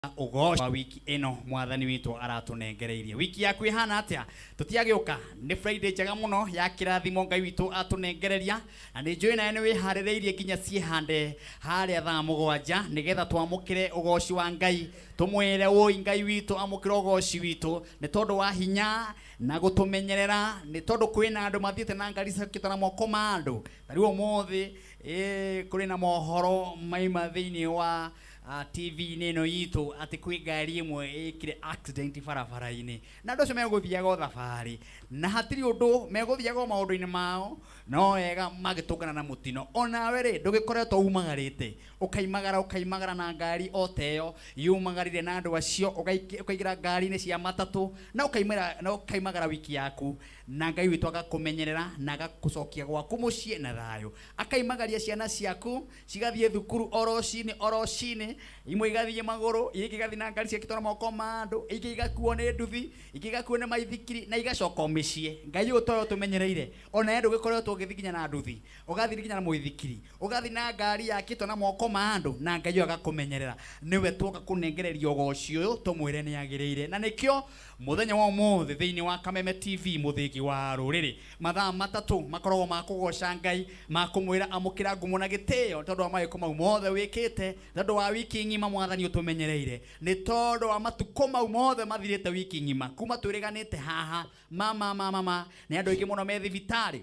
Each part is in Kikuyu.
Ũgoco wa wiki ĩno mwathani witũ aratũnengereirie. Wiki yaku ĩhana atĩa? Tũtiagĩũka nĩ Friday njega mũno ya kĩrathimo Ngai witũ atũnengereria, na nĩ njũĩ nawe nĩ wĩharĩrĩirie nginya ciĩhande harĩa thaa 7 nĩgetha twamũkĩre ũgoci wa Ngai, tũmwĩre wũi Ngai witũ amũkĩre ũgoci witũ nĩ tondũ wa hinya na gũtũmenyerera, nĩ tondũ kwĩna andũ mathiĩte na ngari ciakĩtwo na moko ma andũ. Ta rĩu ũmũthĩ kũrĩ na mohoro maima thĩinĩ wa TV-inĩ ĩno itũ atĩ kwĩ ngari ĩmwe ĩkire accident barabara-inĩ, na andũ acio megũthiaga o thabarĩ na hatirĩ ũndũ, megũthiaga o maũndũ-inĩ mao no wega magĩtũngana na mũtino. Onawe rĩ, ndũgĩkoretwo umagarĩte, ũkaimagara ũkaimagara na ngari o ta ĩyo yumagarire na andũ acio, ũkaingĩra ngari-inĩ cia matatũ na ũkaimĩra na ũkaimagara wiki yaku, na Ngai witũ agakũmenyerera na agakũcokia gwaku mũciĩ na thayũ, akaimagaria ciana ciaku cigathiĩ thukuru o rũcinĩ o rũcinĩ, imwe igathiĩ magũrũ, ingĩ igathiĩ na ngari ciakĩtwo na moko ma andũ, ingĩ igakuo nĩ nduthi, ingĩ igakuo nĩ maithikiri na igacoka o mĩciĩ. Ngai ũyũ towe ũtũmenyereire, ona we ndũgĩkoretwo ũgĩthiĩ nginya na nduthi, ũgathiĩ nginya na mũithikiri, ũgathiĩ na ngari yakĩtwo na moko ma andũ, na Ngai ũyũ agakũmenyerera. Nĩwe tuoka kũnengereria ũgoci ũyũ tũmwĩre nĩ agĩrĩire. Na nĩkĩo mũthenya wa ũmũthĩ thĩinĩ wa Kameme TV mũthĩgi wa rũrĩrĩ, mathaa 3 makoragwo ma kũgoca Ngai, ma kũmwĩra amũkĩra ngumo na gĩtĩo tondũ wa mawĩko mau mothe wĩkĩte, tondũ wa wiki ng'ima mwathani ũtũmenyereire, nĩ tondũ wa matukũ mau mothe mathirĩte wiki ng'ima kuma twĩrĩganĩte haha. Ma ma ma ma ma nĩ andũ aingĩ mũno me thibitarĩ,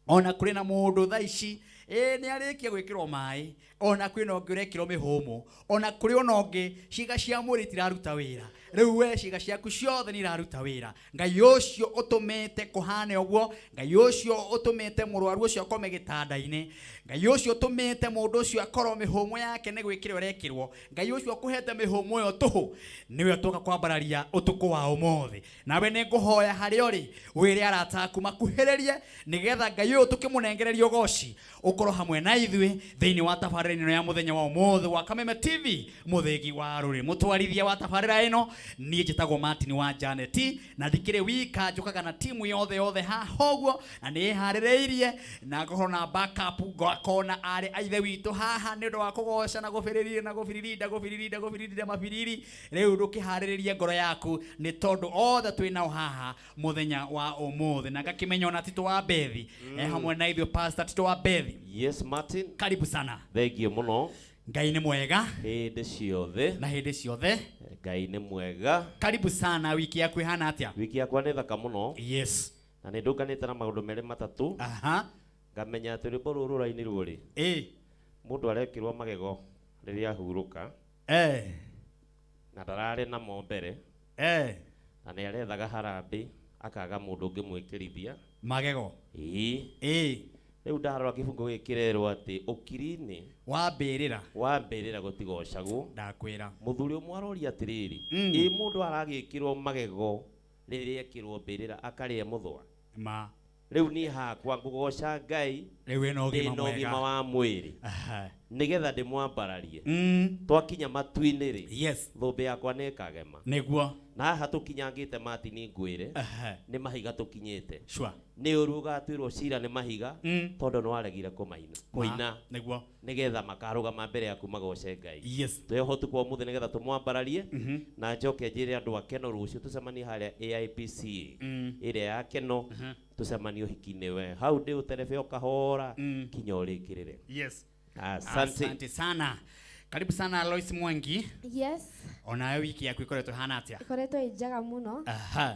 ona kũrĩ na mũndũ thaa ici ĩ nĩ arĩkia gwĩkĩrwo maĩ, ona kwĩna ũngĩ ũrekĩrwo mĩhũmũ, ona kũrĩ ona ũngĩ ciĩga cia mwĩrĩ itiraruta wĩra. Rĩu we ciĩga ciaku ciothe nĩ iraruta wĩra. Ngai ũcio ũtũmĩte kũhane ũguo, Ngai ũcio ũtũmĩte mũrwaru ũcio akome gĩtanda-inĩ, Ngai ũcio ũtũmĩte mũndũ ũcio akorwo mĩhũmũ yake nĩ gwĩkĩrwo ĩrekĩrwo, Ngai ũcio ũkũhete mĩhũmũ ĩyo tũhũ, nĩwe twoka kwambararia ũtukũ wa ũmũthĩ. Nawe nĩ ngũhoya harĩa ũrĩ wĩre arata aku makuhĩrĩrie, nĩgetha Ngai ũyũ tũkĩmũnengereria ũgoci ũkorwo hamwe na ithuĩ thĩinĩ wa tabarĩra ĩno ya mũthenya wa ũmũthĩ wa Kameme TV mũthĩgi wa rũrĩrĩ. Mũtwarithia wa tabarĩra ĩno niĩ njĩtagwo Martin wa Janet, na ndikĩrĩ wika, njũkaga na timu yothe yothe haha ũguo, na nĩ ĩharĩrĩirie na ngakorwo na backup, ngakorwo na arĩ a ithe witũ haha nĩ ũndũ wa kũgoca na gũbĩrĩria na gũbiririnda gũbiririnda gũbiririnda mabiriri. Rĩu ndũkĩharĩrĩrie ngoro yaku nĩ tondũ othe twĩ nao haha mũthenya wa ũmũthĩ, na ngakĩmenya ona Tito wa Bethi e hamwe na ithuĩ. Pastor Tito wa Bethi. Yes, Martin. Karibu sana. Thengiũ mũno. Ngai nĩ mwega hĩndĩ ciothe. Na hĩndĩ ciothe. Ngai nĩ mwega. Karibu sana. Wiki yaku ĩhana atĩa? Wiki yakwa nĩ thaka mũno. Na nĩ ndũnganĩte na maũndũ merĩ matatũ. Ngamenya atĩ rwĩmbo rũrũ rũrainirwo rĩ, mũndũ arekĩrwo magego rĩrĩa ahurũka na ndararĩ namo mbere, na nĩ arethaga harambĩ akaga mũndũ ũngĩmwĩkĩrithia magego. Ĩĩ. Rĩu ndarora kĩbungo gĩkĩ kĩrerwo atĩ ũkiri-inĩ wa mbĩrĩra, wa mbĩrĩra gũtigocagwo. Ndakwĩra. Mũthuri ũmwe aroria atĩrĩrĩ, ĩ mũndũ aragĩkĩrwo magego rĩrĩa ekĩrwo mbĩrĩra akarĩa mũthũa? Ma. Rĩu niĩ hakwa ngũgoca Ngai rĩu wĩna ũgima ndĩna mwega ũgima wa mwĩrĩ nĩgetha ndĩmwambararie. Twakinya matu-inĩ rĩ, thũmbĩ yakwa nĩ ĩkagema. Nĩguo. Na haha tũkinyangĩte Martin ngwĩre, nĩ mahiga tũkinyĩte. Nĩ ũru ũgatuĩrwo cira nĩ mahiga, tondũ nĩ waregire kũmaina kũina. Nĩguo. Nĩgetha makarũgama mbere yaku magoce Ngai. Twĩ ho ũtukũ wa ũmũthĩ nĩgetha tũmwambararie, na njoke njĩre andũ a Keno rũciũ tũcemanie harĩa AIPCA ĩrĩa ya Keno, tũcemanie ũhiki-inĩ we hau ndĩ ũterebe o kahora kinya ũrĩkĩrĩre. Asante. Asante sana. Karibu sana Lois Mwangi. Yes. Onawe wiki yaku ikoretwo ĩhana atĩa? Ikoretwo ĩ njega mũno.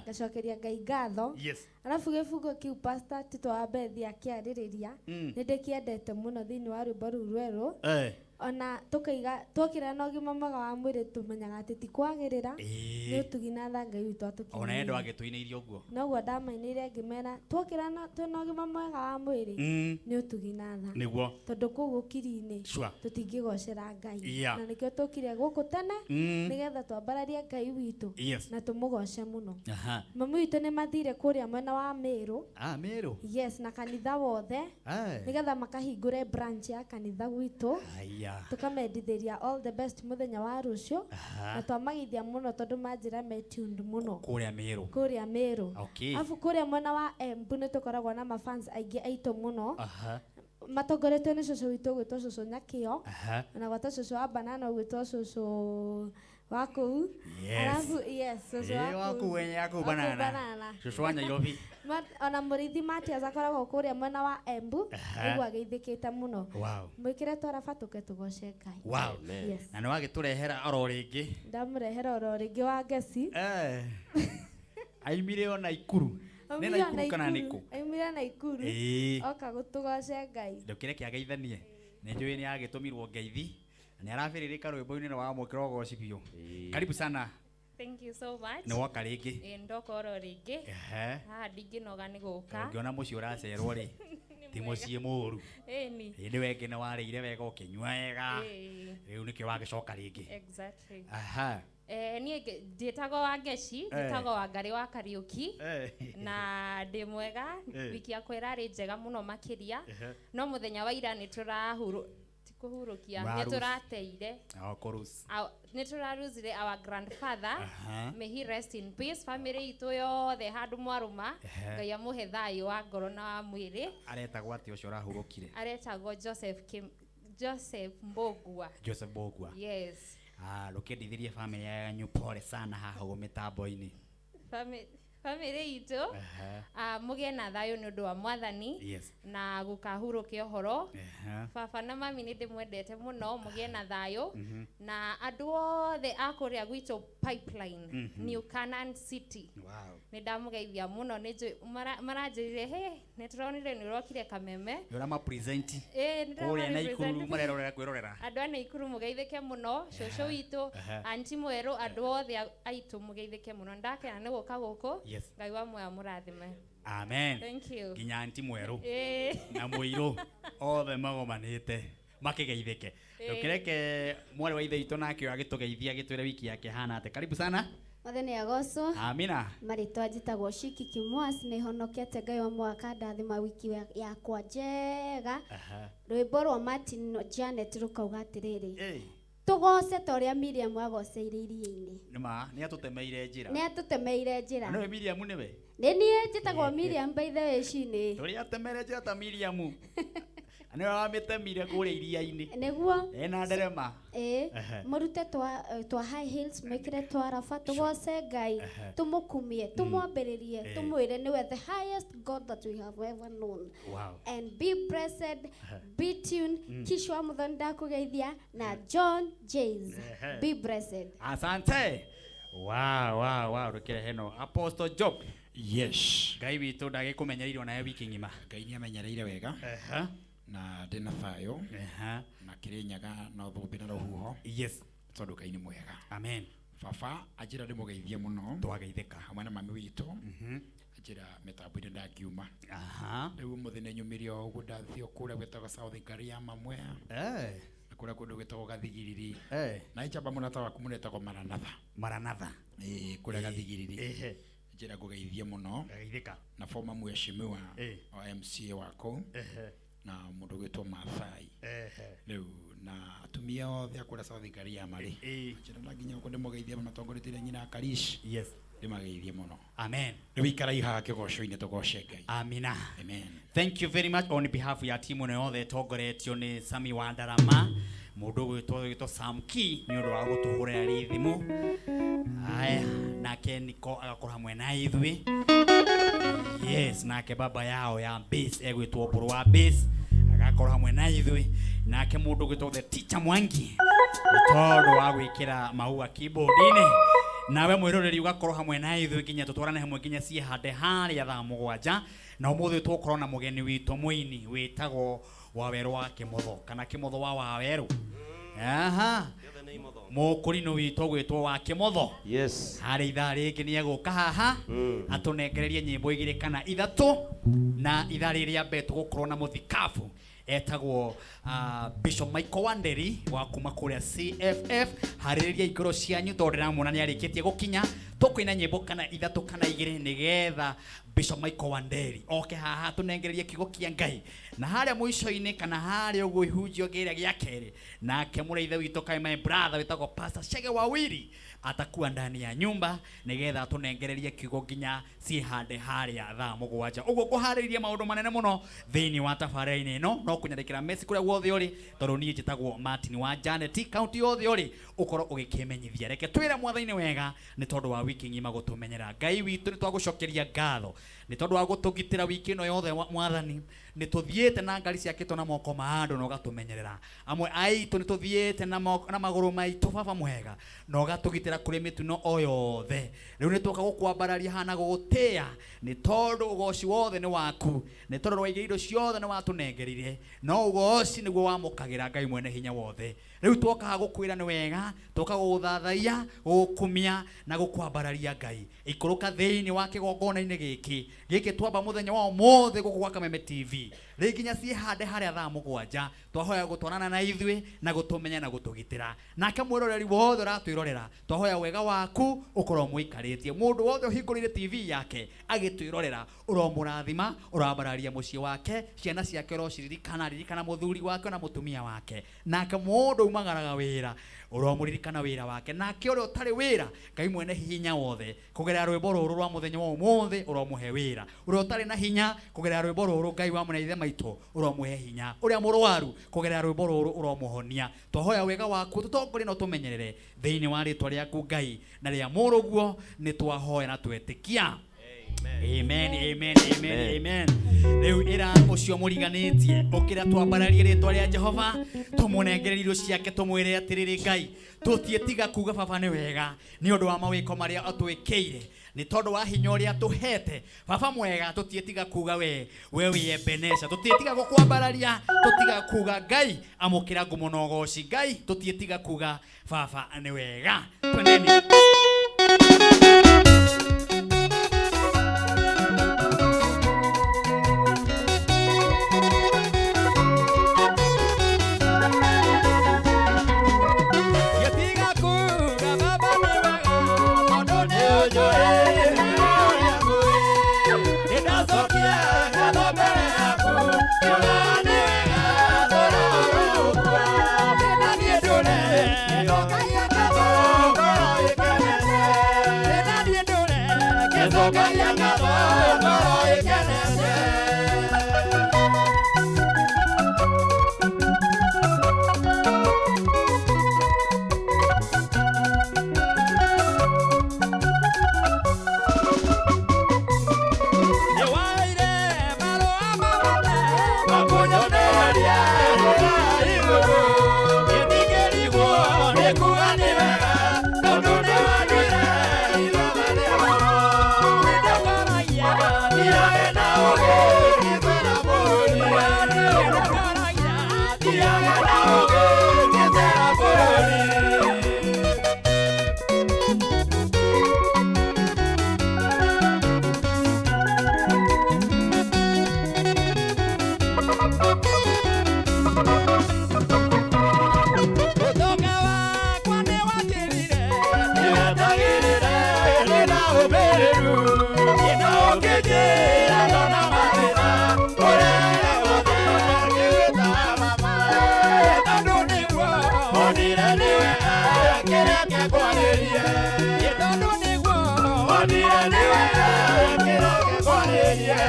Ngacokeria Ngai ngatho. Arabu gĩbungo kĩu Pastor Tito wa Bethi akĩarĩrĩria, nĩ ndĩkĩendete mũno thĩinĩ wa rwĩmbo rũu rwerũ. Ona tũkaiga twokĩra na ũgima mwega wa mwĩrĩ tũmenyaga atĩ ti kwagĩrĩra, nĩ ũtugi na tha Ngai witũ atũkinyĩire. Ona endo agĩtũinĩirie ũguo. Noguo ndamainĩire ngĩmera twokĩra na twĩna ũgima mwega wa mwĩrĩ, nĩ ũtugi na tha. Nĩguo. Tondũ kũu ũkiri-inĩ tũtingĩgocera Ngai. Na nĩkĩo tũkire gũkũ tene, nĩgetha twambararie Ngai witũ na tũmũgoce mũno. Mami witũ nĩ mathire kũrĩa mwena wa Meru. Ah, Meru. Yes, na kanitha wothe. Nĩgetha makahingũre branch ya kanitha gwitũ. Tũkamendithĩria all the best mũthenya wa rũciũ. Na twamageithia mũno tondũ manjĩra me tuned mũno. Kũrĩa Meru. Kũrĩa Meru. Alafu kũrĩa mwena wa Embu nĩ tũkoragwo na mafans aingĩ aitũ mũno. Matongoretio nĩ cũcũ witũ ũgwĩtwo cũcũ Nyakĩo, ona gwata cũcũ wa banana ũgwĩtwo cũcũ Wa kũu. Yes. Arabu yes, cũcũ wa kũu wenye wa kũu banana. Banana. Cũcũ wa Nairobi. Ona mũrĩithi Matias akoragwo kũrĩa mwena wa Embu, Aha. ũguo ageithĩkĩte mũno. Wow. Mwĩkĩre twaraba tũke tũgoce Ngai. Wow. Amen. Yes. Na nĩ wagĩtũrehera oro rĩngĩ. Ndamũrehera oro rĩngĩ wa ngeci. Eh. Aimire o Naikuru. Nĩ Aumire o Naikuru kana Naikuru. nĩkũ? Aumire Naikuru. Ĩĩ. Oka gũtũgoce Ngai. Ndũkĩreke ageithanie. Nĩ njũĩ nĩ agĩtũmirwo ngeithi. Na nĩ arabĩrĩrĩka rwĩmbo-inĩ na wamwĩkĩra ũgoci biũ. Ĩĩ. Karibu sana. Thank you so much. Nĩ woka rĩngĩ. Ĩ, ndoka oro rĩngĩ. Ehe. Haha ndingĩnoga nĩ gũka. Ũngĩona mũciĩ ũracerwo rĩ, ti mũciĩ mũũru. Ĩni. Ĩĩ nĩ wengĩ nĩ warĩire wega ũkĩnyua wega. Ĩĩ. Rĩu nĩkĩo wagĩcoka rĩngĩ. Exactly. Aha. Niĩ njĩtagwo Wangeci, njĩtagwo Wangarĩ wa Kariũki. Na ndĩ mwega, wiki yakwa ĩrarĩ njega mũno makĩria. No mũthenya wa ira nĩ tũrahuru, ti kũhurũkia, nĩ Mũrarus. tũrateire. Oh, kũrus. Nĩ tũrarusire our grandfather. Aha. May he rest in peace. Family itũ yothe handũ mwarũma. Ngai amũhe thayũ wa ngoro na wa mwĩrĩ. Aretagwo atĩa ũcio ũrahurũkire? Aretagwo Joseph Kim, Joseph Mbogua. Joseph Mbogua. Yes. Ah, rũkĩndithirie family yanyu pole sana haha ũguo mĩtambo-inĩ. Family itũ, mũgĩe na thayũ nĩ ũndũ wa Mwathani. Yes. Na gũkahurũkia ũhoro. Ehe. Baba na mami nĩ ndĩmwendete mũno, mũgĩe na thayũ. Na andũ othe a kũrĩa gwitũ Pipeline, New Canaan City. Wow. Nĩ ndamũgeithia mũno, nĩ njũĩ maranjĩrire, he, nĩ tũronire nĩ ũrokire Kameme. Nĩ ũrama-present Ĩ, nĩ kũrĩa Naikuru ndĩrama-represent. marerorera kwĩrorera. Andũ a Naikuru mũgeithĩke mũno, cũcũ witũ, Aha. anti mwerũ, andũ othe aitũ mũgeithĩke mũno. Ndakena nĩ gũka gũkũ. Yes. Ngai wa muoyo amũrathime. Amen. Thank you. Nginya anti mwerũ Ĩ. na mũirũ othe magomanĩte makĩgeithĩke. Ndũkĩreke mwarĩ wa ithe witũ nake agĩtũgeithia agĩtwĩre wiki yake hana atĩa. Karibu sana. Mwathani agocwo. Amina. Marĩtwa njĩtagwo Shiki Kimwas, nĩ honokete Ngai wa mwaka ndathima wiki yakwa njega. Aha. Rwĩmbo rwa Martin Janet rũkauga atĩrĩrĩ, Ĩ. tũgoce ta ũrĩa Miriam agoceire iria-inĩ. Nĩ ma, nĩ atũtemeire njĩra. Nĩ atũtemeire njĩra. Na nĩwe Miriam nĩwe? Nĩ niĩ njĩtagwo Miriam by the way, Shini. Tũrĩa atemere njĩra ta Miriam. Nĩwe wamĩtemire kũrĩa iria-inĩ. Nĩguo. Ena nderema. Ĩ, Ehe. mũrute twa high heels, mwĩkĩre twa raba, tũgoce Ngai, Ehe. tũmũkumie, tũmwambĩrĩrie, Ĩ. tũmwĩre nĩwe the highest God that we have ever known. Wow. And be blessed, be tuned. Kishwa Muthoni ndakũgeithia na John Jays. Ehe. Be blessed. Asante. Wow, wow, wow, rũkĩre heno. Apostle Job. Yes. Ngai witũ ndagĩkũmenyereire onawe wiki ng'ima. Ngai nĩ amenyereire wega. Ehe. Na ndĩna thayũ. Ehe. Na Kĩrĩnyaga na thũmbĩ na rũhuho. Yes. Tondũ Ngai nĩ mwega. Amen. Baba anjĩra ndĩmũgeithie mũno. Twageithĩka. Hamwe na mami witũ. Anjĩra mĩtambo-inĩ ndangiuma. Aha. Rĩu ũmũthĩ nĩ nyumĩre o ũguo ndathiĩ o kũrĩa gwĩtagwo South Ngariama Mwea. Na kũrĩa kũndũ gwĩtagwo Gathigiriri. Na njamba mũrata waku mũno etagwo Maranatha. Maranatha. Ĩĩ, kũrĩa Gathigiriri. Ehe. Njĩra ngũgeithie mũno. Ngageithĩka. Na former mheshimiwa Ĩĩ. wa MCA wa kũu. Ehe. Na mũndũ gwĩtwo Mathai. Ehe. Rĩu na atumia othe a kũrĩa South Ngariama rĩ. Ĩĩ. Njĩra na nginya ũguo ndĩmũgeithie matongoretie nyina Karish. Yes. Ndĩmageithie mũno. Amen. Rĩu ikarai haha kĩgoco-inĩ tũgoce Ngai. Amina. Amen. Thank you very much on behalf ya timu ĩno yothe ĩtongoretio nĩ Sami wa Ndarama, mũndũ ũgwĩtwo Sam Key nĩ ũndũ wa gũtũhũrĩra rĩthimũ. Aya, nake Niko agakorwo hamwe na ithuĩ. Yes, nake baba yao ya bass egwĩtwo Mbũrũ wa bass agakorwo hamwe na ithuĩ. Nake mũndũ ũgwĩtwo the teacher Mwangi nĩ tondũ wa gwĩkĩra maua keyboard-inĩ. Nawe mwĩroreri ũgakorwo hamwe na ithuĩ nginya tũtwarane hamwe nginya ciĩhande harĩa thaa mũgwanja. Na ũmũthĩ tũgũkorwo na mũgeni witũ mũini wĩtagwo Wawerũ wa Kĩmotho kana Kĩmotho wa Wawerũ. Aha. Mũkũrinũ witũ ũgwĩtwo wa Kĩmotho. Yes. Harĩ ithaa rĩngĩ nĩ egũka haha atũnengererie nyĩmbo igĩrĩ kana ithatũ, na ithaa rĩrĩ rĩa mbere tũgũkorwo na mũthikabu etagwo Bishop Michael Wanderi wa kuma kũrĩa CFF. Harĩrĩria ngoro cianyu tondũ ndĩramuona nĩ arĩkĩtie gũkinya. Tũkũina nyĩmbo kana ithatũ kana igĩrĩ nĩgetha Bishop Michael Wanderi oke haha tũnengererie kiugo kĩa Ngai. Na harĩa mũico-inĩ kana harĩa ũguo ihunjio kĩrĩa gĩa kerĩ, nake mũrĩithe witũ kaĩ my brother wĩtagwo Pastor Chege Wawiri Atakuwa ndani ya nyumba nigetha tũnengererie kiugo nginya ciĩhande harĩa thaa 7. Ũguo ngũharĩrĩria maũndũ manene mũno thĩinĩ wa tabarĩra-inĩ ĩno, no kũnyandĩkĩra message kũrĩa guothe ũrĩ, tondũ niĩ njĩtagwo Martin wa Janet. Kaunti yothe ũrĩ ũkorwo ũgĩkĩmenyithia. Reke twĩre Mwathani wega nĩ tondũ wa wiki ng'ima gũtũmenyera. Ngai witũ, nĩ twagũcokeria ngatho nĩ tondũ wa gũtũgitĩra wiki ĩno yothe. Mwathani, nĩ tũthiĩte na ngari ciakĩtwo na moko ma andũ na ũgatũmenyerera. Amwe aitũ nĩ tũthiĩte na moko, na magũrũ maitũ, baba mwega, na ũgatũgitĩra kũrĩ mĩtino o yothe. Rĩu nĩ twoka gũkwambararia hana gũgũtĩĩa nĩ tondũ ũgoci wothe nĩ waku, nĩ tondũ rwaigĩire indo ciothe nĩ watũnengerire, no ũgoci nĩguo wamũkagĩra Ngai mwene hinya wothe. Rĩu twoka gũkwĩra nĩ wega, twoka gũgũthathaiya, gũgũkumia na gũkwambararia. Ngai, ikũrũka thĩinĩ wa kĩgongona-inĩ gĩkĩ gĩkĩ twamba mũthenya wa ũmũthĩ gũkũ gwa Kameme TV rĩ nginya ciĩhande harĩa thaa 7. Twahoya gũtwarana na ithuĩ na gũtũmenya na gũtũgitĩra. Nake mwĩroreri wothe ũratwĩrorera, twahoya wega waku ũkorwo mũikarĩtie. Mũndũ wothe ũhingũrĩire TV yake agĩtwĩrorera, ũromũrathima, ũrambararia mũciĩ wake, ciana ciake ũrociririkana, ririkana mũthuri wake na mũtumia wake. Nake mũndũ umagaraga wĩra, ũromũririkana wĩra wake. Nake ũrĩa ũtarĩ wĩra, Ngai mwene hinya wothe, kũgerera rwĩmbo rũrũ rwa mũthenya wa ũmũthĩ ũromũhe wĩra. Ũrĩa ũtarĩ na hinya, kũgerera rwĩmbo rũrũ, Ngai wa mũnene maitũ, ũromũhe hinya. Ũrĩa mũrwaru, kũgerera rwĩmbo rũrũ ũromũhonia. Twahoya wega waku tũtongorie na ũtũmenyerere thĩinĩ wa rĩtwa rĩaku Ngai na rĩa mũrũguo nĩ twahoya na twetĩkia. Amen, amen, amen, amen. Rĩu ĩra ũcio mũriganĩtie, ũkĩra twambararie rĩtwa rĩa Jehova, tũmũnengererie irio ciake, tũmwĩre atĩrĩrĩ, Ngai, tũtiĩtiga kuga baba nĩ wega nĩ ũndũ wa mawĩko marĩa atwĩkĩire, nĩ tondũ wa hinya ũrĩa atũhete. Baba mwega, tũtiĩtiga kuga we wĩ Ebenezer, tũtiĩtiga gũkwambararia, tũtiga kuga Ngai amũkĩra ngumo na ũgoci. Ngai, tũtiĩtiga kuga baba nĩ wega. Twendeni. Gĩtiga kuga baba nĩ wega, tondũ nĩ ũnjũĩ ũrĩa ngũĩ. Nĩndacokia ngatho mbere yaku, ngiuga nĩ wega tũrĩ ũguo. Na niĩ ndũre ngĩcokagia ngatho ngoro ĩkenete. Na niĩ ndũre ngĩcokagia ngatho ngoro ĩkenete. Nĩwaire marũa mamwe makunyonereria njĩra igũrũ. Nĩndingĩrigwo nĩ kuga nĩ wega, tondũ nĩwandwire ithama rĩa goro. Nĩndokoragia thiage na ũũgĩ ngĩtwĩra bũrũri. Nĩndokoragia thiage na ũũgĩ ngĩtwĩra bũrũri. Ũtonga wakwa nĩwakĩrire, nĩwetagĩrĩre ndĩna ũmĩrĩru. Ĩno ũkĩnjĩra ndona mathĩna, kũrĩa guothe ngĩgwĩtaga mama. Tondũ nĩguo onire nĩ wega kĩreke ngwarĩrie. Tondũ nĩguo onire nĩ wega kĩreke ngwarĩrie.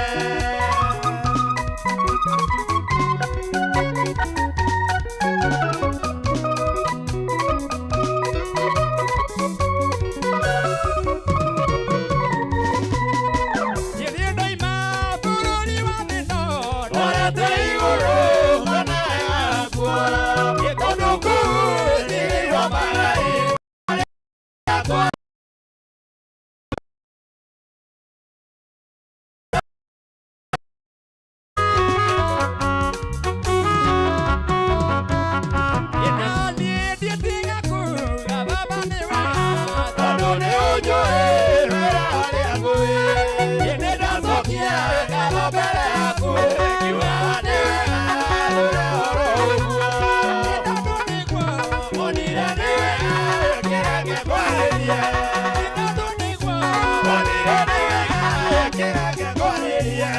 Niĩ ndoima bũrũri wa thĩno, ndorete igũrũ ngona yakwa. Tondũ kũu ndirĩirwo magai yakwa. Niĩ ndiĩtiga kuga baba nĩ wega, tondũ nĩ ũnjũĩ wĩra ũrĩa ngũĩ. Nĩndacokia ngatho mbere yaku, ngiuga nĩ wega ndũre oro ũguo. Tondũ nĩguo onire nĩ wega kĩreke ngwarĩrie. Tondũ nĩguo onire nĩ wega kĩreke ngwarĩrie.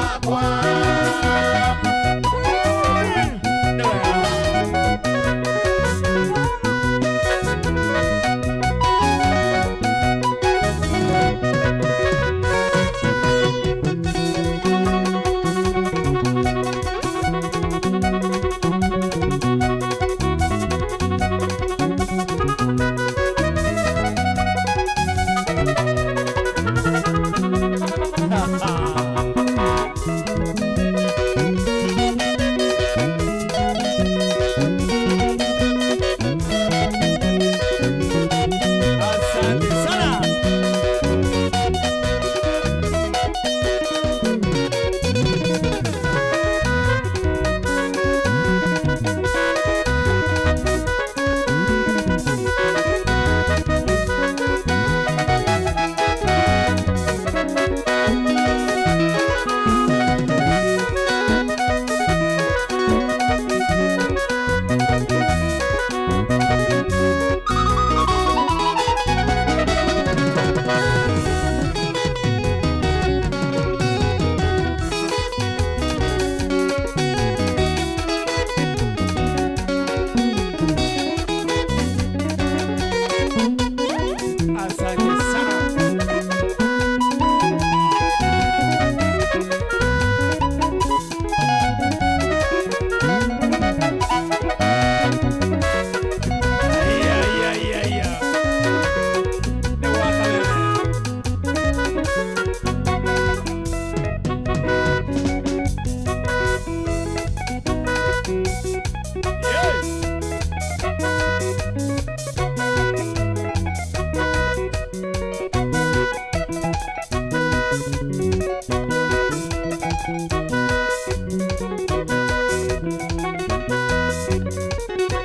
wakwa. Asante sana. Asante sana. Yeah, yeah, yeah, yeah. Nĩ gwaka wega. Yeah.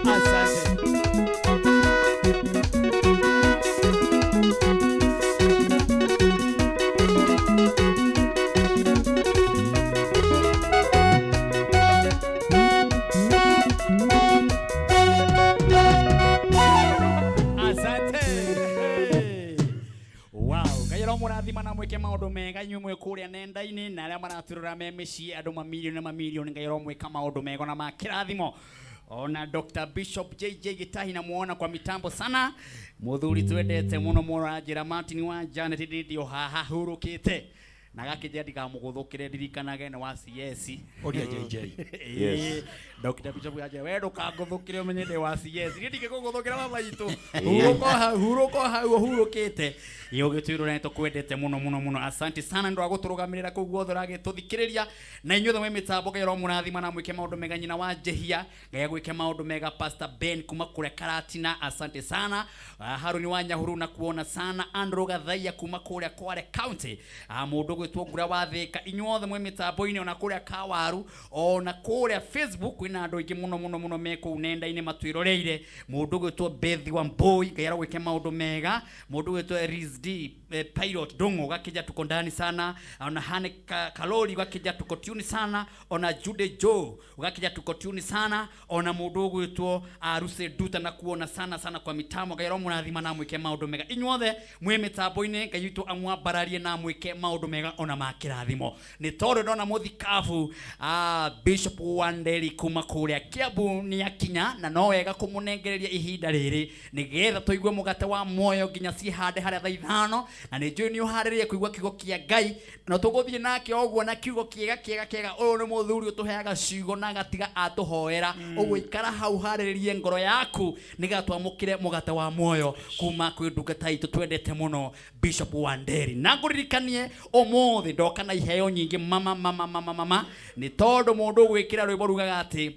Asante. Asante. Hey. Wow, Ngai aromũrathima na mwĩke maũndũ mega inyuĩ mwĩ kũrĩa nenda-inĩ na arĩa maratũrora me mĩciĩ andũ mamirioni na mamirioni Ngai aromwĩka maũndũ mega na ma kĩrathimo. Ona Dr. Bishop JJ Gitahi namuona kwa mitambo sana, muthuri twendete muno mũranjĩra Martin wa Janet ndĩndĩ haha hurũkĩte na gakĩnjĩra ndikamũgũthũkĩre ndirikanage nĩ wa CS. Ũria JJ. Yes. Dr. Bishop yanjĩra we ndũkangũthũkĩre ũmenye ndĩ wa CS, niĩ ndingĩkũgũthũkĩra baba itũ, hurũka hau, hurũka hau ũhurũkĩte. Ĩ ũgĩtwĩrora nĩ tũkwendete mũno mũno mũno, asante sana nĩ ũndũ wa gũtũrũgamĩrĩra kũu guothe ũragĩtũthikĩrĩria, na inyuothe mwĩ mĩtambo Ngai aromũrathima na mwĩke maũndũ mega. Nyina wa Njehia Ngai agwĩke maũndũ mega. Pastor Ben kuma kũrĩa Karatina, asante sana. Haruni wa Nyahuru na kuona sana. Andrew Gathaia kuma kũrĩa Kwale County, mũndũ gwĩtwo Ngura wa Thĩka, inyuothe mwĩ mĩtambo-inĩ ona kũrĩa Kawaru ona kũrĩa Facebook kwĩna andũ aingĩ mũno mũno mũno me kũu nenda-inĩ matwĩroreire. Mũndũ gwĩtwo Bethi wa Mbui, Ngai arogwĩke maũndũ mega. Mũndũ gwĩtwo Riz D Pilot Dongo gakija tuko ndani sana, ona Hane Kalori gakija tuko tune sana, ona Jude Joe gakija tuko tune sana, ona mũndũ ũgwĩtwo Aruse Duta na kuona sana sana kwa mitambo. Ngai aromũrathima na mwĩke maũndũ mega inyuothe mwĩ mĩtambo-inĩ. Ngai witũ amwambararie na mwĩke maũndũ mega ona ma kĩrathimo. Nĩ tondũ ndona mũthikabu Bishop Wanderi kuma kũrĩa Kiambu nĩ akinya, na no wega kũmũnengereria ihinda rĩrĩ nĩgetha tũigue mũgate wa muoyo nginya cihande harĩa thaa 5, na nĩ njũĩ nĩ ũharĩrĩrie kũigua kiugo kĩa Ngai no tũgũthiĩ nake ũguo na kiugo kĩega kĩega kĩega. Ũyũ nĩ mũthuri ũtũheaga ciugo na agatiga atũhoera. Ũguo ikara hau harĩrĩrie ngoro yaku nĩgetha twamũkĩre mũgate wa muoyo kuma kwĩ ndungata itũ twendete mũno Bishop Wanderi. Na ngũririkanie ũmũthĩ ndoka na iheo nyingĩ mama mama mama mama, nĩ tondũ mũndũ ũgwĩkĩra rwĩmbo rugaga atĩ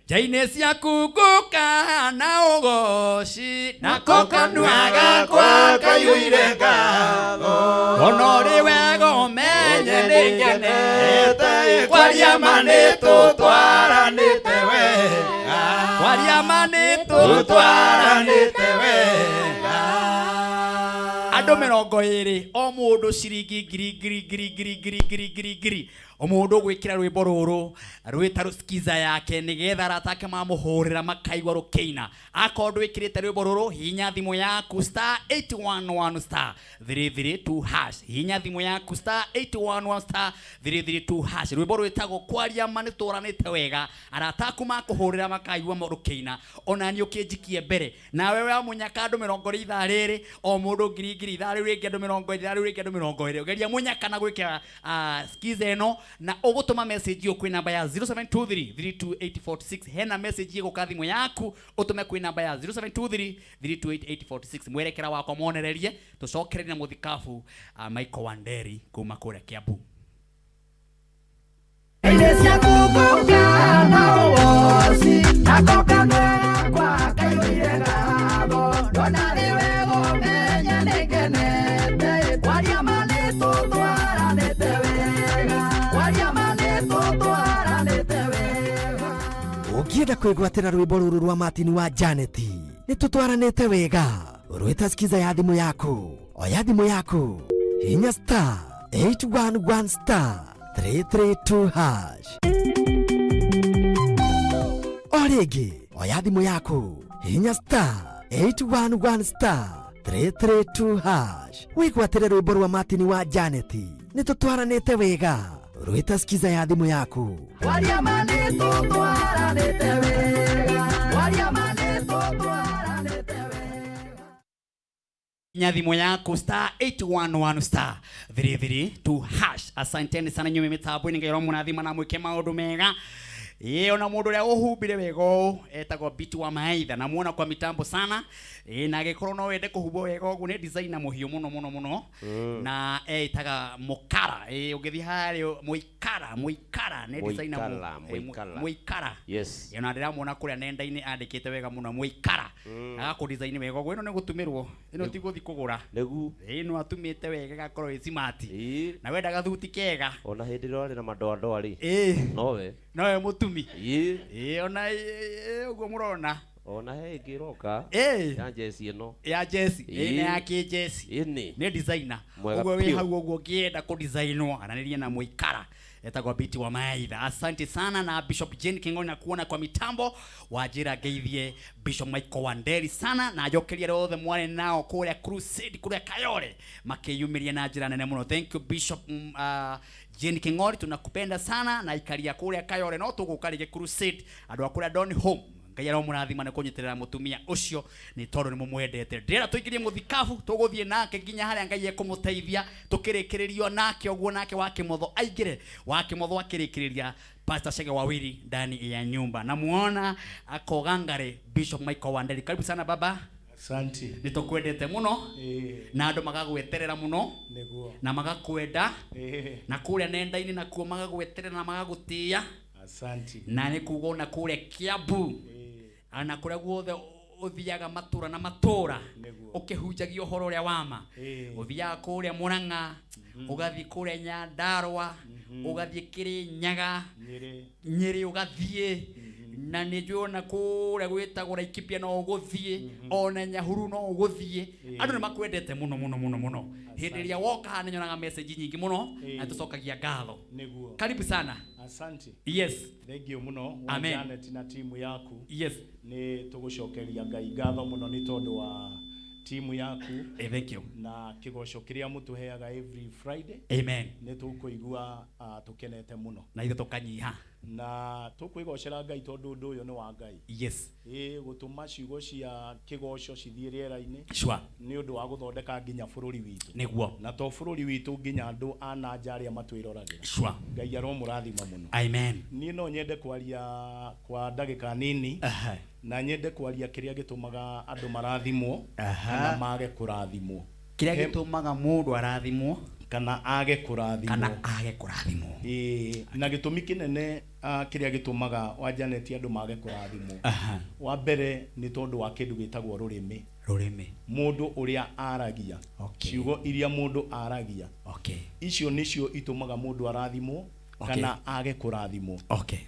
nja-inĩ ciaku ngũka na ũgoci nako kanua gakwa kaiyũire ngatho, ona ũrĩ wega ũmenye nĩ ngenete, kwaria ma nĩ tũtwaranĩte wega, kwaria ma nĩ tũtwaranĩte wega. Andũ Mĩrongo ĩrĩ, o mũndũ ciringi ngiri ngiri ngiri ngiri ngiri ngiri ngiri ngiri, o mũndũ gwĩkĩra rwĩmbo rũrũ rwĩta rũskiza yake, nĩgetha arata ake mamũhũrĩra makaigua rũkĩina. Akorwo ndwĩkĩrĩte rwĩmbo rũrũ, hihinya thimũ yaku star 811 star 332 hash. Hihinya thimũ yaku star 811 star 332 hash. Rwĩmbo rwĩtagwo Kwaria Ma Nĩtũranĩte Wega. Arata aku makũhũrĩra makaigua rũkĩina. Ona niĩ ũkĩnjikie mbere nawe wa mũnyaka andũ 20 ithaa rĩrĩ, o mũndũ ngiri ngiri, ithaa rĩu rĩngĩ andũ 20, ithaa rĩu rĩngĩ andũ 20. Geria mũnyaka na gwĩkĩra skiza ĩno, na ũgũtũma message ĩyo kwĩ namba ya 0723 32846. Hena message ĩgũka thimũ yaku, ũtũme kwĩ namba ya 0723 32846. Mwerekera wakwa monererie tũcokererie na mũthikabu Michael Wanderi kuma kũrĩa Kiambu. Ũngĩenda kwĩgwatĩra rwĩmbo rũrũ rwa Martin wa Janet Nĩ Tũtwaranĩte Wega rwĩta skiza ya thimũ yaku, oya thimũ yaku, hinya star 811 star 332 hash. O rĩngĩ, oya thimũ yaku, hinya star 811 star 332 hash, wĩgwatĩre rwĩmbo rwa Martin wa Janet Nĩ Tũtwaranĩte Wega rwĩta skiza ya thimũ yaku. Kwaria ma nĩ tũtwaranĩte wega. Kwaria ma nĩ tũtwaranĩte wega. Nya thimũ yaku star 811 star 332 hash. Asanteni sana nyume mitambo-inĩ, Ngai mũrathima na mwĩke maũndũ mega. Ĩĩ, ona mũndũ ũrĩa ũhumbire wega ũũ etagwo Bitu wa Maitha, na muona kwa mitambo sana. Ĩĩ, na angĩkorwo no wende kũhumbwo wega ũguo, nĩ designer mũhiũ mũno mũno mũno, na etaga Mũkara. Ĩĩ, ũngĩthiĩ harĩa Mũikara, Mũikara nĩ designer. Mũikara, Mũikara. Mũikara. Yes. Ĩĩ, ona ndĩramuona kũrĩa nenda-inĩ andĩkĩte wega mũno Mũikara, agakũ design wega ũguo. Ĩno nĩ gũtumĩrwo, ĩno ti gũthiĩ kũgũra. Nĩgu. Ĩno atumĩte wega ĩgakorwo ĩ smart, na wendaga thuti kega. Ona hĩndĩ ĩrĩa warĩ na madoadoa rĩ. Nowe. Nowe mũtumi. Ĩĩ. Ĩĩ, ona ũguo mũrona. Ona he ĩngĩ ĩroka. Ya jeci ĩno. Ya jeci. Ĩĩ, nĩ ya kĩjeci. Ĩni. Nĩ designer. Mwega ũguo wĩ biũ. Hau ũguo ũngĩenda kũdesignwo, aranĩria na Mũikara, etagwo Biti wa Maitha. Asante sana. Na Bishop Jane King'ori, na kuona kwa mitambo wanjĩra ngeithie Bishop Michael Wanderi sana, na njokerie arĩa othe mwarĩ nao kũrĩa crusade kũrĩa Kayole makĩyumĩria na njĩra nene mũno. Thank you, Bishop Jane King'ori, tunakupenda sana. Na ikaria kũrĩa Kayole, no tũgũka rĩngĩ crusade. Andũ a kũrĩa Don Home, Ngai aromũrathima nĩ kũnyitĩrĩra mũtumia ũcio, nĩ tondũ nĩ mũmwendete. Ndĩrenda tũingĩrie mũthikabu, tũgũthiĩ nake nginya harĩa Ngai ekũmũteithia, tũkĩrĩkĩrĩrio nake ũguo, nake wa Kĩmotho aingĩre, wa Kĩmotho akĩrĩkĩrĩria Pastor Chege Wawiri ndani ya nyumba. Namuona ako gangare Bishop Michael Wanderi. Karibu sana, baba. Asante. Nĩ tũkwendete mũno, na andũ magagweterera mũno, Nĩguo. Na magakwenda, na kũrĩa nenda-inĩ nakuo magagweterera na magagũtĩĩa. Asante. Na nĩ kuga ona kũrĩa Kiambu na kũrĩa guothe ũthiaga matũra na matũra ũkĩhunjagia ũhoro ũrĩa wa ma, ũthiaga kũrĩa Mũrang'a, ũgathiĩ kũrĩa Nyandarũa, ũgathiĩ Kĩrĩnyaga, Nyĩrĩ. Nyĩrĩ ũgathiĩ, na nĩ njũĩ ona kũrĩa gwĩtagwo Laikipia no ũgũthiĩ, ona Nyahururu no ũgũthiĩ. Andũ nĩ makwendete mũno mũno mũno mũno. Hĩndĩ ĩrĩa woka haha nĩ nyonaga message nyingĩ mũno, na tũcokagia ngatho. Nĩguo. Karibu sana. Asante. Yes. Thank you mũno wa Amen. Janet na timu yaku. Yes. Nĩ tũgũcokeria Ngai ngatho mũno nĩ tondũ wa timu yaku. Thank you. Na kĩgoco kĩrĩa mũtũheaga every Friday. Amen. Nĩ tũkũigua tũkenete mũno. Na ithuĩ tũkanyiha. Na tũkwĩgocera Ngai tondũ ũndũ ũyũ nĩ wa Ngai. Yes. Ĩĩ, gũtũma ciugo cia kĩgoco cithiĩ rĩera-inĩ. Sure. Nĩ ũndũ wa gũthondeka nginya bũrũri witũ. Nĩguo. Na to bũrũri witũ, nginya andũ a na nja arĩa matwĩroragĩra. Sure. Ngai aromũrathima mũno. Amen. Niĩ no nyende kwaria kwa ndagĩka nini, na nyende kwaria kĩrĩa gĩtũmaga andũ marathimwo kana mage kũrathimwo. Kĩrĩa gĩtũmaga mũndũ arathimwo kana age kũrathimwo. Kana age kũrathimwo. Ĩĩ, na gĩtũmi kĩnene kĩrĩa gĩtũmaga wa Janet andũ mage kũrathimwo, wa mbere nĩ tondũ wa kĩndũ gĩtagwo rũrĩmĩ. Rũrĩmĩ. Mũndũ ũrĩa aragia, ciugo iria mũndũ aragia, Okay. icio nĩcio itũmaga mũndũ arathimwo Kana age kũrathimwo.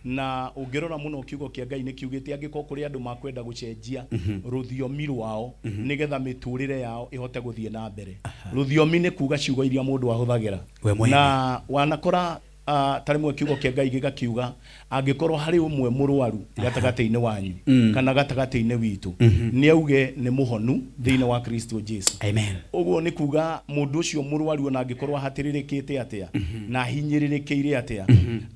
Na ũngĩrora mũno kiugo kĩa Ngai nĩ kiugĩte angĩkorwo kũrĩ andũ makwenda gũcenjia rũthiomi rwao nĩgetha mĩtũrĩre yao ĩhote gũthiĩ na mbere. Rũthiomi nĩ kuga ciugo iria mũndũ ahũthagĩra. We mwene. Na wanakora ta rĩmwe kiugo kĩa Ngai gĩgakiuga angĩkorwo harĩ ũmwe mũrwaru gatagatĩ-inĩ wanyu kana gatagatĩ-inĩ witũ, nĩ auge nĩ mũhonu thĩinĩ wa Kristo Jesu. Amen. Ũguo nĩ kuga mũndũ ũcio mũrwaru ona angĩkorwo ahatĩrĩrĩkĩte atĩa na ahinyĩrĩrĩkĩire atĩa,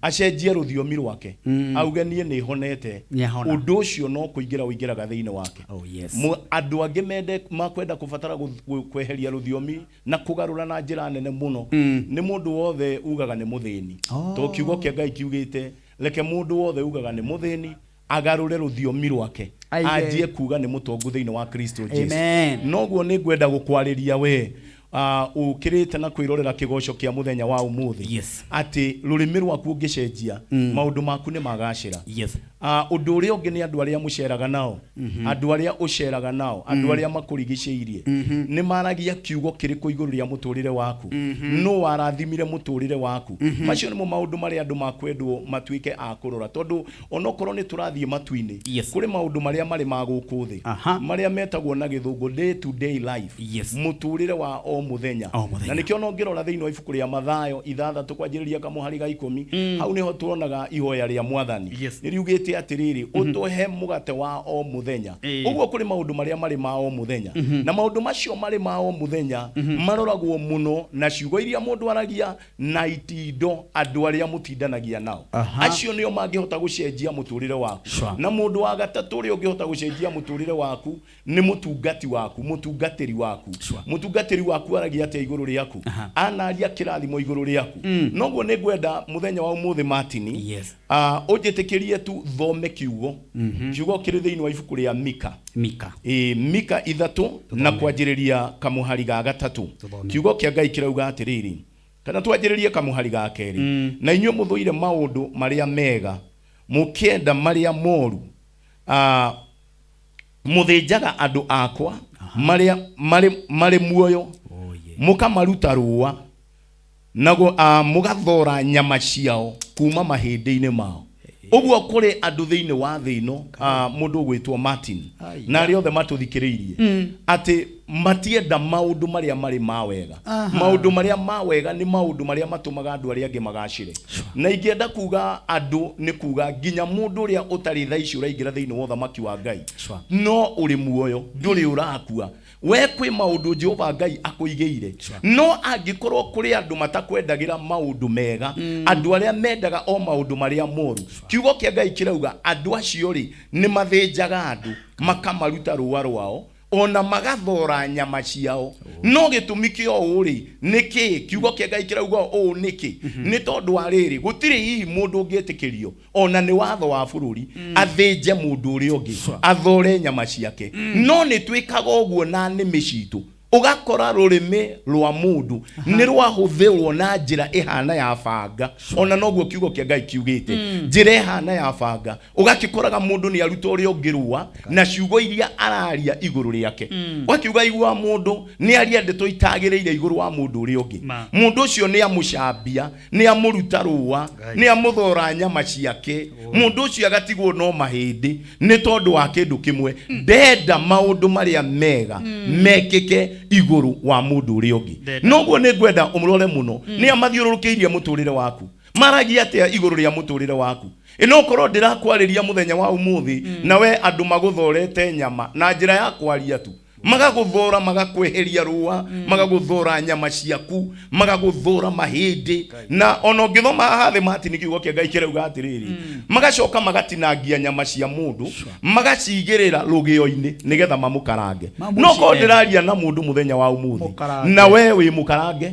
acenjie rũthiomi rwake, auge niĩ nĩ honete. Nĩahona. Ũndũ ũcio no kũingĩra ũingĩraga thĩinĩ wake. Oh, yes. Andũ angĩ mende makwenda kũbatara kweheria rũthiomi na kũgarũra na njĩra nene mũno nĩ mũndũ wothe ugaga nĩ mũthĩni. To kiugo kĩa Ngai kiugĩte reke mũndũ wothe ugaga nĩ mũthĩni agarũre rũthiomi rwake, Aige. anjie kuga nĩ mũtongu thĩinĩ wa Kristo Jesu. Amen. Noguo nĩ ngwenda gũkwarĩria we ũkĩrĩte na kwĩrorera kĩgoco kĩa mũthenya wa ũmũthĩ, atĩ rũrĩmĩ rwaku ũngĩcenjia, maũndũ maku nĩ magacĩra. Ũndũ ũrĩa ũngĩ nĩ andũ arĩa mũceraga nao, andũ arĩa ũceraga nao, andũ arĩa makũrigicĩirie, nĩ maragia kiugo kĩrĩkũ igũrũ rĩa mũtũrĩre waku, nũ warathimire mũtũrĩre waku. Macio nĩmo maũndũ marĩa andũ makwendwo matuĩke a kũrora, tondũ onokorwo nĩ tũrathiĩ matu-inĩ, kũrĩ maũndũ marĩa marĩ ma gũkũ thĩ, marĩa metagwo na gĩthũngũ day to day life, mũtũrĩre wa o mũthenya. O mũthenya. Na nĩkĩo ona ũngĩrora thĩinĩ wa ibuku rĩa Mathayo 6 kwanjĩrĩria kamũhari ga 10, hau nĩho tuonaga ihoya rĩa Mwathani. Nĩ riugĩte atĩrĩrĩ, ũtũhe mũgate wa o mũthenya. Ũguo kũrĩ maũndũ marĩa marĩ ma o mũthenya, na maũndũ macio marĩ ma o mũthenya maroragwo mũno na ciugo iria mũndũ aragia na itindo andũ arĩa mũtindanagia nao. Acio nĩo mangĩhota gũcenjia mũtũrĩre waku. Na mũndũ wa gatatũ ũrĩa ũngĩhota gũcenjia mũtũrĩre waku nĩ mũtungati waku, mũtungatĩri waku. Mũtungatĩri waku aragia atĩa igũrũ rĩaku? Anaria kĩrathimo igũrũ rĩaku. Noguo nĩ ngwenda mũthenya wa ũmũthĩ, Martin, ũnjĩtĩkĩrie tu thome kiugo. Kiugo kĩrĩ thĩinĩ wa ibuku rĩa Mika. Mika. Mika 3 na kwanjĩrĩria kamũhari ga 3. Tũthome. Kiugo kĩa Ngai kĩrauga atĩrĩrĩ, kana twanjĩrĩrie kamũhari ga 2. Na inyuĩ mũthũire maũndũ marĩa mega, mũkĩenda marĩa moru. Mũthĩnjaga andũ akwa marĩa marĩ muoyo, mũkamaruta rũa, na mũgathora nyama ciao kuma mahĩndĩ-inĩ mao. Ũguo kũrĩ andũ thĩinĩ wa thĩ ĩno, mũndũ ũgwĩtwo Martin, na arĩa othe matũthikĩrĩirie, atĩ matienda maũndũ marĩa marĩ ma wega. Maũndũ marĩa ma wega nĩ maũndũ marĩa matũmaga andũ arĩa angĩ magacĩre. Na ingĩenda kuga andũ nĩ kuga nginya mũndũ ũrĩa ũtarĩ thaa ici ũraingĩra thĩinĩ wa ũthamaki wa Ngai, no ũrĩ muoyo, ndũrĩ ũrakua. We kwĩ maũndũ Jehova Ngai akũigĩire. No angĩkorwo kũrĩ andũ matakwendagĩra maũndũ mega, andũ arĩa mendaga o maũndũ marĩa moru, kiugo kĩa Ngai kĩrauga andũ acio rĩ nĩ mathĩnjaga andũ, makamaruta rũa rwao, ona magathora nyama ciao. No gĩtũmi kĩa ũũ rĩ nĩ kĩ? Kiugo kĩa Ngai kĩrauga ũũ nĩkĩ? Nĩ tondũ wa rĩrĩ, gũtirĩ hihi mũndũ ũngĩtĩkĩrio ona nĩ watho wa bũrũri athĩnje mũndũ ũrĩa ũngĩ, athore nyama ciake. No nĩ twĩkaga ũguo na nĩmĩ citũ. Ũgakora rũrĩmĩ rwa mũndũ nĩ rwahũthĩrwo na njĩra ĩhana ya banga. Ona noguo kiugo kĩa Ngai kiugĩte, njĩra ĩhana ya banga. Ũgakĩkoraga mũndũ nĩ aruta ũrĩa ũngĩ rũa na ciugo iria araria igũrũ rĩake. Ũgakiuga igua mũndũ nĩ aria ndeto itagĩrĩire igũrũ wa mũndũ ũrĩa ũngĩ. Mũndũ ũcio nĩ amũcambia, nĩ amũruta rũa, nĩ amũthora nyama ciake. Mũndũ ũcio agatigwo no mahĩndĩ nĩ tondũ wa kĩndũ kĩmwe, ndenda maũndũ marĩa mega mekĩke igũrũ wa mũndũ ũrĩa ũngĩ. Noguo nĩ ngwenda ũmũrore mũno, nĩ amathiũrũrũkĩirie mũtũrĩre waku. Maragia atĩa igũrũ rĩa mũtũrĩre waku? Ĩno ũkorwo ndĩrakwarĩria mũthenya wa ũmũthĩ, na we andũ magũthorete nyama na njĩra ya kwaria tu, magagũthora, magakweheria rũa, magagũthora nyama ciaku, magagũthora mahĩndĩ. Na ona ũngĩthoma haha thĩ Martin, kiugo kĩa Ngai kĩrauga atĩrĩrĩ, magacoka magatinangia nyama cia mũndũ, magacigĩrĩra rũgĩo-inĩ nĩgetha mamũkarange. No korwo ndĩraria na mũndũ mũthenya wa ũmũthĩ, na we wĩ mũkarange,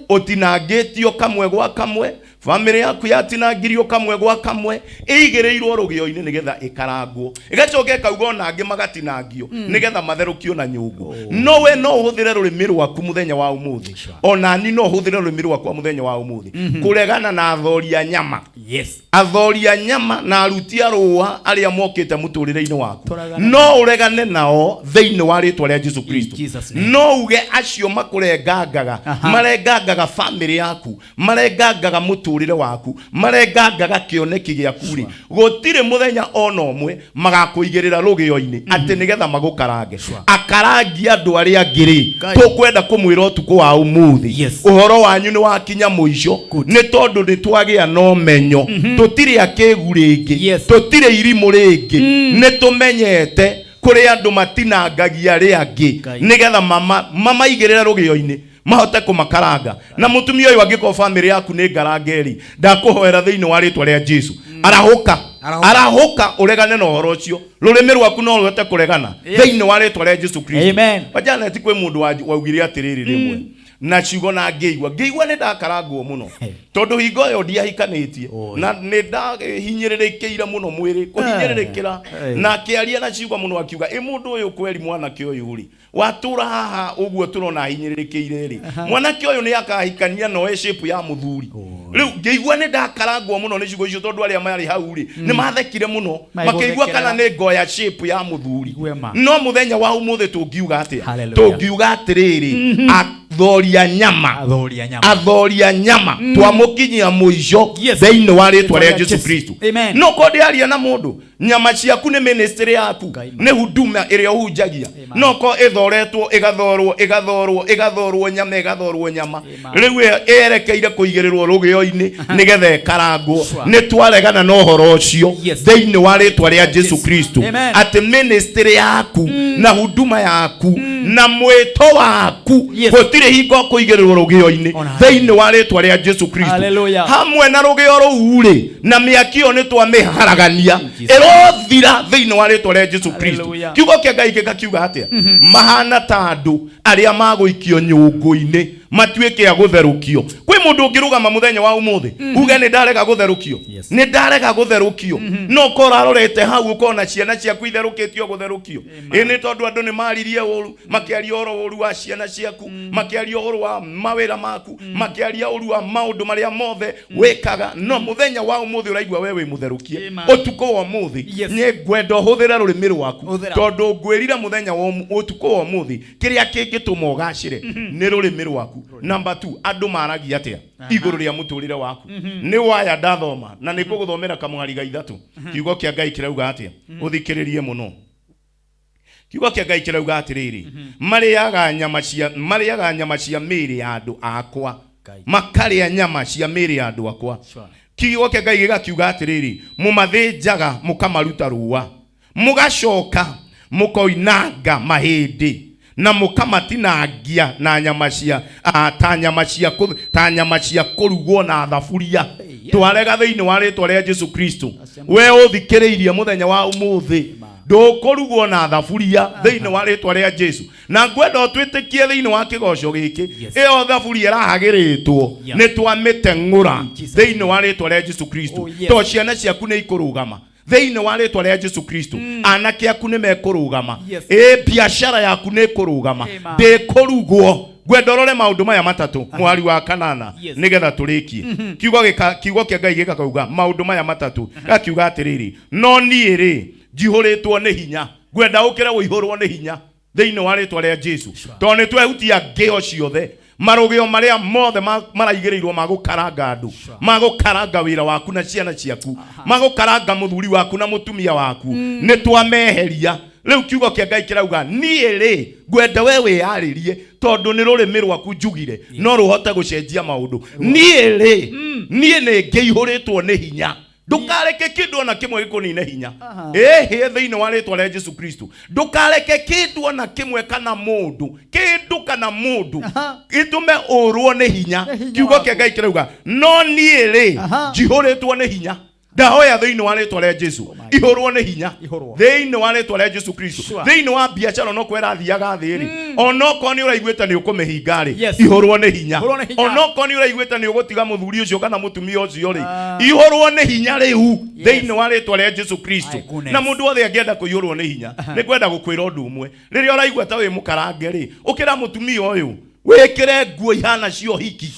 ũtinangĩtio kamwe gwa kamwe, famĩlĩ yaku yatinangirio kamwe gwa kamwe, ĩigĩrĩirwo rũgĩo-inĩ nĩgetha ĩkarangwo, ĩgacoka ĩkauga ona angĩ magatinangio nĩgetha matherũkio na nyũngũ. No we no ũhũthĩre rũrĩmĩ rwaku mũthenya wa ũmũthĩ, ona ni no ũhũthĩre rũrĩmĩ rwakwa mũthenya wa ũmũthĩ kũregana na athori a nyama. Yes. Athori a nyama na aruti a rũa arĩa mokĩte mũtũrĩre-inĩ waku, Tũregane no ũregane nao thĩinĩ wa rĩtwa rĩa Jesu Kristo. Jesus name. No uge acio makũrengangaga, marengangaga famĩlĩ yaku, marengangaga mũtũrĩre waku, marengangaga kĩoneki gĩaku rĩ, gũtirĩ mũthenya ona ũmwe magakũigĩrĩra rũgĩo-inĩ atĩ nĩgetha magũkarange. Akarangi andũ arĩa angĩ rĩ, Ngai. tũkwenda kũmwĩra ũtukũ wa ũmũthĩ, Yes. ũhoro wanyu nĩ wakinya mũico, nĩ tondũ nĩ twagĩa na ũmenyo, tũtirĩ akĩgu rĩngĩ, Yes. tũtirĩ irimũ rĩngĩ, nĩ tũmenyete kũrĩ andũ matinangagia arĩa angĩ Ngai. nĩgetha mamaigĩrĩre rũgĩo-inĩ mahote kũmakaranga. Na mũtumia ũyũ, angĩkorwo famĩlĩ yaku nĩ ngarange rĩ, ndakũhoera thĩinĩ wa rĩtwa rĩa Jesu, arahũka. Arahũka. Arahũka ũregane na ũhoro ũcio. Rũrĩmĩ rwaku no rũhote kũregana Yes. thĩinĩ wa rĩtwa rĩa Jesu Kristo. Amen. Wajanet, kwĩ mũndũ waugire atĩrĩrĩ rĩmwe na ciugo na ngĩigua nĩ ndakarangwo mũno, tondũ hingo ĩyo ndiahikanĩtie na nĩ ndahinyĩrĩrĩkĩire mũno mwĩrĩ kũhinyĩrĩrĩkĩra, na akĩaria na ciugo mũno akiuga ĩ mũndũ ũyũ kweri mwanake ũyũ rĩ watũra haha ũguo tũrona ahinyĩrĩrĩkĩire rĩ, mwanake ũyũ nĩ akahikania noe shape ya mũthuri. Rĩu ngĩigua nĩ ndakarangwo mũno nĩ ciugo icio, tondũ arĩa marĩ hau rĩ nĩ mathekire mũno makĩigua kana nĩ ngoya shape ya mũthuri. Igwema. No mũthenya wa ũmũthĩ tũngiuga atĩa? Hallelujah. Tũngiuga atĩrĩrĩ, athoria nyama, Athori a nyama. athoria nyama twamũkinyia mũico Yes. thĩinĩ wa rĩtwa rĩa rĩa Jesu Jesu. Kristo. Amen. No ko ndĩaria na mũndũ, nyama ciaku nĩ ministry yaku, Ngai. nĩ huduma ĩrĩa ũhunjagia, no ko ĩthoretwo, ĩgathorwo, ĩgathorwo, ĩgathorwo nyama, ĩgathorwo nyama, Amen. rĩu ĩerekeire kũigĩrĩrwo rũgĩo-inĩ nĩgetha ĩkarangwo. Sure. Nĩ twaregana na ũhoro ũcio Yes. thĩinĩ wa rĩtwa rĩa Jesu Jesu. Kristo, Amen. atĩ ministry yaku na huduma yaku na mwĩto waku Yes. gũtirĩ hingo kũigĩrĩrwo rũgĩo-inĩ Ona thĩinĩ wa rĩtwa rĩa Jesu Kristo. Hallelujah. Hamwe na rũgĩo rũu rĩ, na mĩaki ĩyo nĩ twamĩharagania, Jesus. ĩrothira thĩinĩ wa rĩtwa rĩa Jesu Kristo. Hallelujah. Kiugo kĩa Ngai gĩkakiuga atĩa? Mahana ta andũ arĩa magũikio nyũngũ-inĩ matuĩke a gũtherũkio. Kwĩ mũndũ ũngĩrũgama mũthenya wa ũmũthĩ uge nĩ ndarega gũtherũkio? Yes. Nĩ ndarega gũtherũkio. No ũkorwo ũrarorete hau ũkona ciana ciaku itherũkĩtio gũtherũkio, ĩ nĩ tondũ andũ nĩ maririe ũru, makĩaria ũhoro ũru wa ciana ciaku, makĩaria ũhoro wa mawĩra maku, makĩaria ũru wa maũndũ marĩa mothe wĩkaga. No mũthenya wa ũmũthĩ ũraigua we wĩ mũtherũkie. Amen. Ũtukũ wa ũmũthĩ Yes. nĩ ngwenda ũhũthĩre rũrĩmĩ rwaku, Hũthĩra. tondũ ngwĩrire mũthenya wa ũtukũ wa ũmũthĩ kĩrĩa kĩngĩtũma ũgacĩre nĩ rũrĩmĩ rwaku. Number 2, andũ maragia atĩa igũrũ rĩa mũtũrĩre waku? Nĩ waya ndathoma na nĩ ngũgũthomera kamũhari ga 3. Kiugo kĩa Ngai kĩrauga atĩa? Ũthikĩrĩrie mũno. Kiugo kĩa Ngai kĩrauga atĩrĩrĩ, marĩaga nyama cia mĩĩrĩ ya andũ akwa, Ngai. makarĩa nyama cia mĩĩrĩ ya andũ akwa. Sure. Kiugo kĩa Ngai gĩgakiuga atĩrĩrĩ, mũmathĩnjaga mũkamaruta rũa, mũgacoka mũkoinanga mahĩndĩ na mũkamatinangia na nyama cia ta nyama cia kũrugwo na thaburia. Twarega thĩinĩ wa rĩtwa rĩa Jesu Kristo. We ũthikĩrĩirie mũthenya wa ũmũthĩ, ndũkũrugwo na thaburia thĩinĩ wa rĩtwa rĩa Jesu. Na ngwenda ũtwĩtĩkie thĩinĩ wa kĩgoco gĩkĩ, Yes. ĩyo thaburia ĩrahagĩrĩtwo Yeah. nĩ twamĩteng'ũra Jesus. thĩinĩ wa rĩtwa rĩa Jesu Kristo. Oh, yes. To ciana ciaku nĩ ikũrũgama thĩinĩ wa rĩtwa rĩa Jesu Kristo, anake aku nĩ mekũrũgama, Yes. ĩ biacara yaku nĩ ĩkũrũgama, Amen. ndĩkũrugwo. Ngwenda ũrore maũndũ maya matatũ, mũhari wa 8, Yes. nĩgetha tũrĩkie. Kiugo kĩa Ngai gĩgakauga maũndũ maya matatũ, gakiuga atĩrĩrĩ, no niĩ rĩ njihũrĩtwo nĩ hinya. Ngwenda ũkĩre ũihũrwo nĩ hinya thĩinĩ wa rĩtwa rĩa Jesu, tondũ nĩ twehutia ngĩo ciothe, marũgĩo marĩa mothe maraigĩrĩirwo magũkaranga andũ, magũkaranga wĩra waku na ciana ciaku, magũkaranga mũthuri waku na mũtumia waku, nĩ twameheria. Rĩu kiugo kĩa Ngai kĩrauga niĩ rĩ ngwenda we wĩyarĩrie, tondũ nĩ rũrĩmĩ rwaku njugire no rũhote gũcenjia maũndũ. Niĩ rĩ, niĩ nĩ ngĩihũrĩtwo nĩ hinya. Ndũkareke kĩndũ ona kĩmwe gĩkũnine hinya ĩhĩ thĩinĩ wa rĩtwa rĩa Jesu Kristo. Ndũkareke kĩndũ ona kĩmwe kana mũndũ, kĩndũ kana mũndũ gĩtũme ũrwo nĩ hinya. Kiugo kĩa Ngai kĩrauga no niĩ rĩ njihũrĩtwo nĩ hinya. Ndahoya thĩinĩ wa rĩtwa rĩa Jesu ihũrwo nĩ hinya Ihũrwo. thĩinĩ wa rĩtwa rĩa Jesu Kristo. Sure. Thĩinĩ wa biacara onokorwo ĩrathiaga thĩ rĩ, onokorwo nĩ ũraiguĩte nĩ ũkũmĩhinga rĩ, Yes. ihũrwo nĩ hinya. Ihũrwo nĩ hinya. Onokorwo nĩ ũraiguĩte nĩ ũgũtiga mũthuri ũcio kana mũtumia ũcio rĩ, ihũrwo nĩ hinya rĩu thĩinĩ wa rĩtwa rĩa Jesu Kristo. My goodness. Na mũndũ wothe angĩenda kũihũrwo nĩ hinya, nĩ ngwenda gũkwĩra ũndũ ũmwe. Rĩrĩa ũraigua ta wĩ mũkarange rĩ, ũkĩra mũtumia ũyũ wĩkĩre nguo ihana cia ũhiki.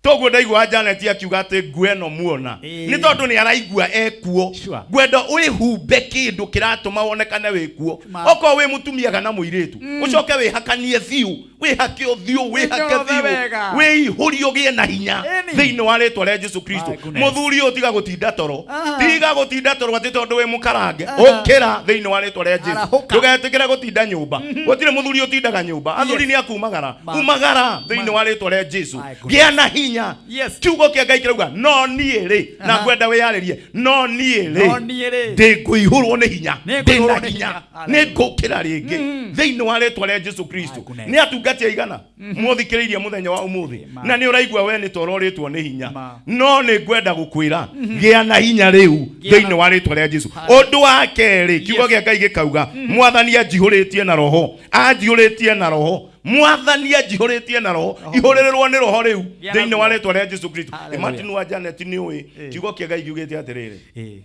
Toguo ndaigua Janet akiuga atĩ nguo ĩno muona nĩ tondũ nĩ araigua ekuo. Ngwenda wĩhumbe kĩndũ kĩratũma wonekane wĩkuo. Okorwo wĩ mũtumia kana mũirĩtu, ũcoke wĩhakanie biũ, wĩhake ũthiũ, wĩhake Wĩnyorothe biũ, wega. wĩihũrie ũgĩe na hinya thĩinĩ wa rĩtwa rĩa Jesu Kristo. My goodness. Mũthuri ũyũ tiga gũtinda toro, tiga gũtinda toro atĩ tondũ wĩ mũkarange, ũkĩra thĩinĩ wa rĩtwa rĩa Jesu. Arahũka. Ndũgetĩkĩre gũtinda nyũmba. Gũtirĩ mũthuri ũtindaga nyũmba, athuri nĩ akumagara. Umagara thĩinĩ wa rĩtwa rĩa Jesu. My goodness. Gĩa na hinya. Kiugo kĩa Ngai kĩrauga no niĩ rĩ, na ngwenda wĩyarĩrie, no niĩ No rĩ niĩ rĩ. ndĩngũihũrwo nĩ hinya, Nĩ ndĩ ngũihũrwo na nĩ hinya, hinya. nĩ ngũkĩra rĩngĩ thĩinĩ wa rĩtwa rĩa Jesu Kristo. My goodness. Nĩ atungati aigana mũthikĩrĩirie mũthenya wa ũmũthĩ, na nĩ ũraigua we nĩ tororĩtwo nĩ hinya, Ma. no nĩ ngwenda gũkwĩra gĩa na hinya rĩu Gĩa na- thĩinĩ wa rĩtwa rĩa Jesu. Ũndũ wa kerĩ, kiugo kĩa Ngai gĩkauga mwathani anjihũrĩtie na roho, anjihũrĩtie na roho, mwathani anjihũrĩtie na roho. Ihũrĩrĩrwo nĩ roho rĩu Gĩa thĩinĩ wa naguo. rĩtwa rĩa Jesu Kristo. Hallelujah. Martin wa Janet nĩ ũĩ kiugo kĩa Ngai kiugĩte atĩrĩrĩ,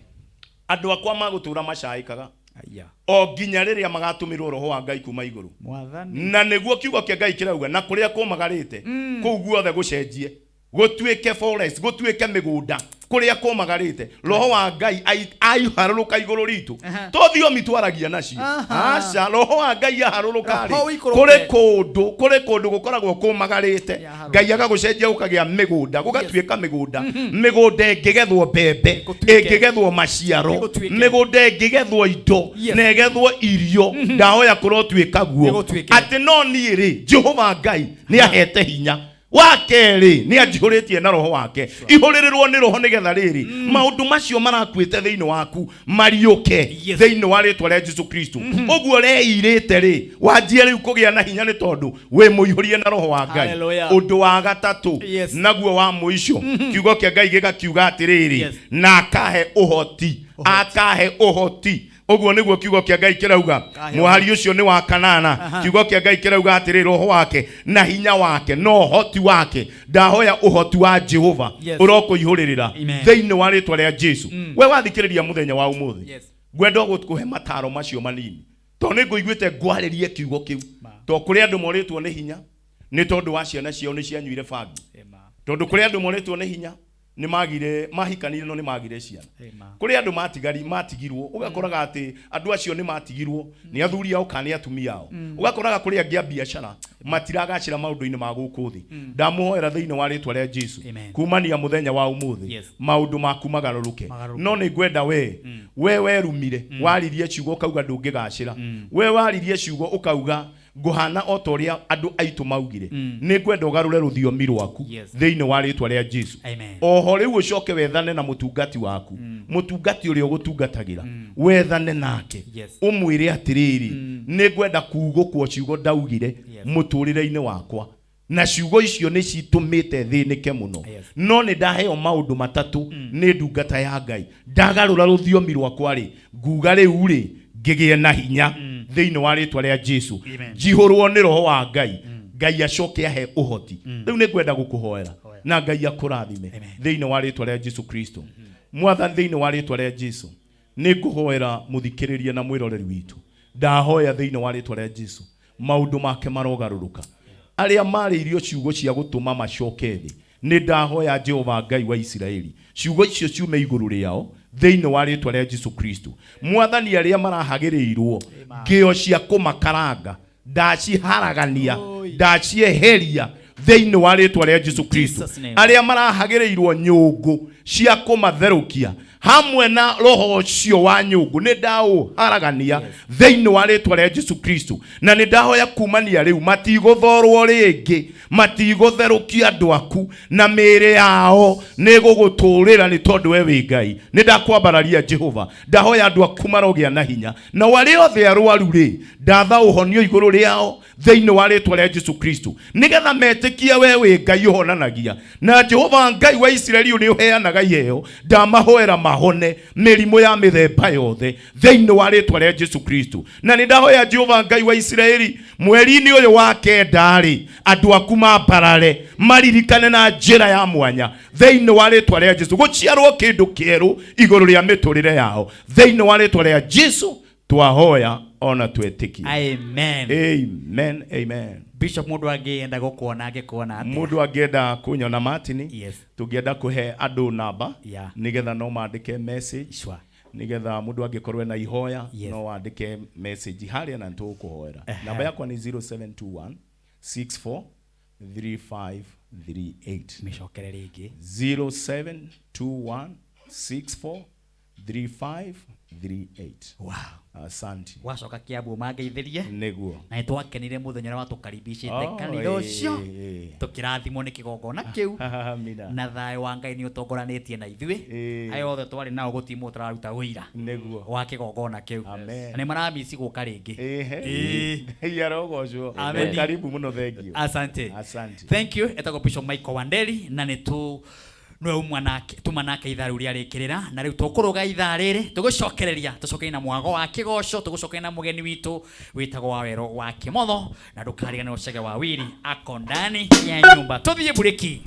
andũ akwa magũtũra macaĩkaga Aya. o nginya rĩrĩa magatũmĩrwo roho wa Ngai kuma igũrũ. Mwathani. Na nĩguo kiugo kĩa Ngai kĩrauga na kũrĩa kũmagarĩte kũu guothe gũcenjie gũtuĩke forest, gũtuĩke mĩgũnda kũrĩa kũmagarĩte. Roho wa Ngai aiharũrũka igũrũ ritũ, to thiomi twaragia nacio, aca, roho wa Ngai aharũrũka rĩ, Roho ũikũrũke. kũrĩ kũndũ, kũrĩ kũndũ gũkoragwo kũmagarĩte, Yaharũrũka. Ngai agagũcenjia gũkagĩa mĩgũnda, gũgatuĩka mĩgũnda, mĩgũnda ĩngĩgethwo mbembe, Gũtuĩke. ĩngĩgethwo maciaro, Gũtuĩke. mĩgũnda ĩngĩgethwo indo, na ĩgethwo irio. Ndahoya kũrotuĩka guo Nĩgũtuĩke. atĩ no niĩ rĩ, Jehova Ngai nĩ ahete hinya wa kerĩ, nĩ anjihũrĩtie na roho wake. Ihũrĩrĩrwo nĩ roho nĩgetha rĩrĩ maũndũ macio marakuĩte thĩinĩ waku mariũke thĩinĩ wa rĩtwa rĩa Jesu Kristo. Ũguo reirĩte rĩ, wanjie rĩu kũgĩa na hinya nĩ tondũ wĩ mũihũrie na roho wa Ngai. Hallelujah. Ũndũ wa gatatũ, naguo wa mũico, kiugo kĩa Ngai gĩgakiuga atĩrĩrĩ, na akahe ũhoti, akahe ũhoti. Ũguo nĩguo kiugo kĩa Ngai kĩrauga. Kahe Mũhari ũcio nĩ wa kanana. Kiugo kĩa Ngai kĩrauga atĩrĩ, roho wake na hinya wake no ũhoti wake. Ndahoya ũhoti wa Jehova ũrokũihũrĩrĩra Amen. thĩinĩ wa rĩtwa rĩa Jesu. We wathikĩrĩria mũthenya wa ũmũthĩ, ngwenda gũkũhe mataro macio manini, tondũ nĩ ngũiguĩte ngwarĩrie kiugo kĩu, tondũ kũrĩ andũ morĩtwo nĩ hinya nĩ tondũ wa ciana ciao nĩ cianyuire bangi, tondũ kũrĩ andũ morĩtwo nĩ hinya nĩ magire mahikanire no nĩ magire ciana, kũrĩ andũ matigari matigirwo, ũgakoraga atĩ andũ acio nĩ matigirwo nĩ athuri ao kana nĩ atumia ao, ũgakoraga kũrĩ angĩ a biacara matiragacĩra maũndũ-inĩ ma gũkũ thĩ. Ndamũhoera thĩinĩ wa rĩtwa rĩa Jesu, Amen. kumania mũthenya wa ũmũthĩ, maũndũ maku magarũrũke. Magarũrũke. No nĩ ngwenda we we werumire, waririe ciugo ũkauga ndũngĩgacĩra, we waririe ciugo ũkauga ngũhana o ta ũrĩa andũ aitũ maugire, nĩ ngwenda ũgarũre rũthiomi rwaku thĩinĩ wa rĩtwa rĩa Jesu. Amen. Oho rĩu ũcoke wethane na mũtungati waku, mũtungati ũrĩa ũgũtungatagĩra, wethane nake, ũmwĩre atĩrĩrĩ, nĩ ngwenda kugũkwo ciugo ndaugire mũtũrĩre-inĩ wakwa, na ciugo icio nĩ citũmĩte thĩnĩke mũno, no nĩ ndaheo maũndũ matatũ nĩ ndungata ya Ngai, ndagarũra rũthiomi rwakwa rĩ, nguga rĩu rĩ ngĩgĩe na hinya thĩinĩ wa rĩtwa rĩa Jesu, Amen. njihũrwo nĩ roho wa Ngai, Ngai acoke ahe ũhoti. Rĩu nĩ ngwenda gũkũhoera na Ngai akũrathime thĩinĩ wa rĩtwa rĩa Jesu Kristo. Mwathani, thĩinĩ wa rĩtwa rĩa Jesu, nĩ ngũhoera mũthikĩrĩria na mwĩroreri witũ. Ndahoya thĩinĩ wa rĩtwa rĩa Jesu, maũndũ make marogarũrũka. Arĩa marĩirio ciugo cia gũtũma macoke thĩ, nĩ ndahoya Jehova Ngai wa Isiraeli, ciugo icio ciume igũrũ rĩao thĩinĩ wa rĩtwa rĩa Jesu Kristo. Mwathani, arĩa marahagĩrĩirwo ngĩo cia kũmakaranga, ndaciharagania, ndacieheria thĩinĩ wa rĩtwa rĩa Jesu Kristo. Jesus name. Arĩa marahagĩrĩirwo nyũngũ cia kũmatherũkia hamwe na roho ũcio wa nyũngũ, nĩ ndaũharagania thĩinĩ wa rĩtwa rĩa Jesu Kristo. Na nĩ ndahoya kumania rĩu matigũthorwo rĩngĩ, matigũtherũkia andũ aku, na mĩĩrĩ yao nĩ gũgũtũrĩra nĩ tondũ we wĩ Ngai. Nĩ ndakwambararia Jehova, ndahoya andũ aku marogĩa na hinya, na arĩa othe arwaru rĩ, ndatha ũhonio igũrũ rĩao thĩinĩ wa rĩtwa rĩa Jesu Kristo, nĩgetha metĩkie we wĩ Ngai ũhonanagia, na Jehova Ngai wa Isiraeli nĩ ũheanaga iheo. Ndamahoera mahone mĩrimũ ya mĩthemba yothe thĩinĩ wa rĩtwa rĩa Jesu Kristo. Na nĩ ndahoya Jehova Ngai wa Isiraeli, mweri-inĩ ũyũ wa kenda rĩ, andũ aku mambarare maririkane na njĩra ya mwanya thĩinĩ wa rĩtwa rĩa Jesu, gũciarwo kĩndũ kĩerũ igũrũ rĩa mĩtũrĩre yao thĩinĩ wa rĩtwa rĩa Jesu twahoya. Ona twetĩkia. Amen. Amen, amen. Bishop, mũndũ angĩenda gũkuona angĩkuona atĩa? Mũndũ angĩenda kũnyona Martin, Yes. tũngĩenda kũhe andũ namba Yeah. nĩgetha no mandĩke message. Sure. Nĩgetha mũndũ angĩkorwo ena ihoya Yes. no wandĩke message harĩa na nĩtũgũkũhoera. Namba yakwa nĩ 0721 64 3538. Mĩcokere rĩngĩ. 0721 64 3538. Wow. Asante. Wacoka Kiambu mangeithĩrie. Nĩguo. Na nĩtwakenire mũthenya ũrĩa watũkaribicĩte Oh, kanitha ũcio. Tũkĩrathimwo nĩ kĩgongona kĩu. Amina. Na thayũ wa Ngai nĩ ũtongoranĩtie na ithuĩ. Aya othe twarĩ nao gũtirĩ mũndũ ũtararuta ũira Nĩguo. wa kĩgongona kĩu. Amen. Na nĩ maramici gũka rĩngĩ. Ngai arogocwo. Amen. Karibu mũno, thengio. Asante. Asante. Thank you. Etagwo Bishop Michael Wanderi na nĩ tu nĩwe umwa nake tuma nake ithaa rĩu rĩarĩkĩrĩra na rĩu tũkũrũga ithaa rĩrĩ tũgũcokereria tũcokerie na mwago wa kĩgoco tũgũcokeria na mũgeni witũ wĩtagwo Wawero wa Kĩmotho na ndũkariganĩrwo Chege wa Wiri ako ndani ya nyumba. Tũthiĩ burĩki.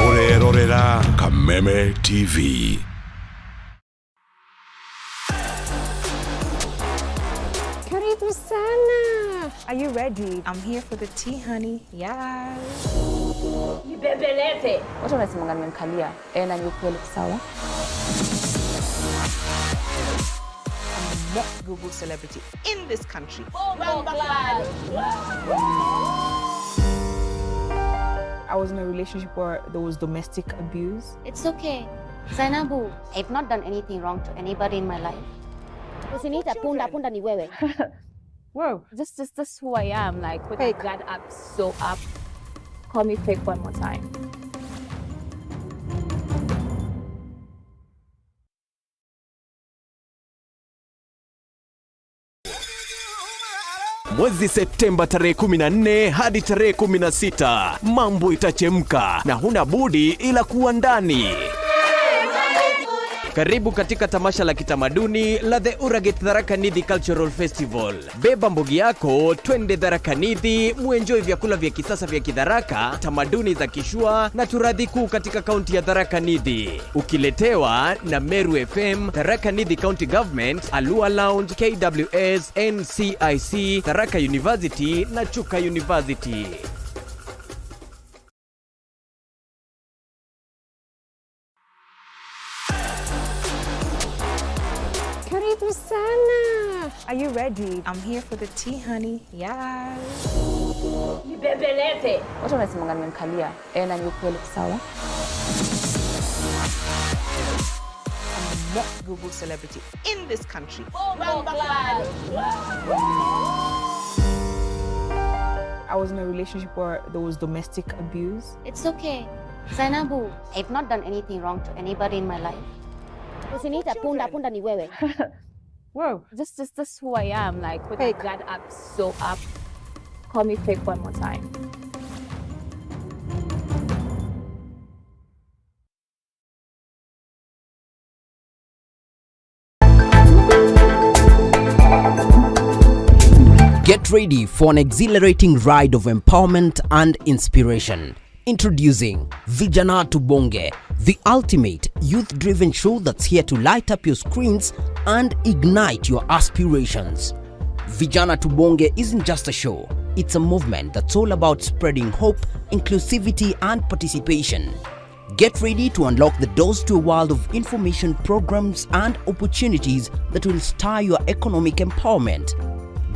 Ũrerorera Kameme TV. Karibu sana. Are you ready? I'm here for the tea, honey. Yes. Nibembeleze. Watu wanasemanga nimemkalia. Eh, na ni ukweli sawa. I'm not Google celebrity in this country. I was in a relationship where there was domestic abuse. It's okay. Zainabu, I've not done anything wrong to anybody in my life. Usiniita punda, punda ni wewe. Whoa. Just who I am, like with my guard up, so up. Call me fake one more time. Mwezi Septemba tarehe 14 hadi tarehe 16, mambo itachemka na huna budi ila kuwa ndani. Karibu katika tamasha la kitamaduni la The Uraget Tharaka Nithi Cultural Festival. Beba mbogi yako, twende Tharaka Nithi, muenjoy vyakula vya kisasa vya Kidharaka, tamaduni za Kishua na turathi kuu katika kaunti ya Tharaka Nithi. Ukiletewa na Meru FM, Tharaka Nithi County Government, Alua Lounge, KWS, NCIC, Tharaka University na Chuka University. Karibu sana. Are you ready? I'm here for the tea, honey. Yes. Nibembeleze. Watu wanasemanga nimemkalia. Eh, na ni ukweli sawa. I'm not Google celebrity in this country. I was in a relationship where there was domestic abuse. It's okay. Zainabu, I've not done anything wrong to anybody in my life. Usiniita punda, punda ni wewe. Whoa. Just who I am, like with my guard up, so up. Call me fake one more time. Get ready for an exhilarating ride of empowerment and inspiration. Introducing Vijana Tubonge, the ultimate youth-driven show that's here to light up your screens and ignite your aspirations. Vijana Tubonge isn't just a show, it's a movement that's all about spreading hope, inclusivity, and participation. Get ready to unlock the doors to a world of information, programs, and opportunities that will stir your economic empowerment.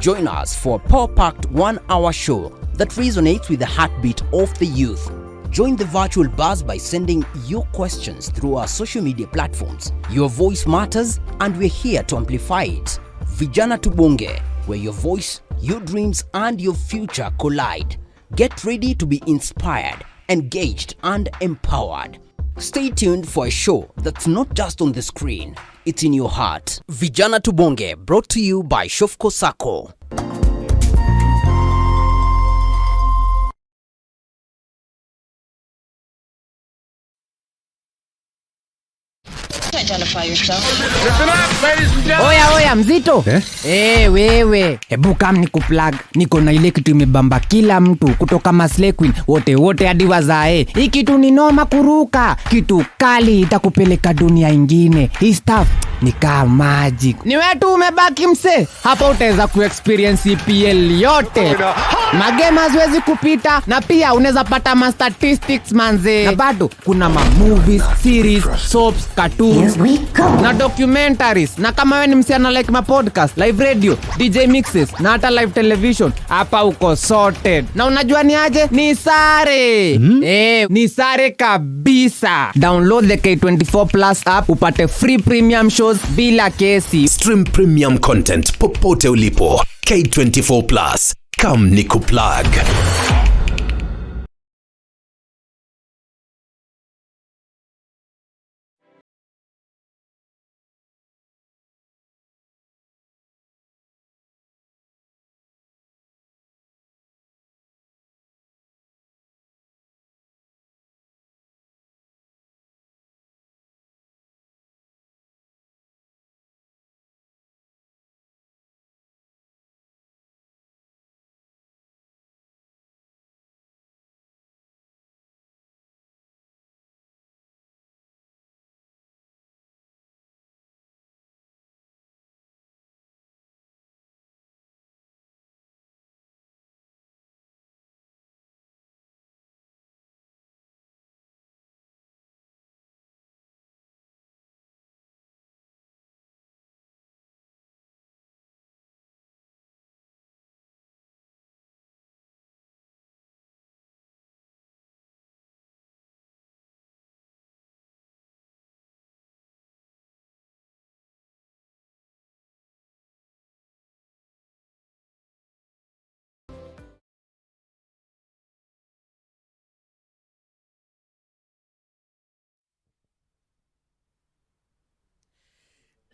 Join us for a power-packed 1-hour show that resonates with the heartbeat of the youth. Join the virtual buzz by sending your questions through our social media platforms. Your voice matters, and we're here to amplify it. Vijana Tubonge, where your voice, your dreams, and your future collide. Get ready to be inspired, engaged, and empowered. Stay tuned for a show that's not just on the screen, it's in your heart. Vijana Tubonge, brought to you by Shofco Sacco. identify yourself. Oya oya mzito eh? Eh, wewe hebu kam ni kuplug, niko na ile kitu imebamba kila mtu kutoka Maslay Queen wote wote hadi wazae. Hii kitu ni noma kuruka, kitu kali itakupeleka dunia ingine. Hii stuff ni kama magic. Ni wewe tu umebaki mse, hapa utaweza kuexperience EPL yote. Magame haziwezi kupita, na pia unaweza pata ma statistics manze. Na bado kuna ma movies, series, soaps, cartoons na documentaries. Na kama wewe ni msichana like ma podcast, live radio, DJ mixes na hata live television, hapa uko sorted. Na unajua ni aje? Ni sare. Ni sare kabisa. Download the K24 Plus app upate free premium shows bila kesi. Stream premium content popote ulipo. K24 Plus. Come nikuplug.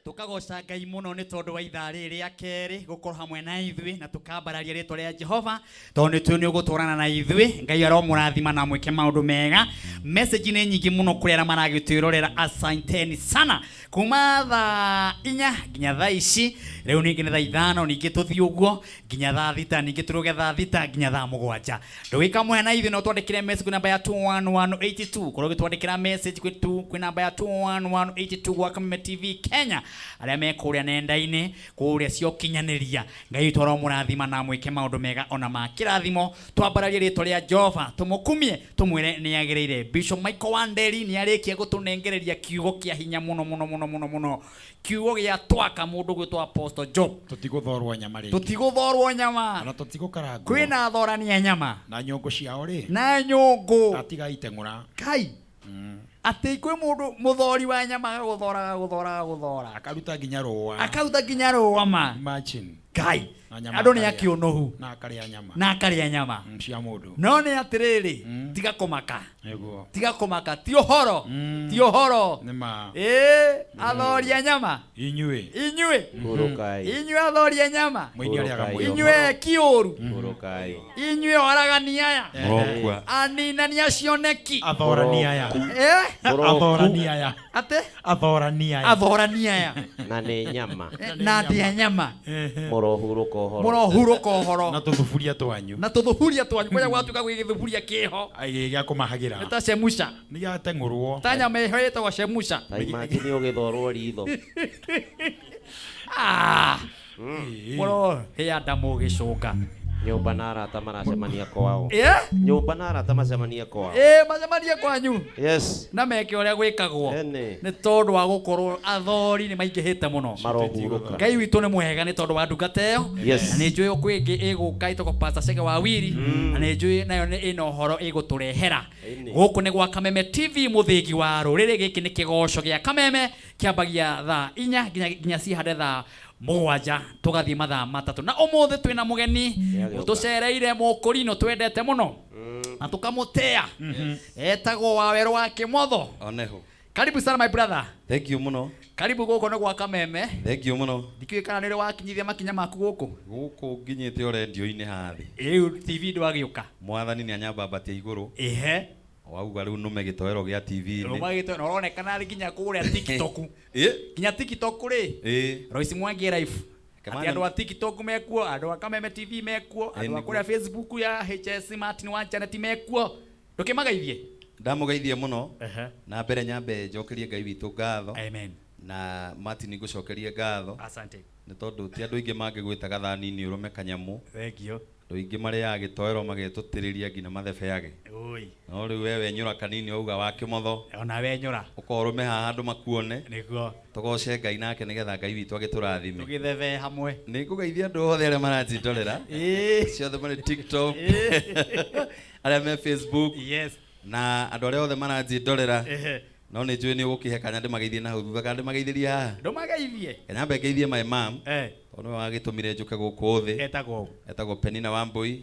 Tukagoca Ngai muno ni tondu wa ithaa rĩrĩ rĩa kerĩ gũkorwo hamwe na ithuĩ na tukambararia rĩtwa rĩa Jehova tondũ nĩ tũĩ nĩ ũgũtũrana na ithuĩ. Ngai aromũrathima na mwĩke maũndũ mega. Message nĩ nyingĩ mũno kũrĩ arĩa maragĩtwĩrorera, asanteni sana. Kuma thaa 4 nginya thaa ici, rĩu ningĩ nĩ thaa 5, ningĩ tũthiĩ ũguo nginya thaa 6, ningĩ tũrũge thaa 6 nginya thaa 7. Ndũgĩkamwe na ithuĩ, no twandĩkĩre message kwĩ namba ya 21182. Korwo ũgĩtwandĩkĩra message kwĩ namba ya 21182 gwa Kameme TV Kenya, arĩa me kũrĩa nenda-inĩ kũrĩa ciokinyanĩria. Ngai witũ aromũrathima na mwĩke maũndũ mega ona ma kĩrathimo. Twambararie rĩtwa rĩa Jehova, tũmũkumie, tũmwĩre nĩ agĩrĩire. Bishop Michael Wanderi nĩ arĩkia gũtũnengereria kiugo kĩa hinya mũno mũno mũno mũno mũno, kiugo gĩa twaka mũndũ gwĩtwo Apostle Job. Tũtigũthorwo nyama rĩngĩ, tũtigũthorwo nyama ona tũtigũkarangwo. Kwĩna athorani a nyama na nyũngũ ciao rĩ, na nyũngũ atigaiteng'ũra kai. Atĩ kwĩ mũndũ mũthori wa nyama agagũthora agagũthora agagũthora, akaruta nginya rũa, akaruta nginya rũa ma. Imagine. Kai andũ nĩ akĩũnũhu na akarĩa nyama, na akarĩa nyama cia mũndũ. No nĩ atĩrĩrĩ, tiga kũmaka, nĩguo tiga kũmaka, ti ũhoro, ti ũhoro. Nĩ ma. Athori a nyama inyuĩ, inyuĩ inyuĩ athori a nyama, inyuĩ eki ũru, inyuĩ oragani aya, aninani a cioneki, athorani aya, athorani aya, atĩ athorani aya, athorani aya, na nĩ nyama, na ndĩa nyama, mũrohurũka ũhoro, mũrohurũka ũhoro, na tũthuburia twanyu, na tũthuburia twanyu, kũrĩa gwatuĩka gwĩ gĩthuburia kĩho gĩa kũmahagĩra, nĩ ta cemuca, nĩ gĩateng'ũrwo, ta nyama ĩho ĩtagwo cemuca. Ta imagine ũgĩthorwo ritho. Mũrohĩa nda mũgĩcũnga. Nyũmba na arata maracemania kwao. Nyũmba na arata macemanie kwao. Macemanie kwanyu. Yes. Na meke ũrĩa gwĩkagwo. Nĩ tondũ wa gũkorwo athori nĩ maingĩhĩte mũno. Marohurũka. Ngai witũ nĩ mwega nĩ tondũ wa ndungata ĩyo. Yes. Na nĩ njũĩ kwĩ ĩngĩ ĩgũka ĩtagwo Pastor Chege wa Wiri. Na nĩ njũĩ nayo nĩ ĩna ũhoro ĩgũtũrehera. Gũkũ nĩ gwa Kameme TV, mũthĩgi wa rũrĩrĩ. Gĩkĩ nĩ kĩgoco gĩa Kameme kĩambagia thaa 4 nginya cihande thaa 7, tũgathiĩ mathaa 3. Na ũmũthĩ twĩna mũgeni ũtũcereire mũkũrinũ twendete mũno na tũkamũtĩa, etagwo Wawerũ wa Kĩmotho. Oneho. Karibu sana my brother. Thank you mũno. Karibu gũkũ nĩ gwa Kameme. Thank you mũno. Ndikĩũĩ kana nĩ ũrĩ wakinyithia makinya maku gũkũ. Gũkũ nginyĩte o rendio-inĩ haha thĩ. Rĩu TV ndwagĩũka. Mwathani nĩ anyambambatia igũrũ. Ehe. Wauga rĩu nũme gĩtoero gĩa TV-inĩ. Rũma gĩtoero na ũronekana arĩ nginya kũrĩa TikTok. Nginya TikTok rĩ. Royce Mwangi live. Atĩ andũ a TikTok mekuo, andũ a Kameme TV mekuo, andũ a kũrĩa Facebook ya HS Martin wa Janet mekuo. Ndũkĩmagaithie. Ndamũgeithie mũno. Na mbere nyambe njokerie Ngai witũ ngatho. Amen. Na Martin ngũcokerie ngatho. Asante. Nĩ tondũ ti andũ aingĩ mangĩgwĩta gathani-inĩ ũrũme kanyamũ. Thank you. Andũ aingĩ marĩaga gĩtoero magetũtĩrĩria nginya mathebeage. Oi. No rĩu we wenyũra kanini wauga wa kĩmotho. Ona wenyũra. Ũkorũme haha andũ makuone. Nĩguo. Tũgoce Ngai nake nĩgetha Ngai witũ agĩtũrathime. Tũgĩthebee hamwe. Nĩ ngũgeithia andũ othe arĩa maranjĩndorera. Ciothe marĩ TikTok. Arĩa me Facebook. Yes. Na andũ arĩa othe maranjĩndorera. No nĩ njũĩ nĩ ũgũkĩhe kanya ndĩmageithie na hau thutha kana ndĩmageithĩrie haha. Ndũmageithie. Kanya ngeithie my mom. Tondũ nĩwe wagĩtũmire njũke gũkũ thĩ. Etagwo. Etagwo Penina Wambui.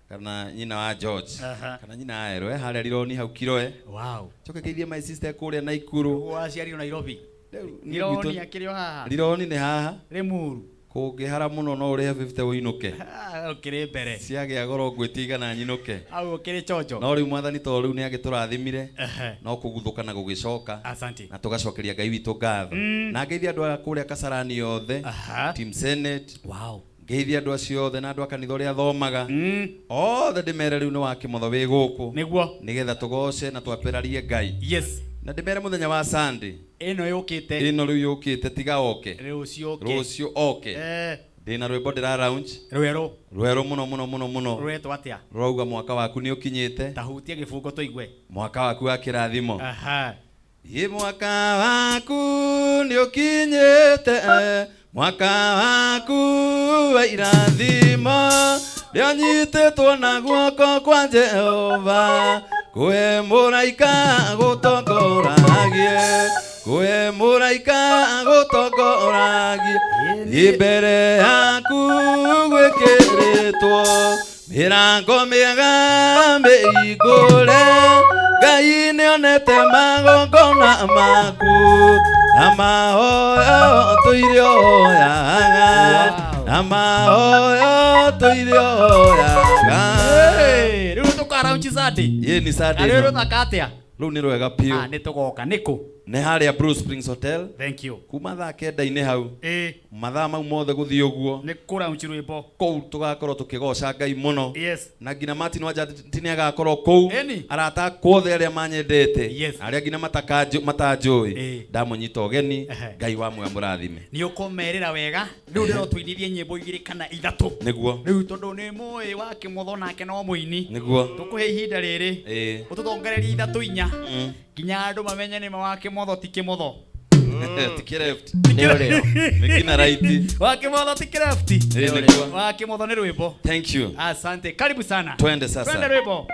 Kana nyina wa George. Kana nyina wa Erwe harĩa Rironi hau Kiroe. Wow. Njoke ngeithie my sister kũrĩa Naikuru. Waciarirwo Nairobi. Rironi akĩrĩ o haha. Rironi nĩ haha. Limuru. Kũngĩhara mũno no ũrĩhe 50 ũinũke. Ũkĩrĩ mbere. Ciagĩa goro ngwĩtia igana nyinũke. Au ũkĩrĩ chonjo. No rĩu mwathani to rĩu nĩ agĩtũrathimire. No kũguthũka na gũgĩcoka. Asante. Na tũgacokeria Ngai witũ ngatho. Na ngeithia andũ a kũrĩa Kasarani othe. Team Senate. Wow. Ngeithia andũ acio othe na andũ a kanitha ũrĩa thomaga. Othe ndĩmere rĩu nĩ wa kĩmotho wĩ gũkũ. Nĩguo. Nĩgetha tũgoce na twaperarie Ngai. Yes. Na ndĩmere mũthenya wa Sunday. Ĩno yũkĩte. Ĩno rĩu yũkĩte tiga oke. Rũciũ oke. Rũciũ oke. Ndĩna rwĩmbo ndĩra launch. Rwerũ. Rwerũ mũno mũno mũno mũno. Rwetwo atĩa? Rũrauga mwaka waku nĩ ũkinyĩte. Tahutia gĩbungo tũigue. Mwaka waku wa kĩrathimo. Aha. Ĩ mwaka waku nĩ ũkinyĩte. Mwaka waku wa irathimo. Nĩũnyitĩtwo na guoko kwa Jehova. Kũhe mũraika gũtongoragie. Kũhe mũraika gũtongoragie. Thiĩ mbere yaku gwĩkĩrĩtwo mĩrango mĩega mĩhingũre. Ngai nĩonete magongona maku na mahoyo tũire oyaga. Na mahoyo tũire oyaga. Rĩu tũkaraunchi Sunday. Ĩĩ nĩ Sunday. Rĩu rũthaka atĩa? Rũu nĩ rwega biũ. Nĩ tũgoka nĩkũ? Nĩ harĩa Blue Springs Hotel. Thank you. Kuma thaa kenda-inĩ hau. Mathaa mau mothe gũthiĩ ũguo. Nĩ kũraunchi rwĩmbo. Kũu tũgakorwo tũkĩgoca Ngai mũno. Yes. Na nginya Martin wa Janet nĩ agakorwo kũu. Arata akwa othe arĩa manyendete. Yes. Arĩa nginya matanjũĩ. Ndamũnyita ũgeni. Ngai wa muoyo amũrathime. Nĩ ũkũmerĩra wega. Rĩu ndĩrotũinithie nyĩmbo igĩrĩ kana ithatũ. Nĩguo. Rĩu tondũ nĩ mũĩ wa kĩmotho nake no mũini. Nĩguo. Tũkũhe ihinda rĩrĩ. Ũtũtongorerie ithatũ inya. Nginya andũ mamenye nĩ ma wa kĩmotho ti kĩmotho. Ti kĩreft. Nĩ kinya right. Wa kĩmotho ti kĩreft. Nĩguo. Wa kĩmotho nĩ rwĩmbo. Thank you. Asante. Karibu sana. Twende sasa. Twende rwĩmbo.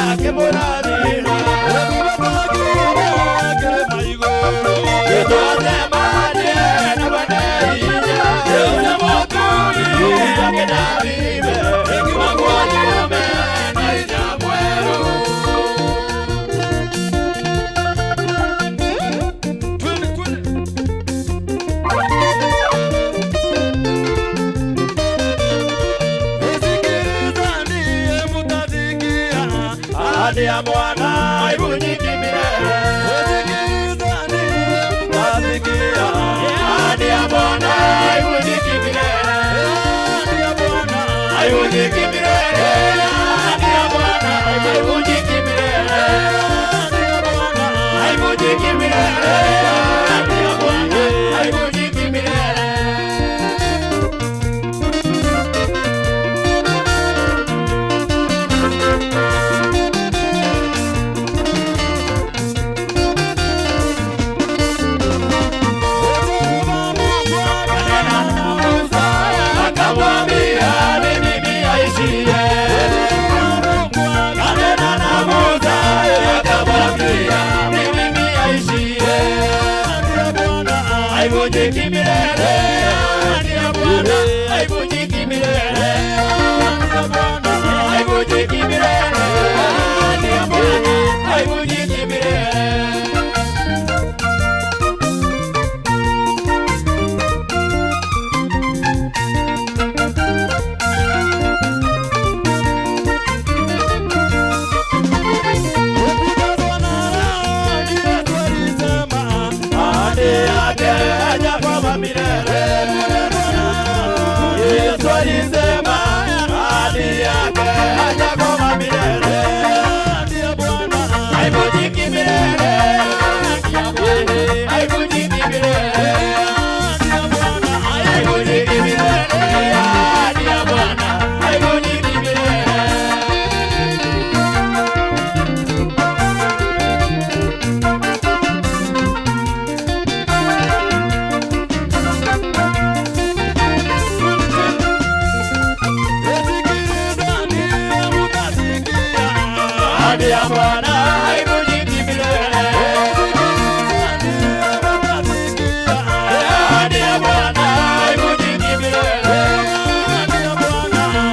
Akĩmũrathima. Gĩtũcemanie na mwene hinya. Ũcio mũthuri akĩndathime. Ĩkiuma nyume na hinya mwerũ. Ahadi ya Bwana haivunjiki milele. Ahadi ya Bwana haivunjiki milele. Haivunjiki milele. Ahadi ya Bwana haivunjiki milele. Haivunjiki milele. Ahadi ya Bwana haivunjiki milele. Akamwambia ni mimi aishiye. Kanena na Musa akamwambia ni mimi aishiye. Haivunjiki milele. Ahadi ya Bwana haivunjiki milele. Haivunjiki milele. Ahadi ya Bwana haivunjiki milele. Ahadi yake hajakwama milele. Yesu alisema ahadi yake hajakwama milele. Haivunjiki milele. Haivunjiki milele. Haivunjiki milele. Ahadi ya Bwana haivunjiki milele. Ahadi ya Bwana haivunjiki milele. Ahadi ya Bwana haivunjiki milele.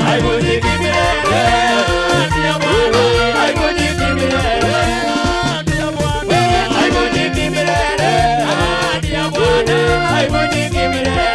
Haivunjiki milele. Ahadi ya Bwana haivunjiki milele. Haivunjiki milele. Ahadi ya Bwana haivunjiki milele.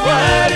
Where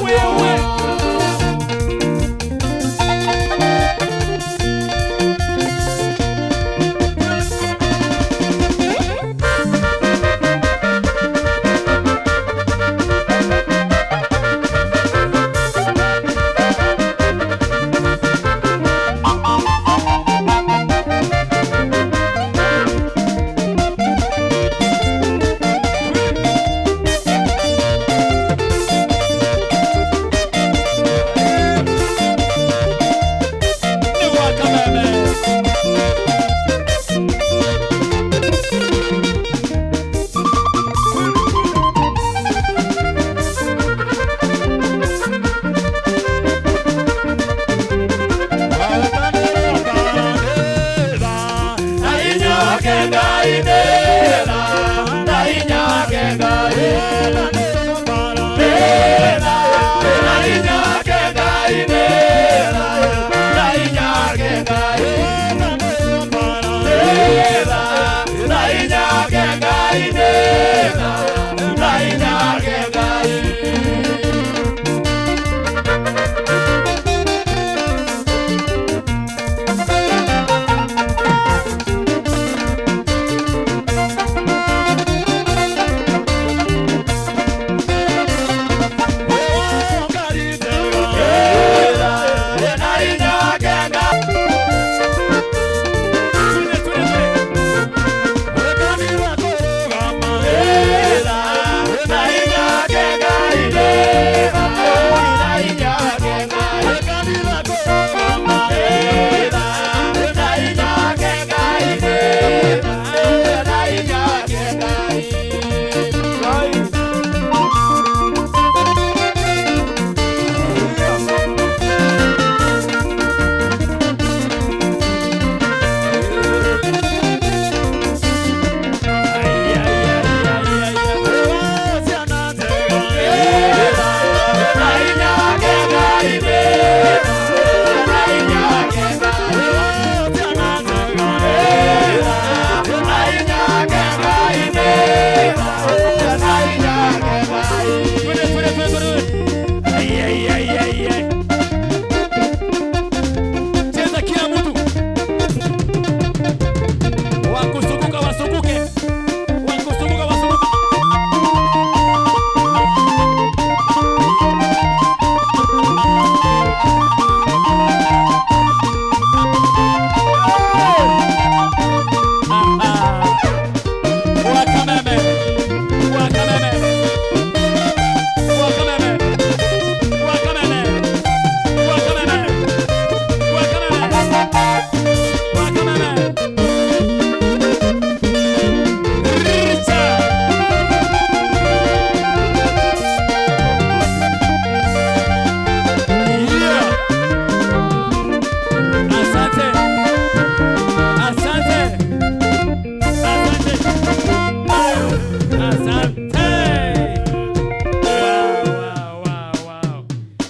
Wewe.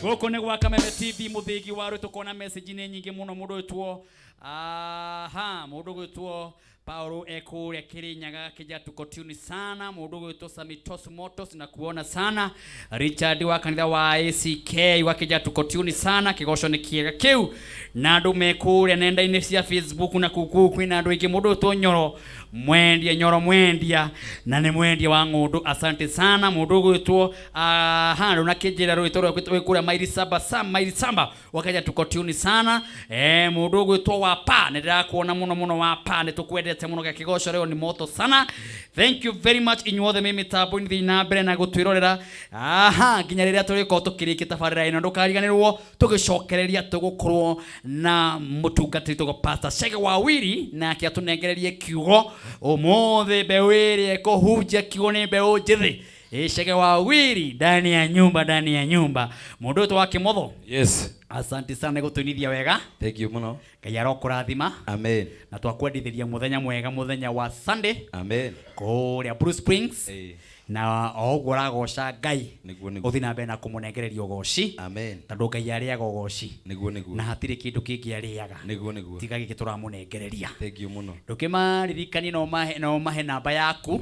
Gũkũ nĩ gwa Kameme TV mũthĩgi wa rwĩ tũkona message nĩ nyingĩ mũno mũndũ wĩtwo aha mũndũ gwĩtwo Paulo ekũrĩa Kirinyaga kija tuko tuni sana mũndũ gwĩtwo Samitos Motos na kuona sana Richard wa kanitha wa ACK wa kija tuko tuni sana kĩgoco nĩ kĩega kĩu na andũ me kũrĩa nenda-inĩ cia Facebook na kuku kwĩna andũ aingĩ mũndũ wĩtwo Nyoro mwendia Nyoro mwendia na nĩ mwendia wa ng'ũndũ asante sana mũndũ ũgwĩtwo aha ndũnakĩnjĩra rwĩtwo rwĩ kũrĩa mairi saba sam mairi samba wakaja tuko tuni sana mũndũ ũgwĩtwo wapa nĩ ndĩrakuona mũno mũno wapa nĩ tũkwendete mũno gĩa kĩgoco rĩo nĩ moto sana thank you very much inyuothe me mĩtambo-inĩ thiĩ na mbere na gũtwĩrorera aha nginya rĩrĩa tũrĩkorwo tũkĩrĩkia tabarĩra ĩno ndũkariganĩrwo tũgĩcokereria tũgũkorwo na mũtungatĩri tũgwo Pastor Chege wa Wiri nake atũnengererie kiugo ũmũthĩ mbeũ ĩrĩa ĩkũhunjia kiugo nĩ mbeũ njĩthĩ Chege wa Wiri ndani ya nyumba ndani ya nyumba mũndũ ũyũ wa Kĩmotho. Yes. Asante sana nĩ gũtũinithia wega. Thank you mũno. Ngai arokũrathima. Amen. Na twakwendithĩria mũthenya mwega mũthenya wa Sunday. Amen. Kũrĩa Blue Springs. Na o ũguo ũragoca Ngai. Nĩguo nĩguo. Ũthiĩ na mbere na kũmũnengereria ũgoci. Amen. Tondũ Ngai arĩaga ũgoci. Nĩguo nĩguo. Na hatirĩ kĩndũ kĩngĩ arĩaga. Nĩguo nĩguo. Tiga gĩkĩ tũramũnengereria. Thank you mũno. Ndũkĩmaririkanie no mahe namba yaku.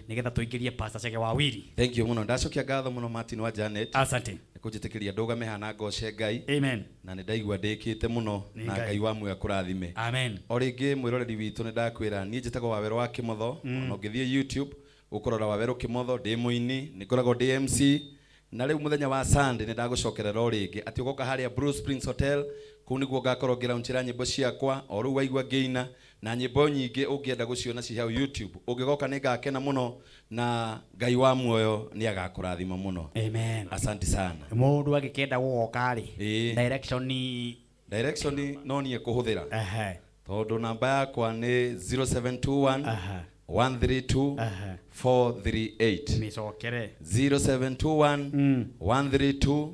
Nĩgetha tũingĩrie Pastor Chege wa Wiri. Thank you mũno. Ndacokia ngatho mũno Martin wa Janet. Asante. Nĩ kũnjĩtĩkĩria ndũgame haha na ngoce Ngai. Amen. Na nĩ ndaigua ndĩkĩte mũno Nĩ na Ngai. Ngai wa muoyo akũrathime. Amen. O rĩngĩ mwĩroreri witũ nĩ ndakwĩra niĩ njĩtagwo Wawerũ wa Kĩmotho. Ona ũngĩthiĩ YouTube ũkũrora Wawerũ Kĩmotho ndĩ mũini, nĩ ngoragwo ndĩ MC. Na rĩu mũthenya wa Sunday nĩ ndagũcokerera o rĩngĩ atĩ ũgoka harĩa Blue Springs Hotel kũu nĩguo ngakorwo ngĩlaunchĩra nyĩmbo ciakwa o rĩu waigua ngĩina na nyĩmbo nyingĩ ũngĩenda gũciona ci hau YouTube. Ũngĩgoka nĩ ngakena mũno na Ngai wa muoyo nĩ agakũrathima mũno. Amen. Asante sana. Mũndũ angĩkenda gũgoka rĩ, direction ni Direction no niĩ kũhũthĩra. Tondũ namba yakwa nĩ 0721 132 438. Mĩcokere. 0721 132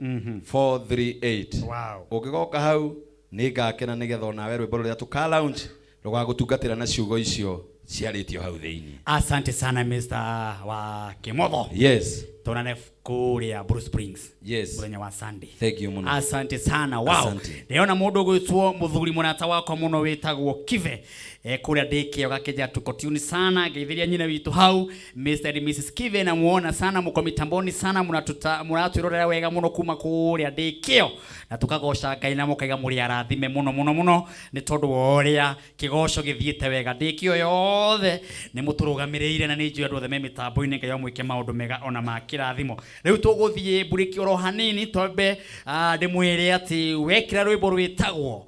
438. Wow. Ũngĩgoka hau nĩ ngakena nĩgetha onawe rwĩmbo rũrĩa tũka launch rũgagũtungatĩra na ciugo icio ciarĩtio hau thĩinĩ. Asante sana Mr. wa Kĩmotho. Yes. Tuonane kũrĩa Blue Springs. Yes. Mũthenya wa Sunday. Thank you mũno. Asante sana. Wow. Asante. Ndĩrona mũndũ ũgwĩtwo mũthuri mũrata wakwa mũno wĩtagwo Kive. Kũrĩa ndĩkĩo gakĩnja tuko tune sana ngeithĩria nyina witũ hau Mr. and Mrs. Kive na muona sana mũko mitamboni sana mũratwĩrorera wega mũno kuma kũrĩa ndĩkĩo na tũkagoca Ngai na mũkaiga mũrĩ arathime mũno mũno mũno nĩ tondũ wa ũrĩa kĩgoco gĩthiĩte wega ndĩkĩo yothe nĩ mũtũrũgamĩrĩire na nĩ njũĩ andũ othe me mĩtambo-inĩ Ngai amwĩke maũndũ mega ona ma kĩrathimo. Rĩu tũgũthiĩ mburĩki oro hanini twambe ndĩmwĩre atĩ wekĩra rwĩmbo rwĩtagwo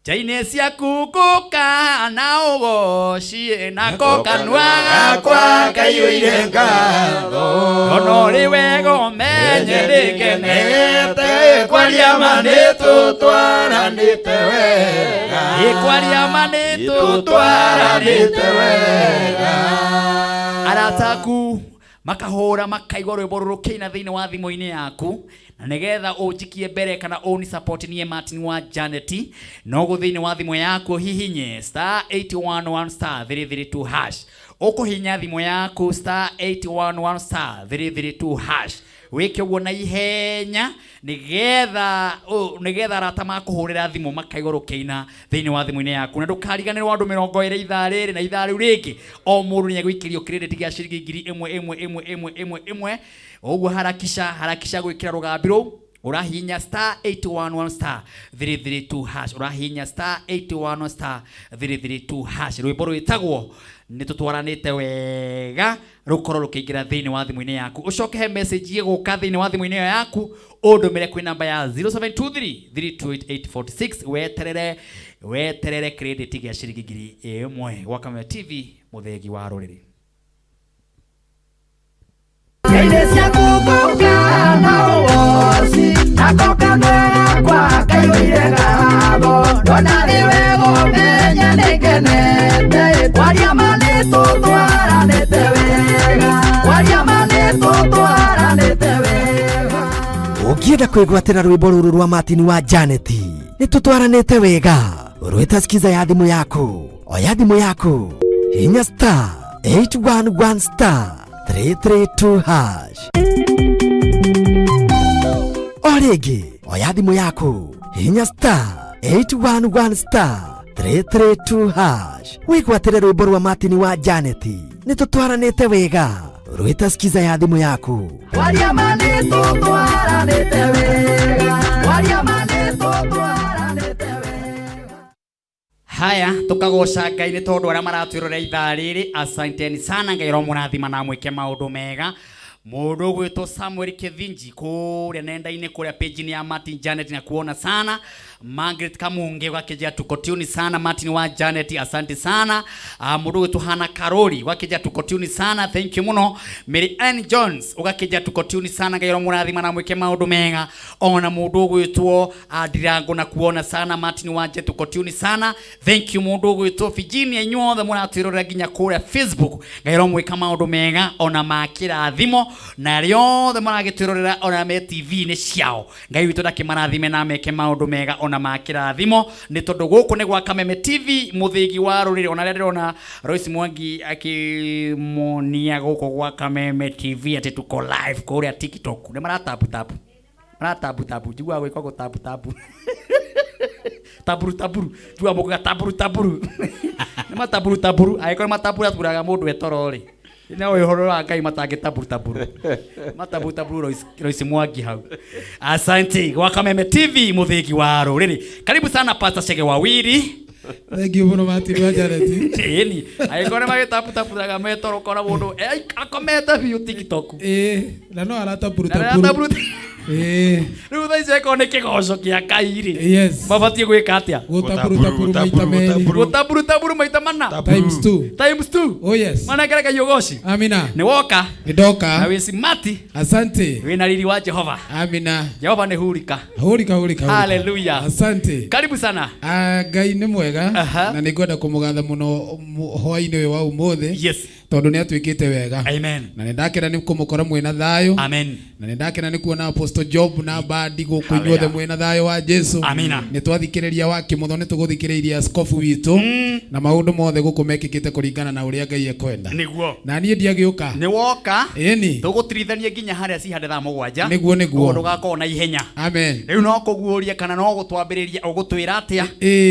Njainĩ ciaku ngũka na ũgoci nako kanua gakwa kaiyũire ngatho. Ona ũrĩ wega ũmenye nĩngenete. Kwaria ma nĩtũtwaranĩte wega. Ĩ kwaria ma nĩtũtwaranĩte wega. Arata aku makahũra makaigua rwĩmbo rũrũ kĩina thĩinĩ wa thimũ-inĩ yaku na nĩgetha ũnjikie mbere kana ũni support niĩ Martin wa Janet no gũ thĩinĩ wa thimũ yaku hihinye star 811 star 332 hash ũkũhihinya thimũ yaku star 811 star 332 hash wĩke ũguo na ihenya nĩgetha arata makũhũrĩra thimũ makaigua rũkĩina thĩinĩ wa thimũ-inĩ yaku na ndũkariganĩrwo andũ 20 ithaa rĩrĩ na ithaa rĩu rĩngĩ o mũndũ nĩ egũikĩrio credit gĩa ciringi ngiri ĩmwe ĩmwe ĩmwe ĩmwe ĩmwe ĩmwe ũguo harakisha harakisha gwĩkĩra rũgambi rũu ũrahihinya star 811 star 332 hash ũrahihinya star 811 star 332 hash rwĩmbo rwĩtagwo nĩ tũtwaranĩte wega rũkorwo rũkĩingĩra thĩinĩ wa thimũ-inĩ yaku ũcoke he message ĩgũka thĩinĩ wa thimũ-inĩ ĩyo yaku ũndũmĩre kwĩ namba ya 0723 328846 weterere credit gĩa ciringi ngiri ĩmwe gwa Kameme TV mũthĩgi wa rũrĩrĩ. Njainĩ ciaku ngũka na ũgoci nako kanua gakwa kaiyũire ngatho ndona nĩ wega ũmenye nĩngenete kwaria ma nĩtũtwaranĩte wega kwaria ma nĩtũtwaranĩte wega. Ũngĩenda kwĩgwatĩra rwĩmbo rũrũ rwa Martin wa Janet nĩtũtwaranĩte wega rwĩta skiza ya thimũ yaku oya thimũ yaku hinya star 811 star 332 hash o rĩngĩ Oya thimũ yaku, hihinya star 811 star 332 hash wĩgwatĩre rwĩmbo rwa Martin wa Janeti. Nĩ tũtwaranĩte wega, rwĩta skiza ya thimũ yaku. Waria ma nĩ tũtwaranĩte wega, waria ma nĩ tũtwaranĩte wega. Haya, tukagoca Ngai nĩ tondũ arĩa maratwĩrorera ithaa rĩrĩ, asanteni sana. Ngai aromũrathima na amwĩke maũndũ mega. Mũndũ ũgwĩtwo Samuel Kĩthinji kũrĩa nenda-inĩ, kũrĩa page-inĩ ya Martin Janet, na kuona sana. Margaret Kamunge ũgakĩnjĩra tuko tune sana Martin wa Janet, asante sana. Mũndũ ũgwĩtwo Hana Karori ũgakĩnjĩra tuko tune sana, thank you mũno. Mary Ann Jones ũgakĩnjĩra tuko tune sana, Ngai aromũrathima na amwĩke maũndũ mega. Ona mũndũ ũgwĩtwo Ndirango na kuona sana Martin wa Janet, tuko tune sana, thank you. Mũndũ ũgwĩtwo Virginia, inyuothe mũratwĩrorera nginya kũrĩa Facebook, Ngai aromwĩka maũndũ mega ona ma kĩrathimo, na arĩa othe maragĩtwĩrorera ona me TV-inĩ ciao, Ngai witũ ndakĩmarathime na meke maũndũ mega ona ma kĩrathimo, nĩ tondũ gũkũ nĩ gwa Kameme TV, mũthĩgi wa rũrĩrĩ. Ona arĩa ndĩrona Royce Mwangi akĩmonia gũkũ gwa Kameme TV atĩ tuko live kũrĩa TikTok, nĩ maratabu tabu, maratabu tabu, njiguaga gwĩka gũtabu tabu, taburu taburu, njiguaga mũkuga taburu taburu, nĩ mataburu taburu. Angĩkorwo nĩ matabura mũndũ etoro rĩ, no ũhoro wa Ngai matangĩ taburu taburu, mataburu taburu. Royce Mwangi hau, asante. Gwa Kameme TV, mũthĩgi wa rũrĩrĩ. Karibu sana Pastor Chege Wawiri. Thank you mũno Martin wa Janet. Ĩni angĩkorwo nĩ magĩtabutapuraga metoro, ũkona mũndũ akomete biũ TikTok. Ĩĩ, na no arataburu Na taburu. arataburu. Rĩu thaa ici angĩkorwo nĩ kĩgoco kĩa Ngai rĩ, mabatiĩ gwĩka atĩa? Gũtaburu taburu maita merĩ. Gũtaburu taburu maita mana. Times two. Times two. Oh yes. Manengere Ngai ũgoci. Amina. Nĩ woka. Nĩ ndoka. Na wĩ smart. Asante. Wĩna riri wa Jehova. Amina. Jehova nĩ hurika. Hurika hurika. Hurika. Hallelujah. Asante. Karibu sana. Ngai nĩ mwega na nĩ ngwenda kũmũgatha mũno hwaĩ-inĩ ũyũ wa ũmũthĩ. Tondũ nĩ atwĩkĩte wega. Amen. Na nĩ ndakena nĩ kũmũkora mwĩna thayũ. Amen. Na nĩ ndakena nĩ kuona Apostle Job na Bandi gũkũ inyuothe mwĩna thayũ wa Jesu. Amina. Nĩ twathikĩrĩria wa kĩmũtho, nĩ tũgũthikĩrĩirie askobu witũ na maũndũ mothe gũkũ mekĩkĩte kũringana na ũrĩa Ngai ekwenda. Nĩguo. Na niĩ ndiagĩũka. Nĩ woka. Ĩni. Tũgũtirithanie nginya harĩa cihande thaa 7. Nĩguo, nĩguo. Ũguo ndũgakorwo na ihenya. Amen. Rĩu no kũguũria kana no gũtwambĩrĩria ũgũtwĩra atĩa.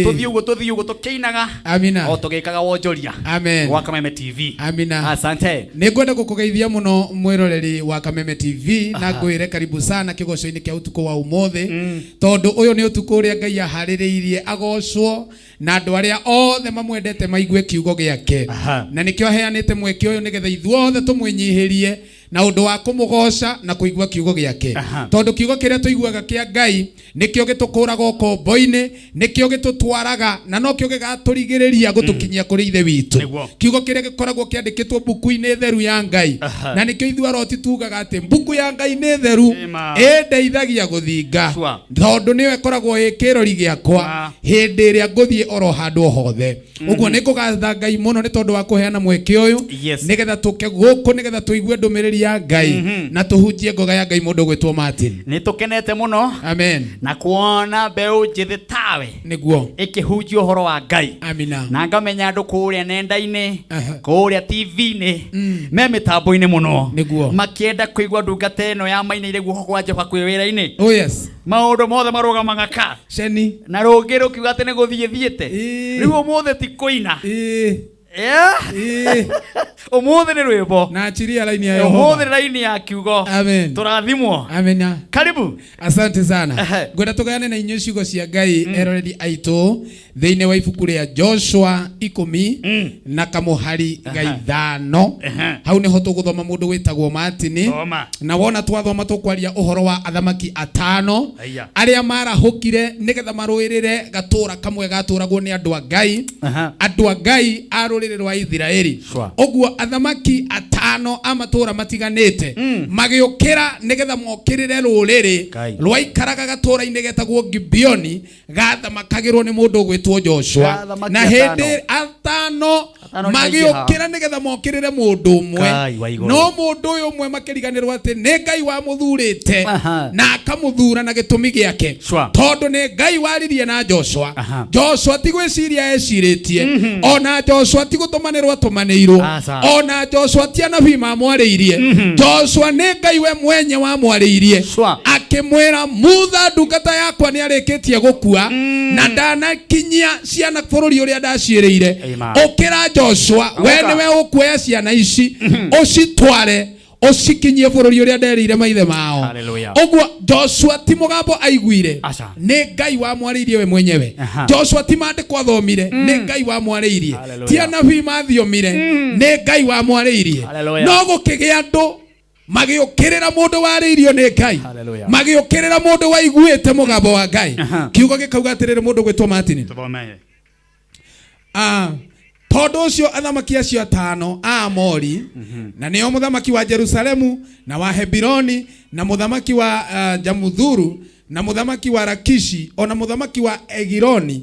Tũthiĩ ũguo, tũthiĩ ũguo tũkĩinaga. Amina. O tũgĩkaga wonjoria. Amen. Gwa Kameme TV. Amina. Asante. Nĩ ngwenda gũkũgeithia mũno mwĩroreri wa Kameme TV na ngwĩre karibu sana kĩgoco-inĩ kĩa ũtukũ wa ũmũthĩ, tondũ ũyũ nĩ ũtukũ ũrĩa Ngai aharĩrĩirie agocwo na andũ arĩa othe mamwendete maigue kiugo gĩake. Na nĩkĩo aheanĩte mweke ũyũ nĩgetha ithuothe tũmwĩnyihĩrie na ũndũ wa kũmũgoca na kũigua kiugo gĩake. Tondũ kiugo kĩrĩa tũiguaga kĩa Ngai nĩkĩo gĩtũkũraga ũkombo-inĩ, nĩkĩo gĩtũtwaraga na nokĩo gĩgatũrigĩrĩria gũtũkinyia kũrĩ ithe witũ. Kiugo kĩrĩa gĩkoragwo kĩandĩkĩtwo mbuku-inĩ theru ya Ngai. Na nĩkĩo ithuĩ aroti tugaga atĩ mbuku ya Ngai nĩ theru, ĩndeithagia gũthinga, tondũ nĩyo ĩkoragwo ĩ kĩrori gĩakwa hĩndĩ ĩrĩa ngũthiĩ oro handũ o hothe. Ũguo nĩ ngũgatha Ngai mũno nĩ tondũ wa kũheana mweke ũyũ nĩgetha tũke gũkũ nĩgetha tũigue ndũmĩrĩri ya Ngai na tũhunjie ngoga ya Ngai mũndũ ũgwĩtwo Martin. Nĩ tũkenete mũno. Amen. Na kuona mbeũ njĩthĩ tawe nĩguo ĩkĩhunjia ũhoro wa Ngai. Amina. Na ngamenya andũ kũrĩa nenda-inĩ, kũrĩa TV-inĩ, me mĩtambo-inĩ mũno. Nĩguo. Makĩenda kũigua ndungata ĩno ya mainĩire guoko kwa Jehova kwĩ wĩra-inĩ. Oh yes. Maũndũ mothe marũgamaga ka. Ceni. Na rũngĩ rũkiuga atĩ nĩ gũthiĩ thiĩte. Rĩu ũmũthĩ ti kũina. Ũmũthĩ nĩ rwĩmbo. Na achiria laini ya Yehova. Ũmũthĩ nĩ laini ya kiugo. Amen. Tũrathimwo. Amina. Karibu. Asante sana. Ngwenda tũgayane na inyuĩ ciugo cia Ngai, eroreri aitũ, thĩinĩ wa ibuku rĩa Joshua 10 na kamũhari ga 5. Hau nĩho tũgũthoma mũndũ wĩtagwo Martin. Thoma. Na wona twathoma tũkwaria ũhoro wa athamaki 5 arĩa marahũkire nĩgetha marũĩrĩre gatũra kamwe gatũragwo nĩ andũ a Ngai. Andũ a Ngai a rũrĩrĩ rwa Isiraeli. Ũguo athamaki 5 a matũra matiganĩte magĩũkĩra nĩgetha mokĩrĩre rũrĩrĩ rwaikaraga gatũra-inĩ getagwo Gibeoni, gathamakagĩrwo nĩ mũndũ ũgwĩtwo Joshua. Athamaki Na atano. hĩndĩ 5. Atano nĩ maingĩha. Magĩũkĩra nĩgetha mokĩrĩre mũndũ ũmwe. Ngai wa igũrũ. No mũndũ ũyũ ũmwe makĩriganĩrwo atĩ nĩ Ngai wamũthurĩte Aha. na akamũthura na gĩtũmi gĩake. Sure. Tondũ nĩ Ngai waririe na Joshua. Aha. Joshua ti gwĩciria ecirĩtie, ona Joshua ti gũtũmanĩrwo atũmanĩirwo, Aca. ona Joshua ti anabii mamwarĩirie. Joshua nĩ Ngai we mwenye wamwarĩirie. Sure. Akĩmwĩra, Mutha ndungata yakwa nĩ arĩkĩtie gũkua na ndanakinyia ciana bũrũri ũrĩa ndaciĩrĩire. Amen. Ũkĩra Joshua, we Amũka. nĩwe ũkuoya ciana ici ũcitware ũcikinyie bũrũri ũrĩa nderĩire maithe mao. Hallelujah. Ũguo Joshua ti mũgambo aiguire, Aca. nĩ Ngai wamwarĩirie we mwenyewe. Aha. Joshua ti maandĩko athomire, nĩ Ngai wamwarĩirie. Hallelujah. Ti anabii mathiomire, nĩ Ngai wamwarĩirie. Hallelujah. No gũkĩgĩa andũ magĩũkĩrĩra mũndũ warĩirio nĩ Ngai, Hallelujah. magĩũkĩrĩra mũndũ waiguĩte mũgambo wa Ngai. Aha. Kiugo gĩkauga atĩrĩrĩ, mũndũ gwĩtwo Martin. Tũthomee. Ah, tondũ ũcio athamaki acio atano a Amori, na nĩo mũthamaki wa Jerusalemu na wa Hebironi na mũthamaki wa Jamuthuru na mũthamaki wa Lakishi ona mũthamaki wa Egiloni,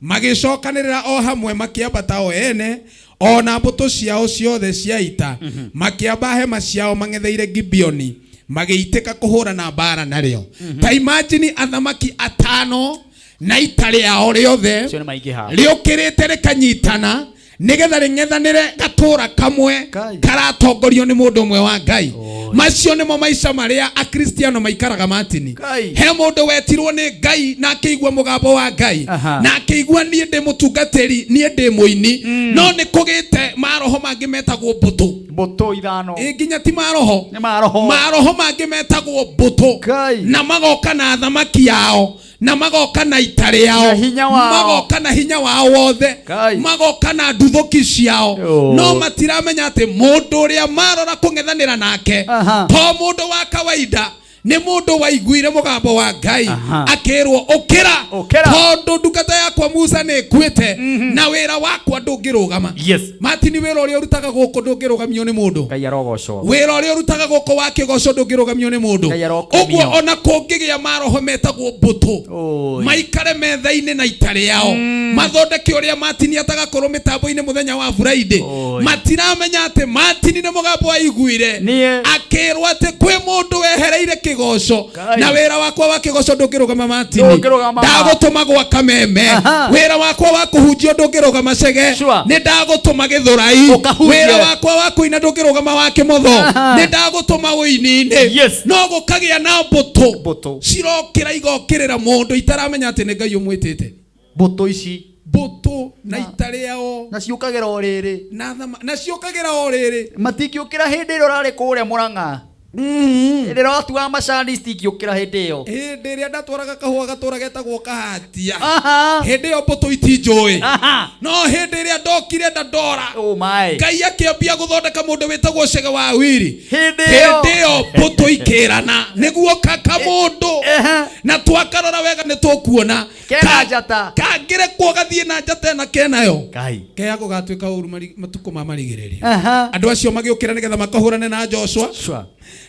magĩcokanĩrĩra o hamwe, makĩambata o ene o na mbũtũ ciao ciothe cia ita, makĩamba hema ciao mang'etheire Gibeoni, magĩitĩka kũhũrana mbara narĩo. Ta imagine athamaki atano na ita rĩao rĩothe Acio nĩ maingĩha. rĩũkĩrĩte rĩkanyitana nĩgetha rĩng'ethanĩre gatũra kamwe Ngai. karatongorio nĩ mũndũ ũmwe wa Ngai. Macio nĩmo maica marĩa akristiano maikaraga, Martin. Ngai. He mũndũ wetirwo nĩ Ngai na akĩigua mũgambo wa Ngai Aha. na akĩigua niĩ ndĩ mũtungatĩri, niĩ ndĩ mũini, no nĩ kũgĩte maroho mangĩ metagwo mbũtũ. Mbũtũ ithano. Ĩ, nginya ti maroho. Nĩ maroho. Maroho mangĩ metagwo mbũtũ. Ngai. Na magoka na athamaki ao na magoka na ita rĩao Na hinya wao. magoka na hinya wao wothe, Ngai. magoka na nduthũki ciao, Yo. no matiramenya atĩ mũndũ ũrĩa marora kũng'ethanĩra nake Aha. to mũndũ wa kawaida, nĩ mũndũ waiguire mũgambo wa Ngai Aha. akĩrwo ũkĩra, Ũkĩra. tondũ ndungata yakwa Musa nĩ ĩkuĩte na wĩra wakwa ndũngĩrũgama. Yes. Martin, wĩra ũrĩa ũrutaga gũkũ ndũngĩrũgamio nĩ mũndũ. Ngai arogocwo. Wĩra ũrĩa ũrutaga gũkũ wa kĩgoco ndũngĩrũgamio nĩ mũndũ. Ngai arokumio. Ũguo ona kũngĩgĩa maroho metagwo mbũtũ Oi. maikare metha-inĩ na ita rĩao mathondeke ũrĩa Martin atagakorwo mĩtambo-inĩ mũthenya wa Friday, Oi. matiramenya atĩ Martin nĩ mũgambo aiguire Niĩ. akĩrwo atĩ kwĩ mũndũ wehereire kĩgoco Ngai. na wĩra wakwa wa kĩgoco ndũngĩrũgama, Martin. Ndũngĩrũgama. Ndagũtũma gwa Kameme. Aha. Wĩra wakwa wa kũhunjia ndũngĩrũgama Cege. Sure. Nĩ ndagũtũma Gĩthũrai. Ũkahunjie. Wĩra wakwa wa kũina ndũngĩrũgama wa Kĩmotho. Aha. Nĩ ndagũtũma ũini-inĩ. Yes. No gũkagĩa na mbũtũ Mbũtũ. cirokĩra igokĩrĩra mũndũ itaramenya atĩ nĩ Ngai ũmwĩtĩte. Mbũtũ ici. Mbũtũ na ita rĩao. Na ciũkagĩra o rĩrĩ. Na na ciũkagĩra o rĩrĩ. Matingĩũkĩra hĩndĩ ĩrĩa ũrarĩ kũrĩa Mũrang'a. Hĩndĩ ĩrĩa watuaga macani citingĩũkĩra hĩndĩ ĩyo. Hĩndĩ ĩrĩa ndatwaraga kahũa gatũra getagwo Kahatia, Aha. hĩndĩ ĩyo mbũtũ itinjũĩ. Aha. No hĩndĩ ĩrĩa ndokire ndandora, Oh my. Ngai akĩambia gũthondeka mũndũ wĩtagwo Cege wa Wiri. Hĩndĩ ĩyo. Hĩndĩ ĩyo mbũtũ ikĩrana nĩguo kaka mũndũ Ehe. na twakarora wega nĩ tũkuona Kena njata. Kangĩrekwo gathiĩ na njata ĩna kenayo Ngai. keya gũgatuĩka ũru matukũ ma marigĩrĩrio. Aha. Andũ acio magĩũkĩra nĩgetha makahũrane na Joshua. Sure.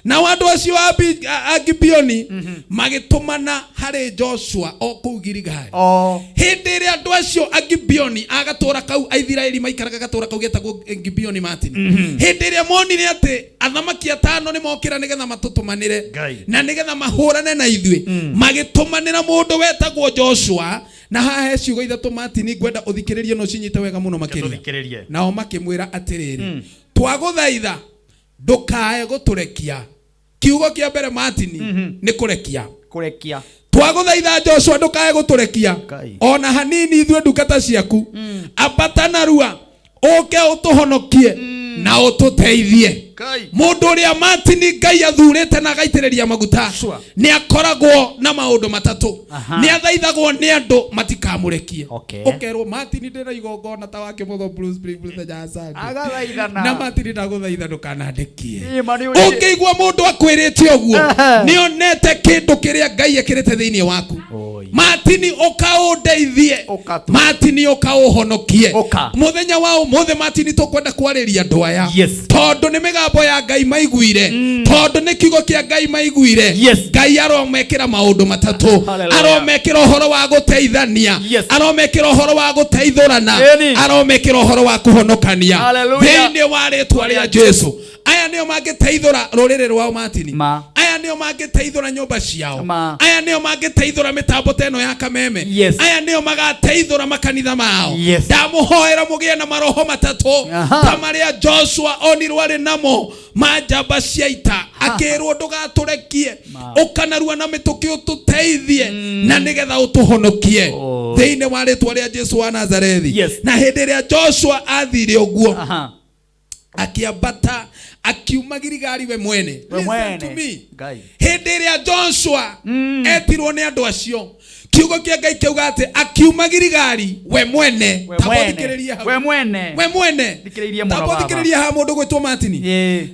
Nao andũ acio a Gibeoni magĩtũmana harĩ Joshua o kũu Giligali. Oh. Hĩndĩ ĩrĩa andũ acio a Gibeoni a gatũra kau Aithiraeli maikaraga gatũra kau getagwo Gibeoni, Martin, hĩndĩ ĩrĩa monire atĩ athamaki atano nĩ mokĩra nĩgetha matũtũmanĩre Ngai. na nĩgetha mahũrane na ithuĩ, magĩtũmanĩra mũndũ wetagwo Joshua. Na haha he ciugo ithatũ, Martin, ngwenda ũthikĩrĩrie na ũcinyite wega mũno makĩria. Tũthikĩrĩrie. Nao makĩmwĩra atĩrĩrĩ, twagũthaitha ndũkae gũtũrekia. Kiugo kĩa mbere, Martin, nĩ kũrekia. Kũrekia. Twagũthaitha Joshua ndũkae gũtũrekia Ngai. ona hanini ithuĩ ndungata ciaku, ambata narua ũke ũtũhonokie na ũtũteithie. Ngai. Mũndũ ũrĩa, Martin, Ngai athurĩte na agaitĩrĩria maguta Sure. nĩ akoragwo na maũndũ matatũ. Aha. Nĩ athaithagwo nĩ andũ matikamũrekie. Okay. Ũkerwo, Martin, ndĩna igongona ta wa Kĩmotho Blue Spring mũthenya wa Sunday. Agathaithana. Na Martin, ndagũthaitha ndũkanandekie. Ĩ, ma nĩ ũrĩ- Ũngĩigua mũndũ akwĩrĩte ũguo, Aha. nĩ onete kĩndũ kĩrĩa Ngai ekĩrĩte thĩinĩ waku. Oh, yes. Martin ũka ũndeithie. Martin ũka ũhonokie. Mũthenya wa ũmũthĩ Martin tũkwenda kwarĩria andũ aya. Tondũ nĩ mĩgambo ya Ngai maiguire. Tondũ nĩ kiugo kĩa Ngai maiguire. Ngai aromekĩra maũndũ matatũ. Aromekĩra ũhoro wa gũteithania. Aromekĩra ũhoro wa gũteithũrana. Aromekĩra ũhoro wa kũhonokania. Thĩinĩ wa rĩtwa rĩa Jesu. Aya nĩo mangĩteithũra rũrĩrĩ rwao Martin. Aya nĩo mangĩteithũra nyũmba ciao. Aya nĩo mangĩteithũra mĩtambo ta ĩno ya Kameme. Aya nĩo magateithũra makanitha mao. Ndamũhoera mũgĩe na maroho matatũ ta marĩa Joshua onirwo arĩ namo ma njamba cia ita, akĩrwo ndũgatũrekie, ũkanarua na mĩtũkĩ ũtũteithie na nĩgetha ũtũhonokie thĩinĩ wa rĩtwa rĩa Jesu wa Nazarethi. Na hĩndĩ ĩrĩa Joshua athire ũguo, akĩambata akiuma Giligali we mwene. We Listen to mwene. me. Ngai. Hĩndĩ ĩrĩa Joshua etirwo nĩ andũ acio, kiugo kĩa Ngai kĩauga atĩ akiuma Giligali we mwene. We Ta mwene. mũthikĩrĩrie hau. We mwene. We mwene. Thikĩrĩirie mũno Ta baba. mũthikĩrĩrie haha mũndũ gwĩtwo Martin.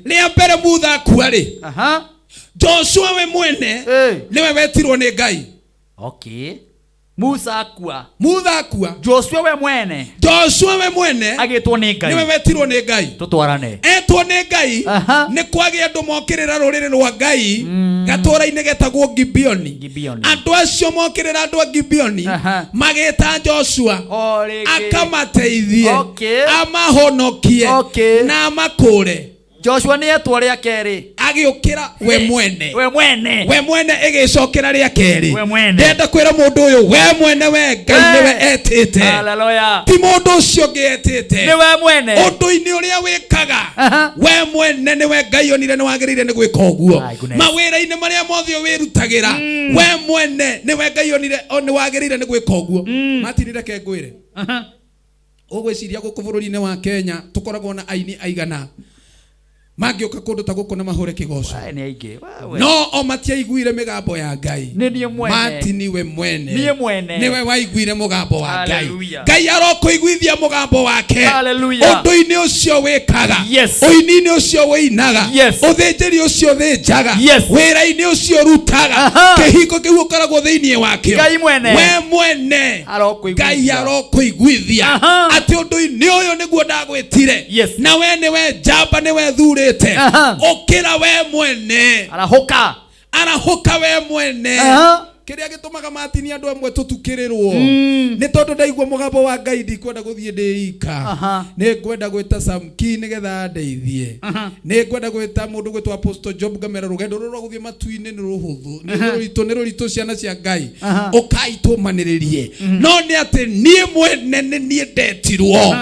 Rĩa mbere Mutha akua rĩ, Joshua we mwene nĩwe wetirwo nĩ Ngai. Okay. Musa akua. Mutha akua. Joshua we mwene. Joshua we mwene agĩtwo nĩ Ngai. Nĩwe wetirwo nĩ Ngai. Tũtwarane. Etwo nĩ Ngai. Nĩ kwagĩa andũ mokĩrĩra rũrĩrĩ rwa Ngai gatũra-inĩ getagwo Gibeoni. Gibeoni. Andũ acio mokĩrĩra andũ a Gibeoni magĩta Joshua akamateithie, amahonokie na amakũre. Joshua nĩ etwo rĩa kerĩ. Agĩũkĩra we mwene. We mwene. We mwene ĩgĩcokera rĩa kerĩ. We mwene. Ndĩrenda kwĩra mũndũ ũyũ we mwene we Ngai nĩwe etĩte. Hallelujah. Ti mũndũ ũcio ũngĩ etĩte. Nĩ we mwene. Ũndũ-inĩ ũrĩa wĩkaga we mwene nĩwe Ngai onire nĩ wagĩrĩire nĩ gwĩka ũguo. Mawĩra-inĩ marĩa mothe wĩrutagĩra we mwene nĩwe Ngai onire nĩ wagĩrĩire nĩ gwĩka ũguo. Martin reke ngwĩre. Ũgwĩciria gũkũ bũrũri-inĩ wa Kenya tũkoragwo na aini aigana mangĩũka kũndũ ta gũkũ na mahũre kĩgoco? Nĩ aingĩ. Wewe. No o matiaiguire mĩgambo ya Ngai. Nĩ niĩ mwene. Martin we mwene. Niĩ mwene. Nĩwe waiguire mũgambo wa Ngai. Hallelujah. Ngai arokũiguithia mũgambo wake. Hallelujah. Ũndũ-inĩ ũcio wĩkaga. Yes. Ũini-inĩ ũcio wĩinaga. Yes. Ũthĩnjĩri ũcio ũthĩnjaga. Yes. Wĩra-inĩ ũcio ũrutaga. Kĩhingo kĩu ũkoragwo thĩinĩ wakĩo. Ngai mwene. We mwene. Arokũiguithia. Ngai arokũiguithia. Atĩ ũndũ-inĩ ũyũ nĩguo ndagwĩtire. Na we nĩwe njamba, nĩwe thurĩte. Ũkĩra we mwene. Arahũka. Arahũka we mwene. Kĩrĩa gĩtũmaga Martin andũ amwe tũtukĩrĩrwo nĩ tondũ ndaigua mũgambo wa Ngai ndikwenda gũthiĩ ndĩ ika. Nĩ ngwenda gwĩta Sam Key nĩgetha andeithie. Nĩ ngwenda gwĩta mũndũ gwĩtwo Apostle Job ngamera rũgendo rũrũ rwa gũthiĩ matu-inĩ nĩ rũhũthũ, nĩ rũritũ, nĩ rũritũ ciana cia Ngai. Ũkai tũmanĩrĩrie. No nĩ atĩ niĩ mwene nĩ niĩ ndetirwo.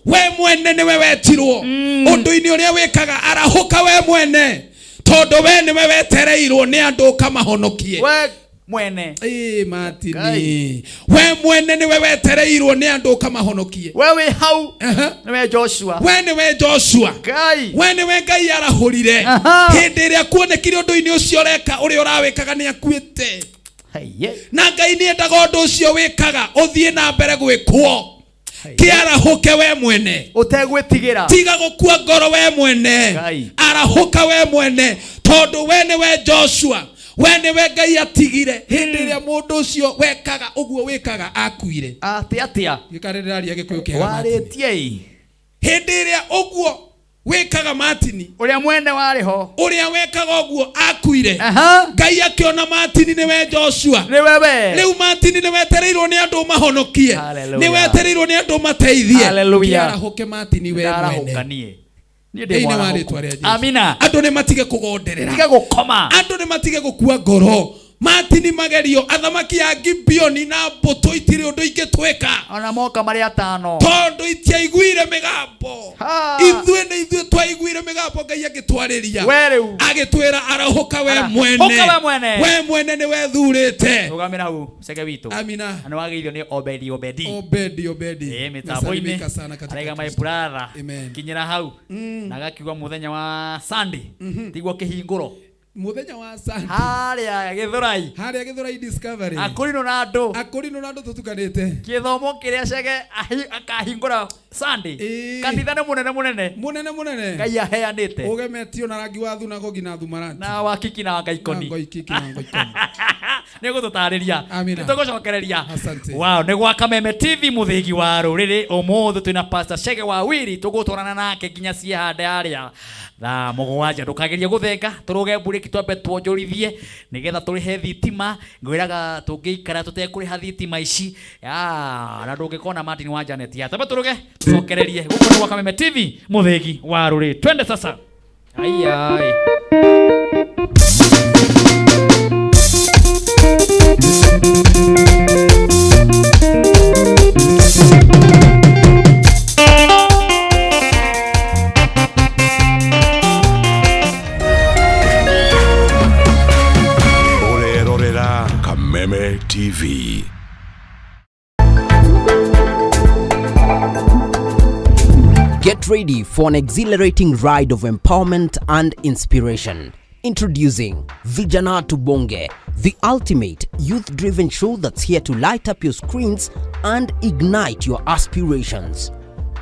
We mwene nĩwe wetirwo. Ũndũ-inĩ ũrĩa wĩkaga arahũka we mwene, tondũ we nĩwe wetereirwo nĩ andũ ũkamahonokie. We mwene. Ĩĩ, Martin. We mwene nĩwe wetereirwo nĩ andũ ũkamahonokie. We wĩ hau. Nĩwe Joshua. We nĩwe Joshua. Ngai. We nĩwe Ngai arahũrire. Hĩndĩ ĩrĩa kuonekire ũndũ-inĩ ũcio ũreka, ũrĩa ũrawĩkaga nĩ akuĩte. Na Ngai nĩ endaga ũndũ ũcio wĩkaga ũthiĩ na mbere gwĩkwo. Kĩarahũke we mwene. Ũtegwĩtigĩra. Tiga gũkua ngoro we mwene. Ngai. Arahũka we mwene, tondũ we nĩwe Joshua. We nĩwe Ngai atigire hĩndĩ ĩrĩa mũndũ ũcio wekaga ũguo wĩkaga akuire. Atĩ atĩa? Gĩkarĩ ndĩraria Gĩkũyũ kĩega, Martin. Warĩtie ĩ. Hĩndĩ ĩrĩa ũguo wĩkaga Martin, ũrĩa mwene warĩ ho, ũrĩa wekaga ũguo akuire. Ngai akĩona Martin nĩwe Joshua. Nĩwe we. Rĩu Martin nĩwetereirwo nĩ andũ mahonokie. Hallelujah. Nĩwetereirwo nĩ andũ mateithie. Hallelujah. Kĩarahũke Martin we mwene. Ndarahũka niĩ. Niĩ ndĩ Thĩinĩ wa mwarahũku. rĩtwa rĩa Jesu. Amina. Andũ nĩ matige kũgonderera. Tiga gũkoma. Andũ nĩ matige gũkua ngoro. Martin magerio athamaki a Gibeoni na mbũtũ itirĩ ũndũ ingĩtwĩka. Ona moka marĩ atano. Tondũ itiaiguire mĩgambo. Ithuĩ nĩ ithuĩ twaiguire mĩgambo Ngai agĩtwarĩria. We rĩu. Agĩtwĩra arahũka we mwene. Ũka we mwene. We mwene nĩwe thurĩte. Rũgamĩra hau cege witũ. Amina. Na nĩwagĩrĩirwo nĩ Obedi Obedi. Obedi Obedi. Ĩĩ, mĩtambo-inĩ. Nasalimika sana katika Araiga my Kristo. brother. Amen. Kinyĩra hau. Na agakiuga mũthenya wa Sunday. Tiguo kĩhingũro. Mũthenya wa Sunday. Harĩa Gĩthũrai. Harĩa Gĩthũrai Discovery. Akũrinũ na andũ. Akũrinũ na andũ tũtukanĩte. Gĩthomo kĩrĩa cege akahingũra. Sunday. Kanitha nĩ mũnene mũnene. Mũnene mũnene. Ngai aheanĩte. Ũgemetio na rangi wa thunagogi na thumaranti. Na wakiki na wangaikoni. Na ngoikiki na ngoikoni. Nĩ gũtũtarĩria. Amina. Nĩ tũgũcokereria. Asante. Wow, nĩ gwa Kameme TV mũthĩgi wa rũrĩrĩ. Ũmũthĩ twĩna Pastor Chege wa Wiri, tũgũtwarana nake nginya ciehande harĩa thaa 7. Ndũkagerie gũthenga, tũrũge mburĩki twambe tuonjorithie nĩgetha tũrĩhe thitima. Ngwĩraga tũngĩikara tũtekũrĩha thitima ici, na ndũngĩkona Martin wa Janet. Ya, twambe tũrũge tũcokererie. Gũkũ nĩ gwa Kameme TV mũthĩgi wa rũrĩrĩ. Twende sasa. Ai, ai. Ũrerorera Kameme TV. Get ready for an exhilarating ride of empowerment and inspiration. Introducing Vijana Tubonge, the ultimate youth-driven show that's here to light up your screens and ignite your aspirations.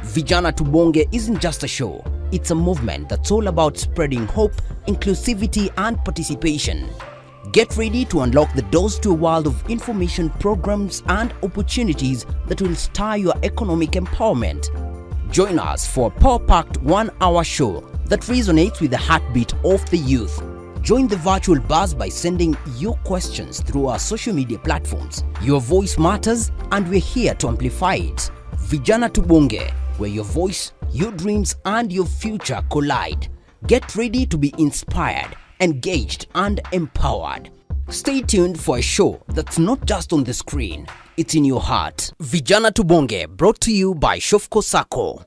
Vijana Tubonge isn't just a show, it's a movement that's all about spreading hope, inclusivity, and participation. Get ready to unlock the doors to a world of information, programs, and opportunities that will stir your economic empowerment. Join us for a power-packed 1-hour show that resonates with the heartbeat of the youth. Join the virtual buzz by sending your questions through our social media platforms. Your voice matters, and we're here to amplify it. Vijana Tubonge, where your voice, your dreams, and your future collide. Get ready to be inspired, engaged, and empowered. Stay tuned for a show that's not just on the screen, it's in your heart. Vijana Tubonge, brought to you by Shofco Sacco.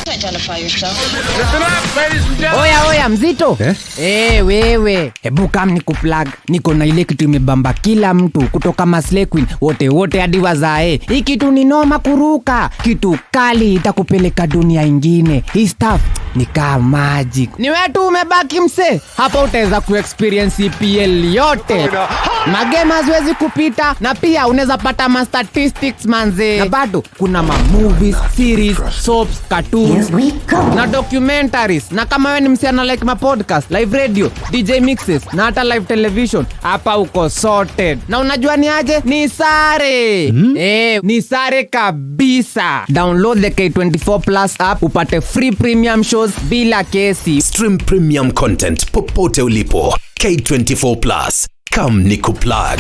Identify yourself. Listen up, ladies and gentlemen. Oya, oya, mzito. Eh? Wewe. Hebu kam nikuplug. Niko na ile kitu imebamba kila mtu kutoka Maslay Queen wote wote hadi wazae. Hii kitu ni noma kuruka. Kitu kali itakupeleka dunia ingine. Hii stuff ni kama magic. Ni wewe tu umebaki mse. Hapa utaweza kuexperience EPL yote. Magame haziwezi kupita na pia unaweza pata ma statistics manze. Na bado kuna ma movies, series, soaps, cartoons na documentaries. Na kama wewe ni msichana like ma podcast, live radio, DJ mixes na hata live television, hapa uko sorted. Na unajua ni aje? Ni sare. Ni sare kabisa. Download the K24 Plus app upate free premium shows bila kesi. Stream premium content popote ulipo. K24 Plus. Come nikuplug.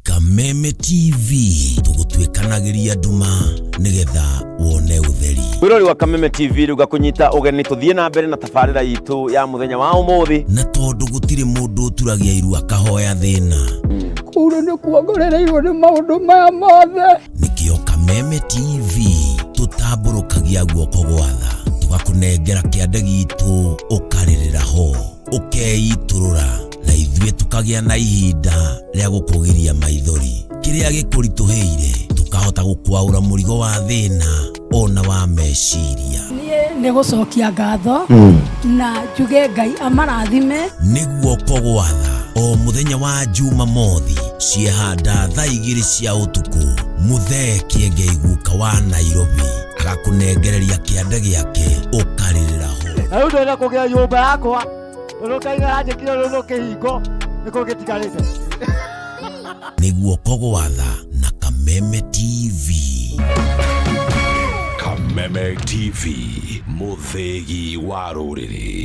Kameme TV tũgũtuĩkanagĩria nduma nĩgetha wone ũtheri. Mwĩrori wa Kameme TV rĩu ngakũnyita ũgeni tũthiĩ na mbere na tabarĩra itũ ya mũthenya wa ũmũthĩ. Na tondũ gũtirĩ mũndũ ũturagia iru akahoya thĩna. Kũu nĩ kuongorereirwo nĩ maũndũ maya mothe. Nĩkĩo Kameme TV tũtambũrũkagia guoko gwa tha, tũgakũnengera kĩande gitũ ũkarĩrĩra ho, ũkeitũrũra na ithuĩ tũkagĩa na ihinda rĩa gũkũgiria maithori. Kĩrĩa gĩkũritũhĩire tũkahota gũkwaũra mũrigo wa thĩna ona wa meciria. Niĩ nĩ gũcokia ngatho na njuge Ngai amarathime. Nĩ guoko gwa tha o mũthenya wa Jumamothi ciehanda thaa 2 cia ũtukũ, Mũthee Kĩengei guka wa Nairobi agakũnengereria kĩande gĩake ũkarĩrĩra ho. Na rĩu ndĩrenda kũgĩa nyũmba yakwa, tondũ kaigana anjĩkire rũrũ kĩhingo nĩkĩo gĩtigarĩte. Nĩ guoko gwa tha na Kameme TV. Kameme TV, mũthĩgi wa rũrĩrĩ.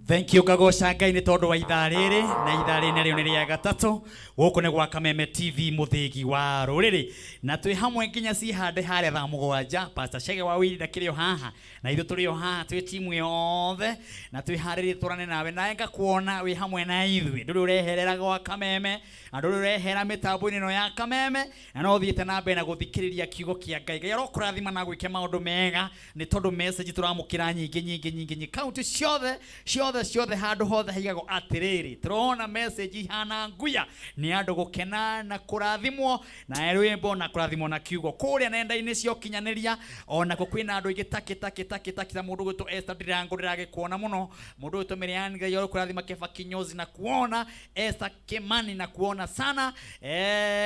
Thank you kagoca Ngai nĩ tondũ wa ithaa rĩrĩ na ithaa rĩrĩ narĩo nĩ rĩa gatatũ. Gũkũ nĩ gwa Kameme TV mũthĩgi wa rũrĩrĩ, na twĩ hamwe nginya cihande harĩa thaa 7. Pastor Chege wa Wiri ndakĩrĩ o haha na ithuĩ tũrĩ o haha twĩ timu yothe na twĩharĩrie tũrane nawe, nawe ngakuona wĩ hamwe na ithuĩ. Ndũrĩ ũreherera gwa Kameme na ndũrĩ ũrehera mĩtambo-inĩ ĩno ya Kameme, na no ũthiĩte na mbere na gũthikĩrĩria kiugo kĩa Ngai. Ngai arokũrathima na gwĩke maũndũ mega nĩ tondũ message tũramũkĩra nyingĩ nyingĩ nyingĩ nyingĩ. Count Akaunti ciothe ciothe ciothe handũ hothe haigagwo atĩrĩrĩ. Tũrona message ihana nguya nĩ andũ gũkena na kũrathimwo na rwĩmbo na kũrathimwo na kiugo kũrĩa nenda-inĩ cia ũkinyanĩria. Onako kwĩna andũ aingĩ taki taki taki taki ta mũndũ gwĩtwo Esther Ndirango, ndĩragĩkuona mũno. Mũndũ gwĩtwo Miriam Ngai kũrathima Kefa Kinyozi na kuona Esther Kimani na kuona sana.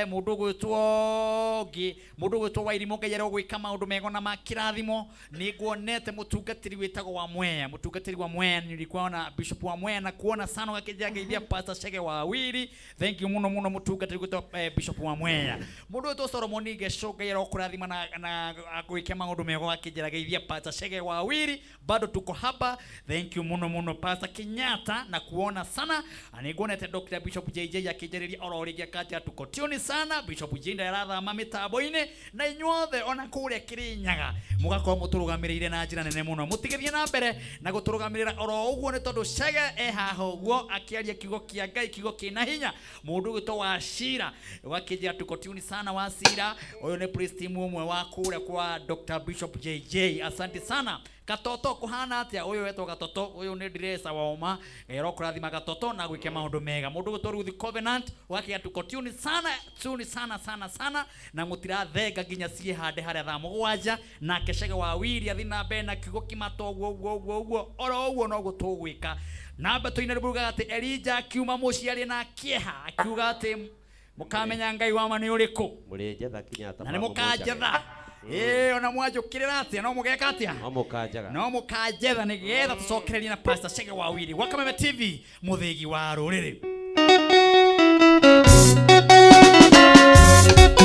Mũndũ gwĩtwo ngĩ mũndũ gwĩtwo Wairimũ Ngai arogwĩka maũndũ mega na ma kĩrathimo. Nĩnguonete mũtungatĩri wĩtagwo wa Mwea, mũtungatĩri wa Mwea, nilikuwa na Bishop wa Mwea na kuona sana gakĩnjia ngeithia Pastor Chege wa Wiri. Thank you mũno mũno mũtungatĩri gwĩtwo Bishop wa Mwea. Mũndũ wĩtwo Solomon Ngeco Ngai arokũrathima na agwĩke maũndũ mega gakĩnjĩra geithia Pastor Chege wa Wiri. Bado tuko hapa. Thank you mũno mũno Pastor Kenyatta na kuona sana. Nĩnguonete Dr. Bishop JJ akĩnjarĩria oro rĩngĩ akanja tuko tune sana. Bishop JJ ndarathama mĩtambo-inĩ na inyuothe ona kũrĩa Kĩrĩnyaga mũgakorwo mũtũrũgamĩrĩire na njĩra nene mũno. Mũtigithie na mbere na gũtũrũgamĩrĩra oro ũguo nĩ tondũ Chege e haha ũguo akĩaria kiugo kĩa Ngai, kiugo kĩna hinya. Mũndũ ũgwĩtwo Wachira wakĩnjĩra tuko tune sana. Wachira ũyũ nĩ priest team ũmwe wa kũrĩa kwa Dr. Bishop JJ. Asante sana. Gatoto kuhana atia? Uyu wetwo Gatoto, uyu ni ndiraca wa uma. Ngai arokũrathima Gatoto na gwĩke maũndũ mega. Mũndũ ũgwĩtwo Ruth Covenant wakĩra tuko tune sana, tune sana sana sana na mũtirathenga nginya ciĩhande harĩa thaa mũgwanja. Nake Chege wa Wiri athi na mbere na kiugo kĩmata ũguo ũguo ũguo ũguo oro ũguo noguo tũgwĩka. Namba tũine rũrugaga atĩ Elijah akiuma mũciĩ arĩ na kĩeha, akiuga atĩ mũkamenya Ngai wa ma nĩ ũrĩkũ. Mũrĩnjetha kinya ta na nĩ mũkanjetha. Ona mwanjũkĩrĩra atĩa no mũgeka atĩa? No mũkanjaga. No mũkanjetha nĩgetha tũcokererie na Pastor Chege wa Wiri wa Kameme TV, mũthĩgi wa rũrĩrĩ. Thank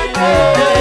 you. Thank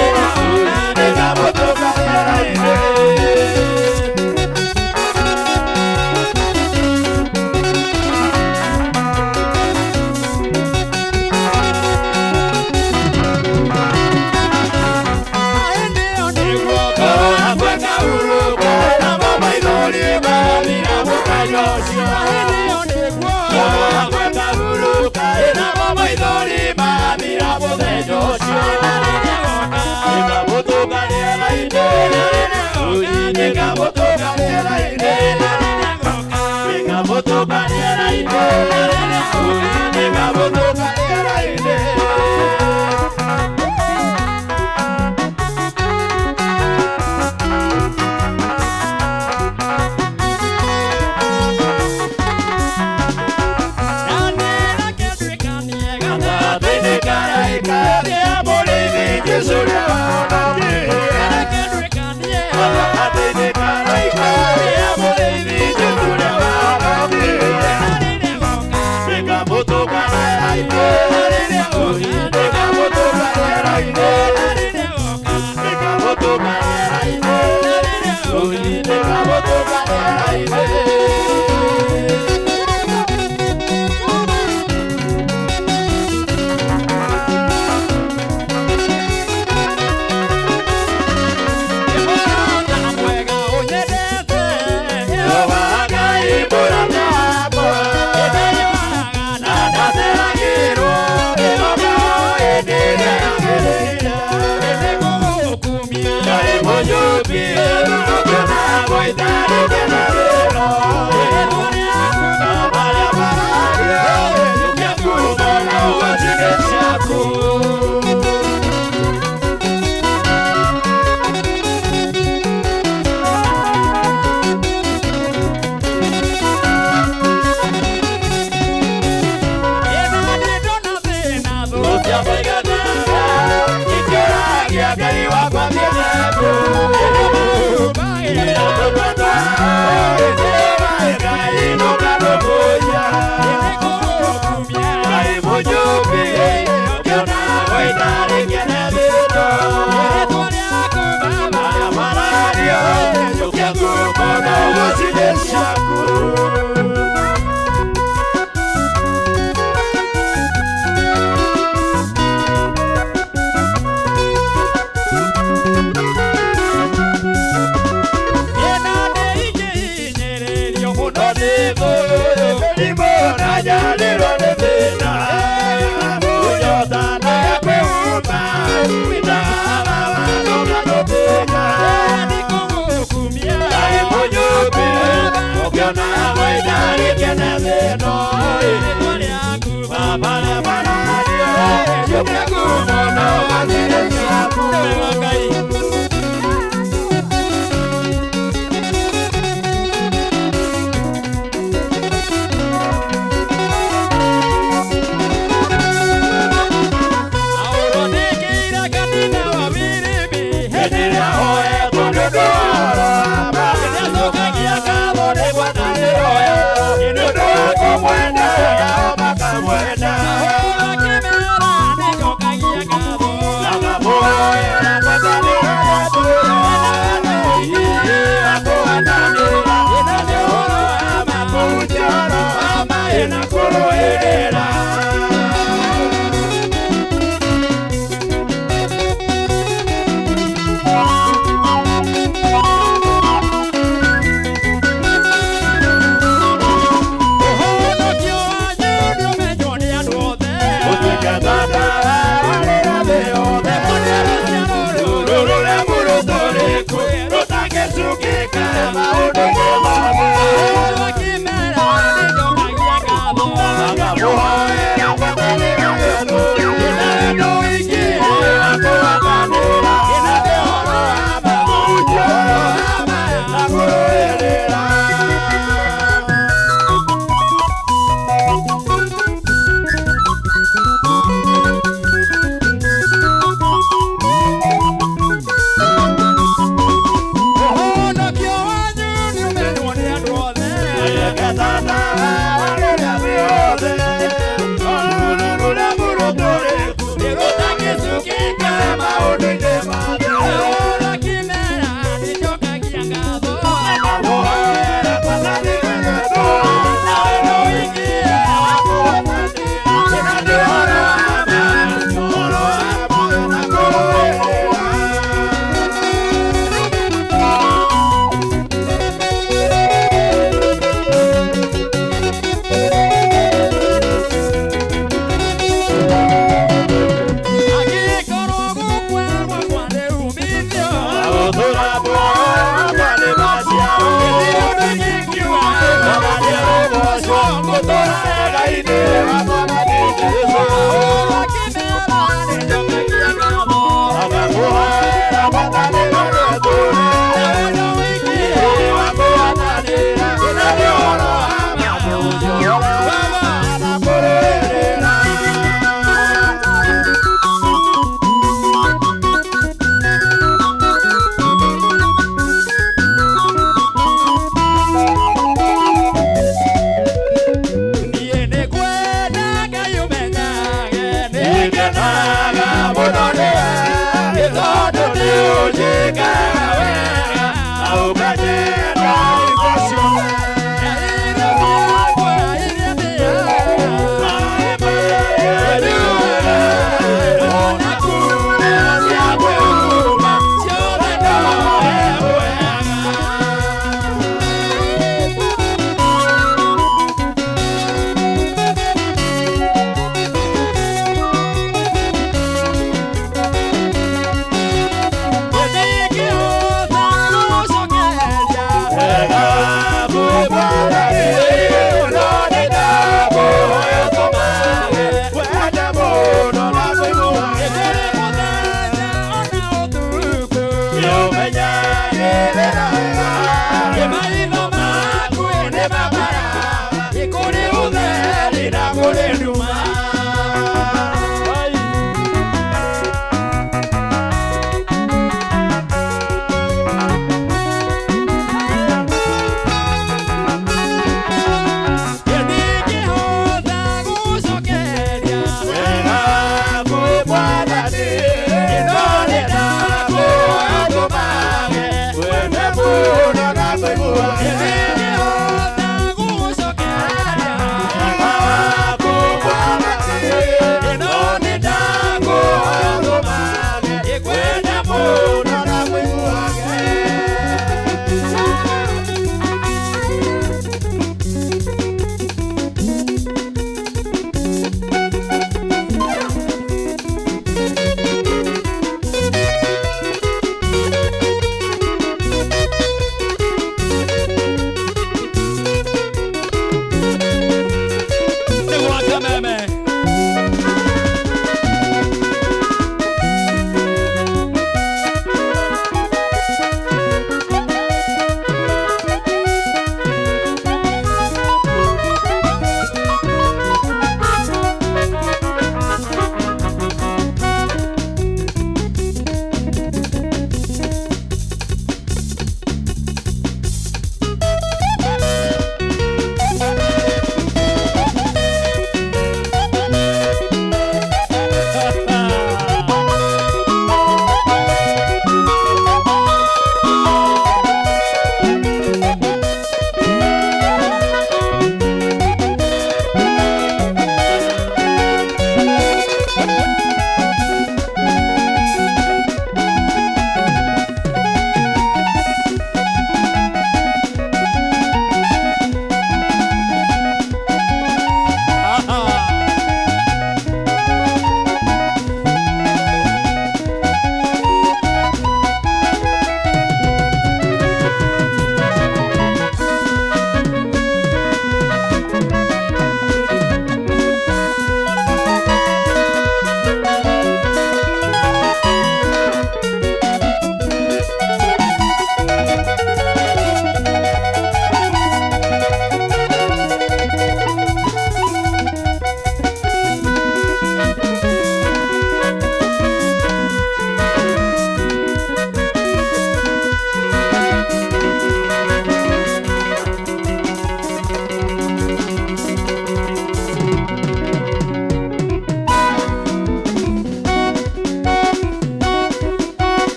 you. Nĩngenaga mũno nĩwe, nĩ tondũ nĩ ũnjĩkaga wega, na ũkanyenda hingo ciothe.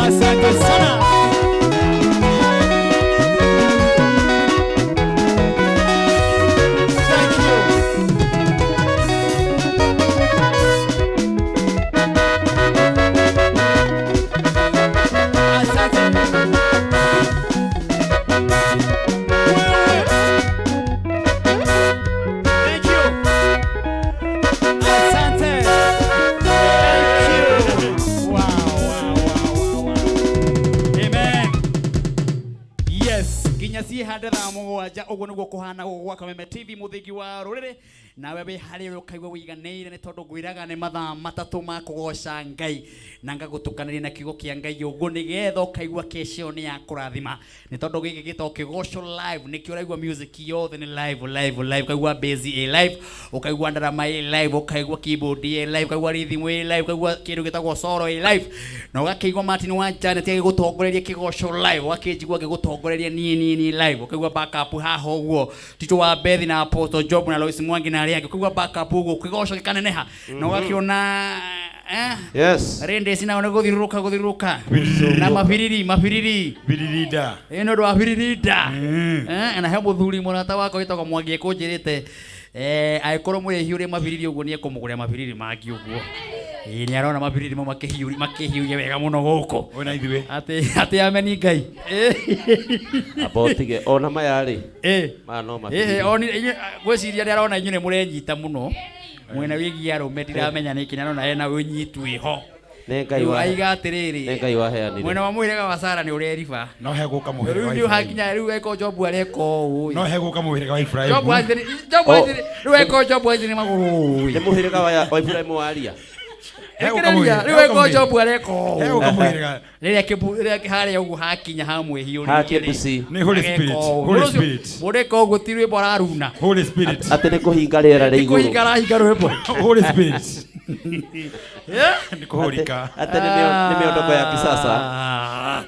Asante sana. Thank you. Asante. Thank you. Asante. Thank you. Wow, wow, wow, wow, wow. Amen. Yes, nginya ciä hande thaa mũgwanja ũguo nĩguo kũhana gũkũ gwa Kameme TV mũthingi wa rũrĩrĩ. Nawe wĩ harĩa ũrĩ ũkaigua wĩiganĩire nĩ tondũ ngwĩraga nĩ mathaa matatũ ma kũgoca Ngai na ngagũtukanĩria na kiugo kĩa Ngai ũguo nĩgetha ũkaigua kesho nĩ ya kũrathima nĩ tondũ gĩkĩ gĩtagwo kĩgoco live nĩkĩo ũraigua music yothe nĩ live live live ũkaigua bass ĩ live ũkaigua ndarama ĩ live ũkaigua keyboard ĩ live ũkaigua rhythm ĩ live ũkaigua kĩndũ gĩtagwo solo ĩ live na ũgakĩigua Martin wa Janet agĩgũtongoreria kĩgoco live ũgakĩnjigua agĩgũtongoreria niĩ niĩ niĩ live ũkaigua backup haha ũguo Tito wa Bethi na Apostle Job na Lois Mwangi na arĩa angĩ ũkaigua backup ũguo kĩgoco gĩkaneneha na ũgakĩona eh, Yes. rĩndĩ nao nĩ gũthiũrũrũka gũthiũrũrũka na mabiriri mabiriri Biririnda. ĩ nĩ ũndũ wa biririnda Eh, na he mũthuri mũrata wakwa wĩtagwo Mwangi ekũnjĩrĩte eh, angĩkorwo mũrĩhiũria mabiriri ũguo nĩ ekũmũgũrĩra mabiriri mangĩ ũguo ĩ nĩ arona mabiriri mau makĩhiũria makĩhiũria wega mũno gũkũ Ũyũ na ithuĩ. atĩ atĩ ameni Ngai Amba ũtige ona maya rĩ. Eh. Maya no Ĩhĩ, mabiriri. oni inyuĩ ngwĩciria nĩ arona inyuĩ nĩ mũrenyita mũno mwena wĩgiĩ arũme ndiramenya nĩkĩ nĩ arona hena ũnyitu wĩho Nĩ Ngai Rĩu wa aiga atĩrĩrĩ Nĩ Ngai waheanire. mwena wa mũhĩrĩga wa Sara nĩ ũreriba No he gũka mũhĩrĩga rĩu wa nĩ Ibrahim. hakinya rĩu eko Jobu areka ũũ No he gũka mũhĩrĩga wa Ibrahim. Jobu athiri Jobu athiri rĩu eko Jobu athiri magũrũ ũũ Nĩ mũhĩrĩga wa wa Ibrahim waria. He gũka Rekereria, mũhĩrĩga- rĩu he eko gũka mũhĩrĩga- Jobu areka ũũ He gũka mũhĩrĩga. rĩrĩa kĩbu rĩrĩa harĩa ũguo hakinya hamwĩhiũria Ha kĩbuci. Nĩ Holy Spirit. Holy Spirit. mũndũ eka ũguo ti rwĩmbo araruna Holy Spirit. Atĩ nĩ kũhinga rĩera rĩ ti igũrũ. kũhinga arahinga rwĩmbo Holy Spirit. Nĩ kũhũrika. Atĩ nĩ mĩo- nĩ mĩondoko ya kisasa. Ah.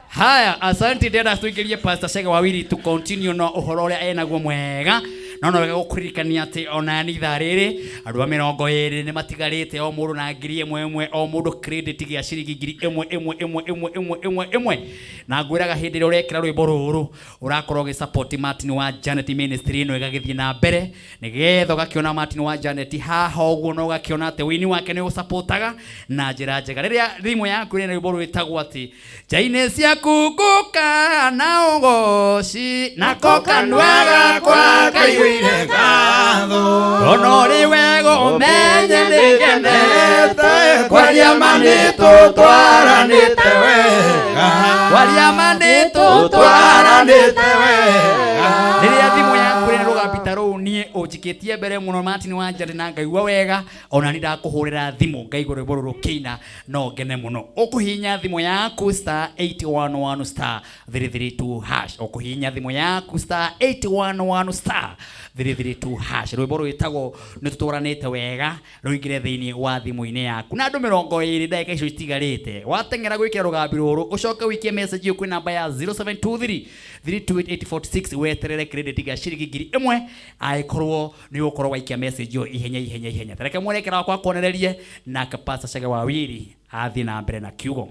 Haya, asante ndĩrenda tũingĩrie Pastor Chege Wawiri to continue no ũhoro ũrĩa enaguo mwega no no wega gũkũririkania atĩ ona ni ithaa rĩrĩ andũ a mĩrongo ĩrĩ nĩ matigarĩte o mũndũ na ngiri ĩmwe ĩmwe o mũndũ credit gĩa ciringi ngiri ĩmwe ĩmwe ĩmwe ĩmwe ĩmwe ĩmwe ĩmwe na ngwĩraga hĩndĩ ĩrĩa ũrekĩra rwĩmbo rũrũ ũrakorwo ũgĩsupport Martin wa Janet ministry ĩno ĩgagĩthiĩ na mbere nĩgetha ũgakĩona Martin wa Janet haha ũguo na ũgakĩona atĩ wĩini wake nĩ ũsupportaga na njĩra njega rĩrĩa thimũ yaku ĩrĩ na rwĩmbo rwĩtagwo atĩ njainĩ ciaku ngũka na ũgoci nako kanua gakwa kaiyũire ngatho ona ũrĩ wega ũmenye nĩngenete Kwaria ma nĩtũtwaranĩte wega. Kwaria ma nĩtũtwaranĩte wega. Rĩrĩa thimũ yaku ĩrĩ na rũgambi ta rũu niĩ ũnjikĩtie mbere mũno Martin wa Njeri na ngaigua wega ona nĩ ndakũhũrĩra thimũ ngaigua rwĩmbo rũrũ rũkĩina no ngene mũno ũkũhihinya thimũ yaku star 811 star 332 hash ũkũhihinya thimũ yaku star 811 star 332 hash rwĩmbo rwĩtagwo nĩ tũtwaranĩte wega rũingĩre thĩinĩ wa thimũ-inĩ yaku na andũ mĩrongo ĩrĩ ndagĩka icio itigarĩte wateng'era gwĩkĩra rũgambi rũrũ ũcoke ũikie message ĩyo kwĩ namba ya 0723 328846 weterere credit gĩa ciringi ngiri ĩmwe angĩkorwo nĩ ũgũkorwo waikia message ĩyo ihenya ihenya ihenya tareke mwerekera wakwa akuonererie nake Pastor Chege Wawiri athiĩ na mbere na kiugo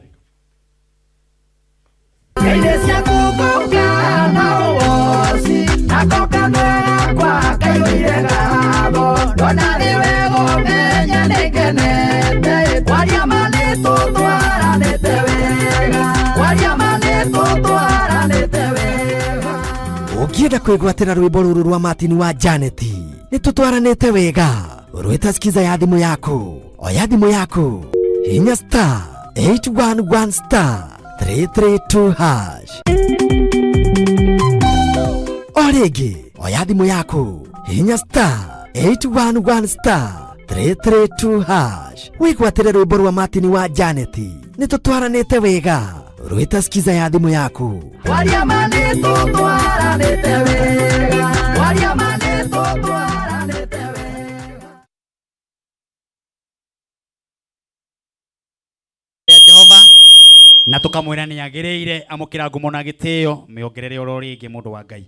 Njainĩ ciaku ngũka na ũgoci nako kanua gakwa kaiyũire ngatho ndona rĩ wega ũmenye nĩngenete kwaria ma nĩtũtwaranĩte wega kwaria ma nĩtũtwaranĩte wega Ũngĩenda kwĩgwatĩra rwĩmbo rũrũ rwa Martin wa Janet nĩ tũtwaranĩte wega rwĩta skiza ya thimũ yaku oya thimũ yaku hinya star 811 star 332 hash o rĩngĩ oya thimũ yaku hinya star 811 star 332 hash wĩgwatĩre rwĩmbo rwa Martin wa Janet nĩ tũtwaranĩte wega rwĩta skiza ya thimũ yaku kwaria ma nĩtũtwaranĩte wega kwaria ma nĩtũtwaranĩte wega ya Jehova na tukamwĩra nĩ agĩrĩire amũkĩra ngumo na gĩtĩo mĩongerere oro rĩngĩ mũndũ wa Ngai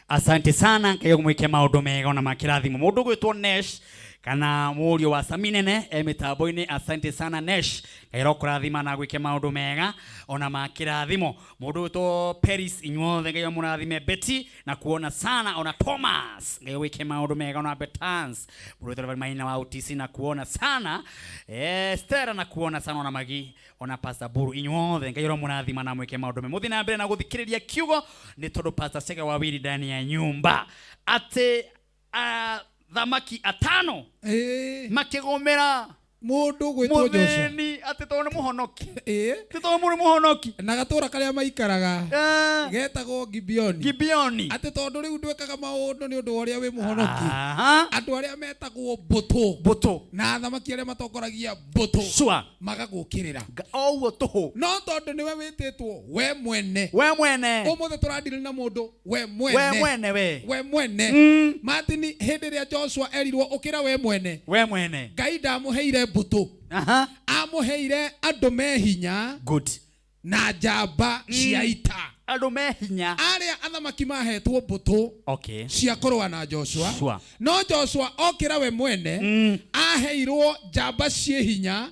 asante sana Ngai agũmwĩke maũndũ mega ona makĩrathimo mũndũ ũgwĩtwo Nesh kana mũriũ wa Saminene e mĩtambo-inĩ asante sana Nesh Ngai arokũrathima na agwĩke maũndũ mega ona makĩrathimo mũndũ ũgwĩtwo Peris inyuothe Ngai amũrathime Betty na kuona sana ona Thomas Ngai agwĩke maũndũ mega ona Betans mũndũ ũgwĩtwo Reverend Maina wa UTC na kuona sana eh, Stella na kuona sana ona Magi ona Pastor Buru inyuothe Ngai aromũrathima na mwĩke maũndũ mega mũthiĩ na mbere na gũthikĩrĩria kiugo nĩ tondũ Pastor Chege Wawiri ndani ya nyumba atĩ athamaki atano makĩgũmĩra Mũndũ gwĩtwo Joshua Mũthĩni atĩ tondũ nĩ mũhonoki. Ĩĩ. Ti tondũ mũrĩ mũhonoki. Na gatũra karĩa maikaraga getagwo Gibeoni. Gibeoni. Atĩ tondũ rĩu ndwĩkaga maũndũ nĩ ũndũ wa ũrĩa wĩ mũhonoki. Aha. Andũ arĩa metagwo mbũtũ. Mbũtũ. Na athamaki arĩa matongoragia mbũtũ. Sure. Magagũkĩrĩra. O ũguo tũhũ. No tondũ nĩwe wĩtĩtwo we mwene. We mwene. Ũmũthĩ tũradiri na mũndũ we mwene. We mwene we. We mwene. Martin hĩndĩ ĩrĩa Joshua erirwo ũkĩra we mwene. We mwene. Ngai ndamũheire mbũtũ. Aha. Amũheire andũ me hinya. Good. Na njamba cia ita. Andũ me hinya. Arĩa athamaki mahetwo mbũtũ Okay. cia kũrũa na Joshua. Sure. No Joshua okĩra we mwene aheirwo njamba ciĩ hinya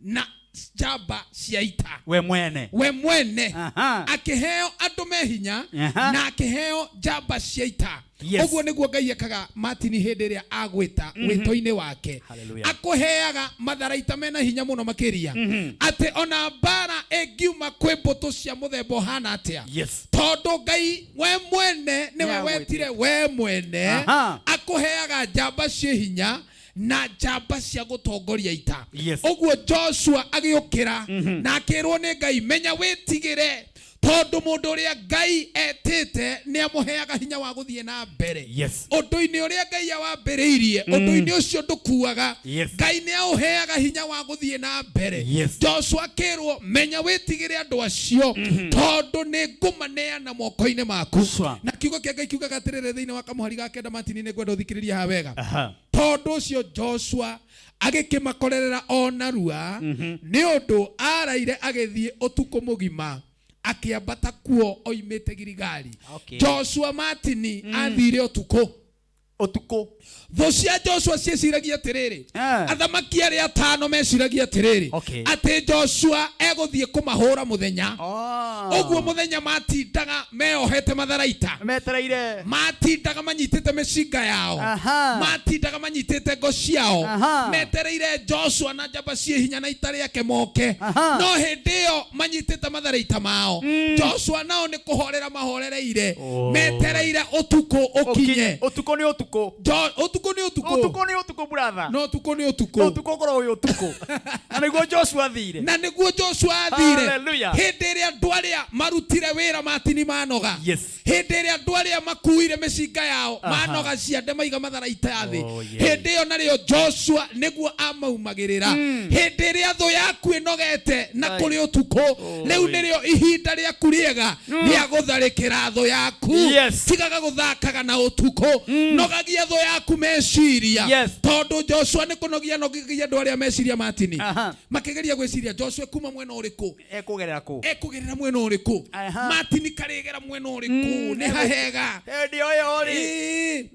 na njamba cia ita. We mwene. We mwene Aha. akĩheo andũ me hinya Aha. na akĩheo njamba cia ita. Yes. Ũguo nĩguo Ngai ekaga Martin hĩndĩ ĩrĩa agwĩta wĩto-inĩ wake. Hallelujah. Akũheaga matharaita mena hinya mũno makĩria atĩ ona mbara ĩngiuma kwĩ mbũtũ cia mũthemba ũhana atĩa Yes. tondũ Ngai we mwene nĩwe Nĩagwĩtĩte. wetire we mwene Aha. akũheaga njamba ciĩ hinya na njamba cia gũtongoria ita. Yes. Ũguo Joshua agĩũkĩra na akĩrwo nĩ Ngai menya wĩtigĩre tondũ mũndũ ũrĩa Ngai etĩte nĩ amũheaga hinya wa gũthiĩ na mbere. Yes. Ũndũ-inĩ ũrĩa Ngai awambĩrĩirie ũndũ-inĩ ũcio ndũkuaga. Yes. Ngai nĩ aũheaga hinya wa gũthiĩ na mbere. Yes. Joshua akĩrwo menya wĩtigĩre andũ acio tondũ nĩ ngũmaneana moko-inĩ maku. Sure. Na kiugo kĩa Ngai kiugaga atĩrĩrĩ thĩinĩ wa kamũhari ga kenda Martin nĩ ngwenda ũthikĩrĩrie haha wega. Aha. Tondũ ũcio Joshua agĩkĩmakorerera o narua nĩ ũndũ araire agĩthiĩ ũtukũ mũgima akĩambata kuo oimĩte Giligali. Okay. Joshua Martin athire ũtukũ. Ũtukũ. Thũ cia Joshua ciĩciragia atĩrĩrĩ athamaki arĩa atano meciragia atĩrĩrĩ Okay. atĩ Joshua egũthiĩ kũmahũra mũthenya ũguo mũthenya matindaga meohete matharaita metereire matindaga manyitĩte mĩcinga yao Aha. matindaga manyitĩte ngo ciao Aha. metereire Joshua na njamba ciĩ hinya na ita rĩake moke Aha. no hĩndĩ ĩyo manyitĩte matharaita mao Joshua nao nĩ kũhorera mahorereire Oh. metereire ũtukũ ũkinye Ũtukũ nĩ ũtukũ. Ũtukũ nĩ ũtukũ. Ũtukũ nĩ ũtukũ brother. No ũtukũ nĩ ũtukũ. Ũtukũ ũkoragwo wĩ ũtukũ. Na nĩguo Joshua athire. Na nĩguo Joshua athire. Hallelujah. Hĩndĩ ĩrĩa andũ arĩa marutire wĩra Martin manoga. Yes. Hĩndĩ ĩrĩa andũ arĩa makuire mĩcinga yao Aha. manoga ciande maiga matharaita thĩ. Oh, yeah. Hĩndĩ ĩyo narĩo Joshua nĩguo amaumagĩrĩra. Hĩndĩ ĩrĩa thũ yaku ĩnogete na Ai. kũrĩ ũtukũ rĩu yeah. nĩrĩo ihinda rĩaku rĩega rĩa gũtharĩkĩra thũ yaku. Yes. Tigaga gũthakaga na ũtukũ nogagia thũ yaku meciria Yes. tondũ Joshua nĩ kũnogia nogagia andũ arĩa meciria Martin Aha. makĩgeria gwĩciria Joshua kuma mwena ũrĩkũ Ekũgerera kũ? ekũgerera mwena ũrĩkũ Aha. Martin karĩgera mwena ũrĩkũ nĩ hahega Hĩndĩ ĩyo rĩ. Ĩĩ,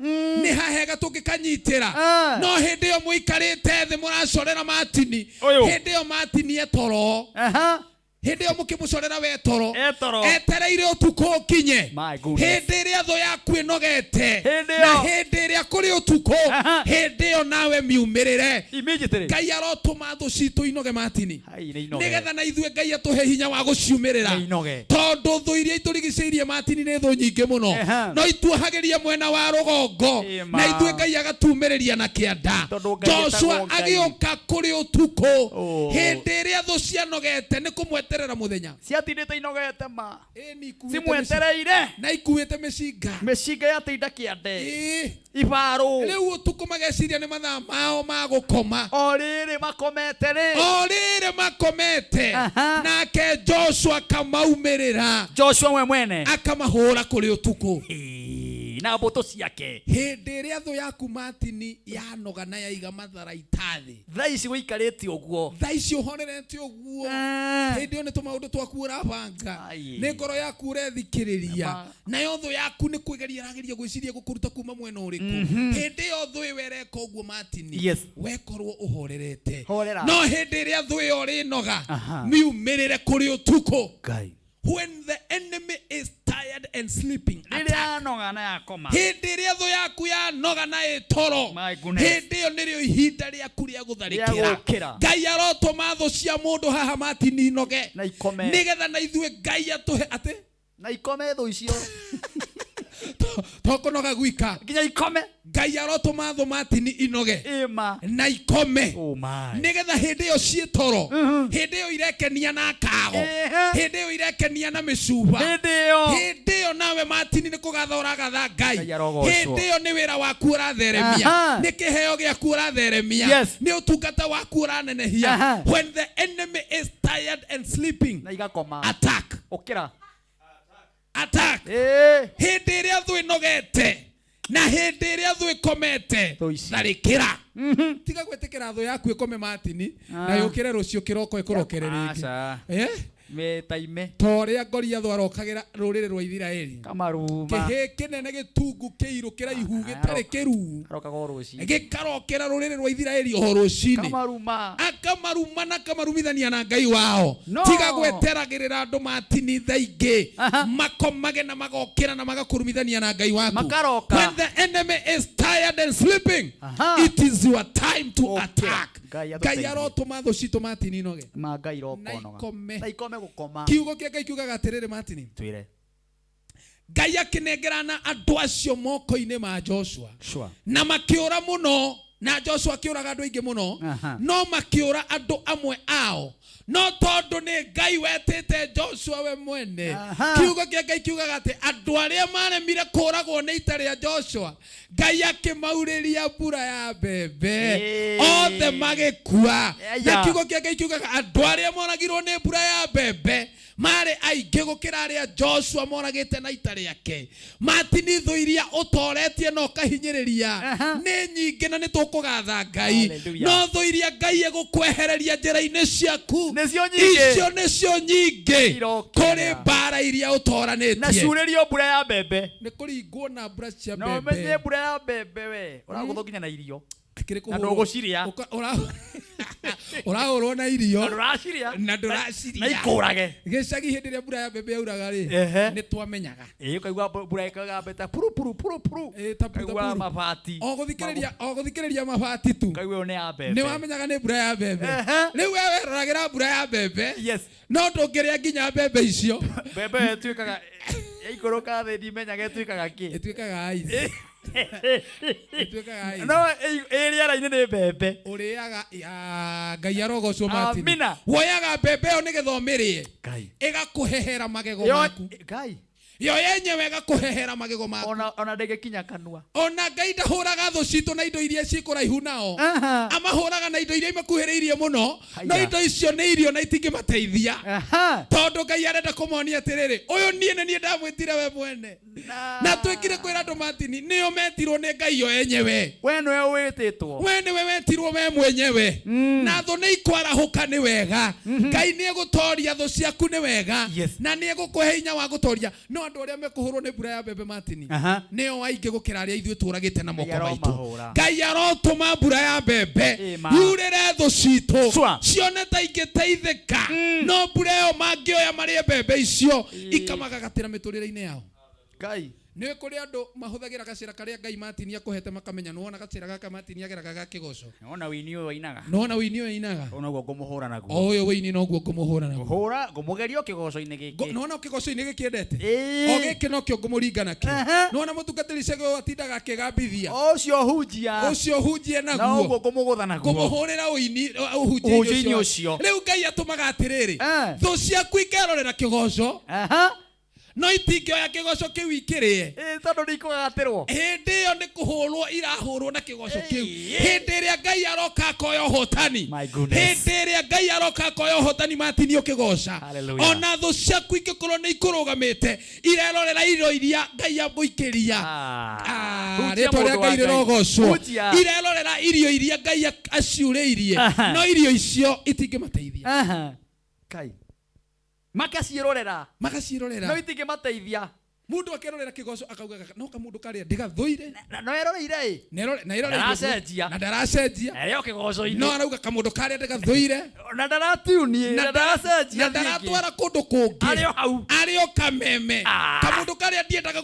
nĩ hahega tũngĩkanyitĩra Ah. no hĩndĩ ĩyo mũikarĩte thĩ mũracorera Martin Ũyũ. hĩndĩ ĩyo Martin etoro Aha. hĩndĩ ĩyo mũkĩmũcorera we toro Etoro. etereire ũtukũ ũkinye My goodness. hĩndĩ ĩrĩa thũ yaku ĩnogete Hĩndĩ na ĩyo. hĩndĩ ĩrĩa kũrĩ ũtukũ Aha. hĩndĩ ĩyo nawe miumĩrĩre Immediately. Ngai arotũma thũ citũ inoge Martin Hai, nĩ inoge. nĩgetha na ithuĩ Ngai atũhe hinya wa gũciumĩrĩra Nĩ inoge. tondũ thũ iria itũrigicĩirie Martin nĩ thũ nyingĩ mũno Ehe. no ituohagĩria mwena wa rũgongo Ĩma. na ithuĩ Ngai agatumĩrĩria na kĩanda Tondũ Ngai Joshua etagwo Ngai. agĩũka kũrĩ ũtukũ Oh. hĩndĩ ĩrĩa thũ cianogete nĩ kũmweterera mũthenya Ciatindĩte inogete ma. Ĩni ikuĩte Cimwetereire. na ikuĩte mĩcinga Mĩcinga yatinda kĩande. Ĩĩ. Ibarũ. rĩu ũtukũ mageciria nĩ mathaa mao ma gũkoma O rĩrĩ makomete rĩ. o rĩrĩ makomete Aha. nake Joshua akamaumĩrĩra Joshua we mwene. akamahũra kũrĩ ũtukũ Ĩĩ, Na mbũtũ ciake. hĩndĩ ĩrĩa thũ yaku Martin yanoga na yaiga matharaita thĩ Thaa ici wĩikarĩte ũguo. thaa ici ũhorerete ũguo hĩndĩ ĩyo nĩ tũmaũndũ twaku ũrabanga Ai. nĩ ngoro yaku ũrethikĩrĩria Ma. nayo thũ yaku nĩ kwĩgeria ĩrageria gwĩciria gũkũruta kuma mwena ũrĩkũ hĩndĩ ĩyo thũ ĩyo ĩreka ũguo Martin Yes. wekorwo ũhorerete Horera. no hĩndĩ ĩrĩa thũ ĩyo ĩrĩnoga Aha. miumĩrĩre kũrĩ ũtukũ Ngai. when the enemy is tired and sleeping Rĩrĩa anoga na yakoma. hĩndĩ ĩrĩa thũ yaku yanoga na ĩtoro My goodness. hĩndĩ ĩyo nĩrĩo ihinda rĩaku rĩa Rĩa gũtharĩkĩra gũũkĩra. Ngai arotũma thũ cia mũndũ haha Martin inoge Na ikome. nĩgetha na ithuĩ Ngai atũhe atĩ Na ikome thũ icio. to kũnoga gwika Nginya ikome. Ngai arotũma thũ Martin inoge Ĩma. na ikome Oh my. nĩgetha hĩndĩ ĩyo ciĩ toro hĩndĩ ĩyo irekenia na kago hĩndĩ ĩyo irekenia na mĩcuba Hĩndĩ ĩyo. hĩndĩ ĩyo nawe Martin nĩ kũgatha ũragatha Ngai Ngai arogocwo. hĩndĩ ĩyo nĩ wĩra waku ũratheremia Aha. nĩ kĩheo gĩaku ũratheremia Yes. nĩ ũtungata waku ũranenehia Aha. when the enemy is tired and sleeping Na igakoma. attack Ũkĩra. Attack hĩndĩ ĩrĩa thũ ĩnogete na hĩndĩ ĩrĩa thũ ĩkomete tharĩkĩra tiga gwĩtĩkĩra thũ yaku ĩkome Martin na Ah. yũkĩre rũciũ kĩroko ĩkũrokere rĩngĩ Aca. Eh? Mĩtaime. ta ũrĩa Goliathũ arokagĩra rũrĩrĩ rwa Isiraeli Kamaruma. kĩhĩ kĩnene gĩtungu kĩirũ kĩraihu gĩtarĩ kĩruu Arokaga o rũcinĩ. gĩkarokera rũrĩrĩ rwa Isiraeli o rũcinĩ Kamaruma. akamaruma na akamarumithania na Ngai wao No. tiga gweteragĩrĩra andũ Martin thaa ingĩ makomage na magokĩra na magakũrumithania na Ngai waku Makaroka. when the enemy is tired and sleeping it is your time to attack Ngai Ngai atũteithie. arotũma thũ citũ Martin inoge Ma Ngai irokonoga. ikome. Na ikome gũkoma. Kiugo kĩa Ngai kiugaga atĩrĩrĩ Martin Twĩre. Ngai akĩnengerana andũ acio moko-inĩ ma Joshua Sure. na makĩũra mũno na Joshua akĩũraga andũ aingĩ mũno Aha. no makĩũra andũ amwe ao no tondũ nĩ Ngai wetĩte Joshua we mwene kiugo kĩa Ngai kiugaga atĩ andũ arĩa maremire kũragwo nĩ ita rĩa Joshua Ngai akĩmaurĩria mbura ya mbembe othe magĩkua na kiugo kĩa Ngai kiugaga andũ arĩa moragirwo nĩ mbura ya mbembe marĩ aingĩ gũkĩra arĩa Joshua moragĩte na ita rĩake Martin thũ iria ũtoretie na ũkahinyĩrĩria nĩ nyingĩ na nĩ tũkũgatha Ngai Hallelujah. no thũ iria Ngai egũkwehereria njĩra-inĩ ciaku Nĩcio nyingĩ. icio nĩcio nyingĩ Irokĩra. kũrĩ mbara iria ũtoranĩtie Na ciurĩrio mbura ya mbembe. nĩ kũringwo na mbura cia Na mbembe ũmenye mbura ya mbembe we. Ũragũthwo nginya na irio. Akĩrĩ Na kũhũrwo. ndũgũciria. Ũrahũrwo na irio Na ndũraciria. na ndũraciria Na ikũrage. gĩcagi hĩndĩ ĩrĩa mbura ya mbembe yauraga rĩ Ehe. nĩ twamenyaga Ĩĩ ũkaigua mbura ĩkagamba ta puru puru puru puru. ta puru, ta Ũkaigua puru. mabati. O gũthikĩrĩria o gũthikĩrĩria mabati tu Ũkaigua ĩyo nĩ ya mbembe. nĩ wamenyaga nĩ mbura ya mbembe rĩu we weroragĩra mbura ya mbembe Yes. no ndũngĩrĩa nginya mbembe icio Mbembe ĩyo ĩtuĩkaga yaikũrũka thĩ ndimenyaga ĩtuĩkaga kĩ. Ĩtuĩkaga ice. Ĩtuĩkaga ice. No ĩ rĩera-inĩ nĩ mbembe. Ũrĩaga ya, Ngai arogocwo Martin Amina. woyaga mbembe ĩyo nĩgetha ũmĩrĩe Ngai. ĩgakũhehera magego Yo- maku Ngai. yo yenyewe ĩgakũhehera magego maku Ona ona ndĩngĩkinya kanua. ona Ngai ndahũraga thũ citũ na indo iria ciĩ kũraihu nao Aha. amahũraga na indo iria imakuhĩrĩirie mũno no Haiya. indo icio nĩ irio na itingĩmateithia tondũ Ngai arenda kũmonia atĩrĩrĩ ũyũ niĩ nĩ niĩ ndamwĩtire we mwene na twĩkire kwĩra andũ Martin nĩo metirwo nĩ Ngai yo enyewe We nĩwe wĩtĩtwo. we nĩwe wetirwo we mwenyewe na thũ nĩ ikwarahũka nĩ wega Ngai nĩ egũtoria thũ ciaku nĩ wega na nĩ egũkũhe hinya wa gũtoria no andũ arĩa mekũhũrwo nĩ mbura ya mbembe Martin Aha. nĩo aingĩ gũkĩra arĩa ithuĩ tũragĩte na moko Ngai maitũ aromahũra. Ngai arotũma mbura ya mbembe Ĩma. yurĩre thũ citũ Sure. cione ta ingĩteithĩka no mbura ĩyo mangĩoya marĩe mbembe icio ikamagagatĩra mĩtũrĩre-inĩ yao Ngai. Nĩ kũrĩ andũ mahũthagĩra gacĩra karĩa Ngai Martin akũhete makamenya nĩwona gacĩra gaka Martin ageraga ga kĩgoco Nĩwona wĩini ũyũ ainaga. nĩwona wĩini ũyũ ainaga Ũyũ noguo ngũmũhũra naguo. o ũyũ wĩini noguo ngũmũhũra naguo Ngũhũra ngũmũgeria o kĩgoco-inĩ gĩkĩ. Nĩwona kĩgoco-inĩ gĩkĩendete Ĩĩ. o gĩkĩ nokĩo ngũmũringa nakĩo nĩwona mũtungatĩri cege ũyũ atindaga akĩgambithia Ũcio hunjia. Ũcio hunjie naguo Noguo ngũmũgũtha naguo. ngũmũhũrĩra ũini Ũhunjia-inĩ ũhunjia-inĩ ũcio. Rĩu Ngai atũmaga atĩrĩrĩ thũ ciaku ikerorera kĩgoco no itingĩoya kĩgoco kĩu ikĩrĩe tondũ nĩ ikũgagatĩrwo hĩndĩ ĩyo nĩ kũhũrwo irahũrwo na kĩgoco kĩu hĩndĩ ĩrĩa Ngai aroka akoya ũhotani hĩndĩ ĩrĩa Ngai aroka akoya ũhotani Martin ũkĩgoca Hallelujah. ona thũ ciaku ingĩkorwo nĩ ikũrũgamĩte irerorera irio iria Ngai agũikĩria Ah, Hunjia rĩtwa rĩa mũndũ wa Ngai Ngai. rĩrogocwo Hunjia. irerorera irio iria Ngai aciurĩirie Aha. no irio icio itingĩmateithia Ngai. Makaciĩrorera. Magaciĩrorera. No itingĩmateithia. Mundu akerorera kĩgoco akauga no kamũndũ karĩa ndĩgathũire No eroreire ĩ. Na eroreire Ndaracenjia. na ndaracenjia Erĩ o kĩgoco-inĩ. no arauga kamũndũ karĩa ndĩgathũire Na ndaratiuni na ndaracenjia. na ndaratwara kũndũ kũngĩ Arĩ o hau. arĩ o kameme kamũndũ karĩa ndiendaga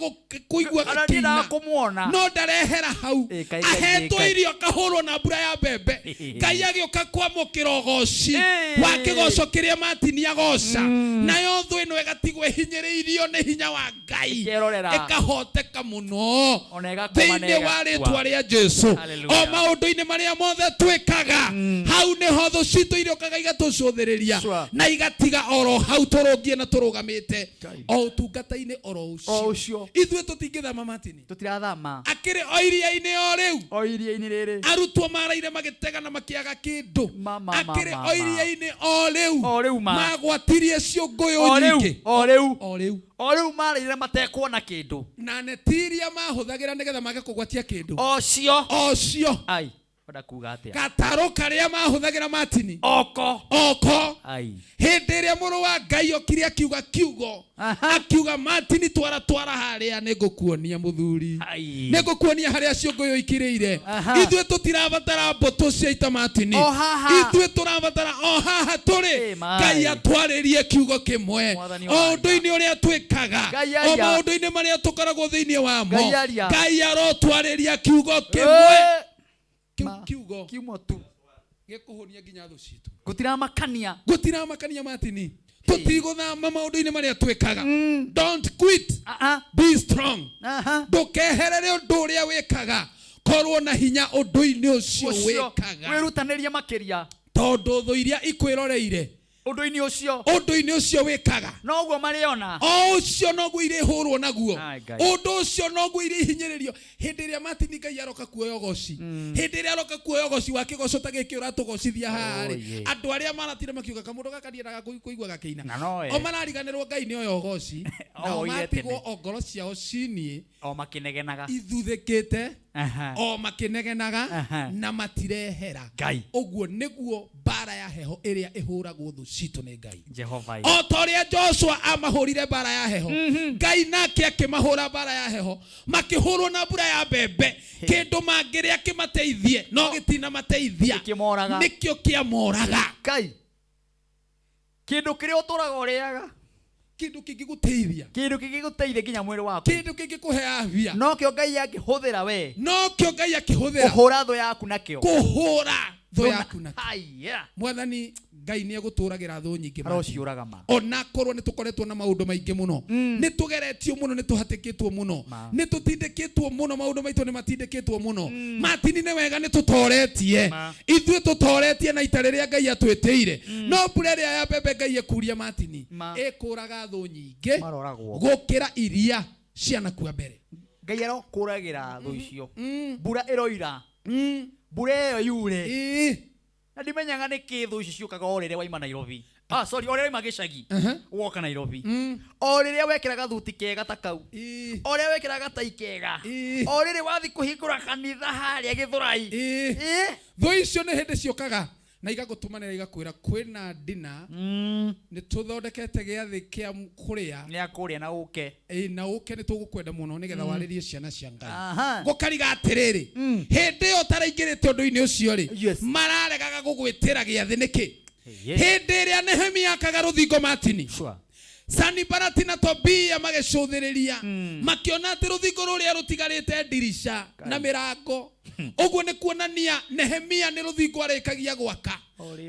kũigua Ona ndiendaga gakĩina kũmuona. no ndarehera hau Ĩ, Ngai, Ngai, ahetwo Ngai. irio akahũrwo na mbura ya mbembe Ngai agĩũka kwamũkĩra ũgoci wa kĩgoco kĩrĩa Martin agoca nayo thũ ĩno ĩgatigwo ĩhinyĩrĩirio nĩ hinya wa Ngai Ngai Ĩkerorera. Ĩkahoteka mũno Ona ĩgakoma na thĩinĩ wa ĩgakua. rĩtwa rĩa Jesu. O Hallelujah. maũndũ-inĩ marĩa mothe twĩkaga, hau nĩho thũ citũ irĩũkaga igatũcũthĩrĩria Sure. na igatiga oro hau tũrũngie na tũrũgamĩte o ũtungata-inĩ oro O ũcio. Ũcio. Ithuĩ tũtingĩthama, Martin. Tũtirathama. Akĩrĩ o iria-inĩ o rĩu. O iria-inĩ rĩrĩ. Arutwo maraire magĩtega na makĩaga kĩndũ. Ma, Akĩrĩ ma, o ma. iria-inĩ o rĩu. O rĩu ma. Magwatirie ciũngũyũ O rĩu. nyingĩ. O rĩu. O rĩu. O rĩu marĩire matekuona kĩndũ. Na neti iria mahũthagĩra nĩgetha mage kũgwatia kĩndũ. O cio. O cio. Ai. Wenda kuga atĩa? Gatarũ karĩa mahũthagĩra, Martin. Oko. Oko. Ai. Hĩndĩ ĩrĩa mũrũ wa Ngai okire akiuga kiugo, akiuga, "Martin, twara twara harĩa, nĩ ngũkuonia mũthuri, Ai. nĩ ngũkuonia harĩa ciũngũyũ ikirĩire." Aha. Ithuĩ tũtirabatara mbũtũ cia ita, Martin. O haha. Ithuĩ tũrabatara o haha tũrĩ. Ĩ, mai. Ngai atwarĩrie kiugo kĩmwe Mwathani o wa ũndũ-inĩ ũrĩa twĩkaga, Ngai o aria. maũndũ-inĩ marĩa tũkoragwo thĩinĩ wamo. Ngai aria. Ngai arotwarĩria kiugo kĩmwe. Eh. Kĩu Ma. kiugo Kiumo tu. Gĩkũhũnia nginya thũ citũ. Gũtiramakania. Gũtiramakania, Martin. Tũtigũthama maũndũ-inĩ marĩa twĩkaga. Don't quit. Ah. Be strong. Aha. Ndũkeherere ũndũ ũrĩa wĩkaga, korwo na hinya ũndũ-inĩ ũcio Ũcio. wĩkaga, Wĩrutanĩrie makĩria. Tondũ thũ iria ikwĩroreire Ũndũ-inĩ ũcio. Ũndũ-inĩ ũcio wĩkaga, Noguo marĩona. O ũcio noguo irĩhũrwo naguo. Ai, Ngai. Ũndũ ũcio noguo irĩhinyĩrĩrio. Hĩndĩ ĩrĩa, Martin, Ngai aroka kuoya ũgoci, hĩndĩ ĩrĩa aroka kuoya ũgoci wa kĩgoco ta gĩkĩ ũratũgocithia haha Oh, rĩ, yeah. andũ arĩa maratinda makiuga kamũndũ gaka ndiendaga kũigua gakĩina, Na noe. o marariganĩrwo Ngai nĩ oya ũgoci, nao Oire matigwo tene. o ngoro ciao cinie O makĩnegenaga. Ithuthĩkĩte. Aha. O makĩnegenaga. Aha. Na matirehera. Ngai. Ũguo nĩguo mbara ya heho ĩrĩa ĩhũragwo thũ citũ nĩ Ngai. Jehova. O ta ũrĩa Joshua amahũrire mbara ya heho, Ngai nake akĩmahũra mbara ya heho, makĩhũrwo na mbura ya mbembe, kĩndũ mangĩrĩa kĩmateithie no gĩtinamateithia. Gĩkĩmoraga. Nĩkĩo kĩamoraga. Ngai. Kĩndũ kĩrĩa ũtũraga ũrĩaga. Kĩndũ kĩngĩgũteithia. Kĩndũ kĩngĩgũteithia nginya mwĩrĩ waku. Kĩndũ kĩngĩkũhe afya. Nokĩo Ngai angĩhũthĩra we. Nokĩo Ngai akĩhũthĩra. Kũhũra thũ yaku nakĩo. Kũhũra thũ yaku nakĩo. Haya. Mwathani Ngai nĩ egũtũragĩra thũ nyingĩ, Martin. Arociũraga ma. Onakorwo nĩ tũkoretwo na maũndũ maingĩ mũno, nĩ tũgeretio mũno, nĩ tũhatĩkĩtwo mũno, nĩ tũtindĩkĩtwo mũno, maũndũ maitũ nĩ matindĩkĩtwo mũno, Martin, nĩ wega nĩ tũtoretie. Ma. Ithuĩ tũtoretie na ita rĩrĩa Ngai atwĩtĩire, no mbura ĩrĩa ya mbembe Ngai ĩkuria, Martin, Ma. ĩkũraga thũ nyingĩ Maroragwo. gũkĩra iria cianakua mbere. Ngai arokũragĩra thũ icio. Mbura ĩroira. Mbura ĩyo yure. Na ndimenyaga nĩ kĩ thũ icio ciũkaga o rĩrĩa waima Nairobi. Ah, sorry, o rĩrĩa waima gĩcagi. Woka Nairobi. O rĩrĩa wekĩra gathuti kega ta kau. O rĩrĩa wekĩra gatai kega. O rĩrĩ wathi kũhingũra kanitha harĩa Gĩthũrai. Thũ icio nĩ hĩndĩ ciũkaga na igagũtũmanĩra igakwĩra kwĩna ndina, nĩ tũthondekete gĩathĩ kĩa kũrĩa. Nĩ akũrĩa na ũke. Ĩ, na ũke, nĩ tũgũkwenda mũno nĩgetha warĩrie ciana cia Ngai. Aha. Gũkariga atĩrĩrĩ, hĩndĩ ĩyo ũtaraingĩrĩte ũndũ-inĩ ũcio rĩ, mararegaga gũgwĩtĩra gĩathĩ nĩkĩ? Hĩndĩ ĩrĩa Nehemia akaga rũthingo, Martin, Sanibalati na Tobia magĩcũthĩrĩria, makĩona atĩ rũthingo rũrĩa rũtigarĩte ndirica na mĩrango, ũguo nĩ kuonania Nehemia nĩ rũthingo arĩkagia gwaka.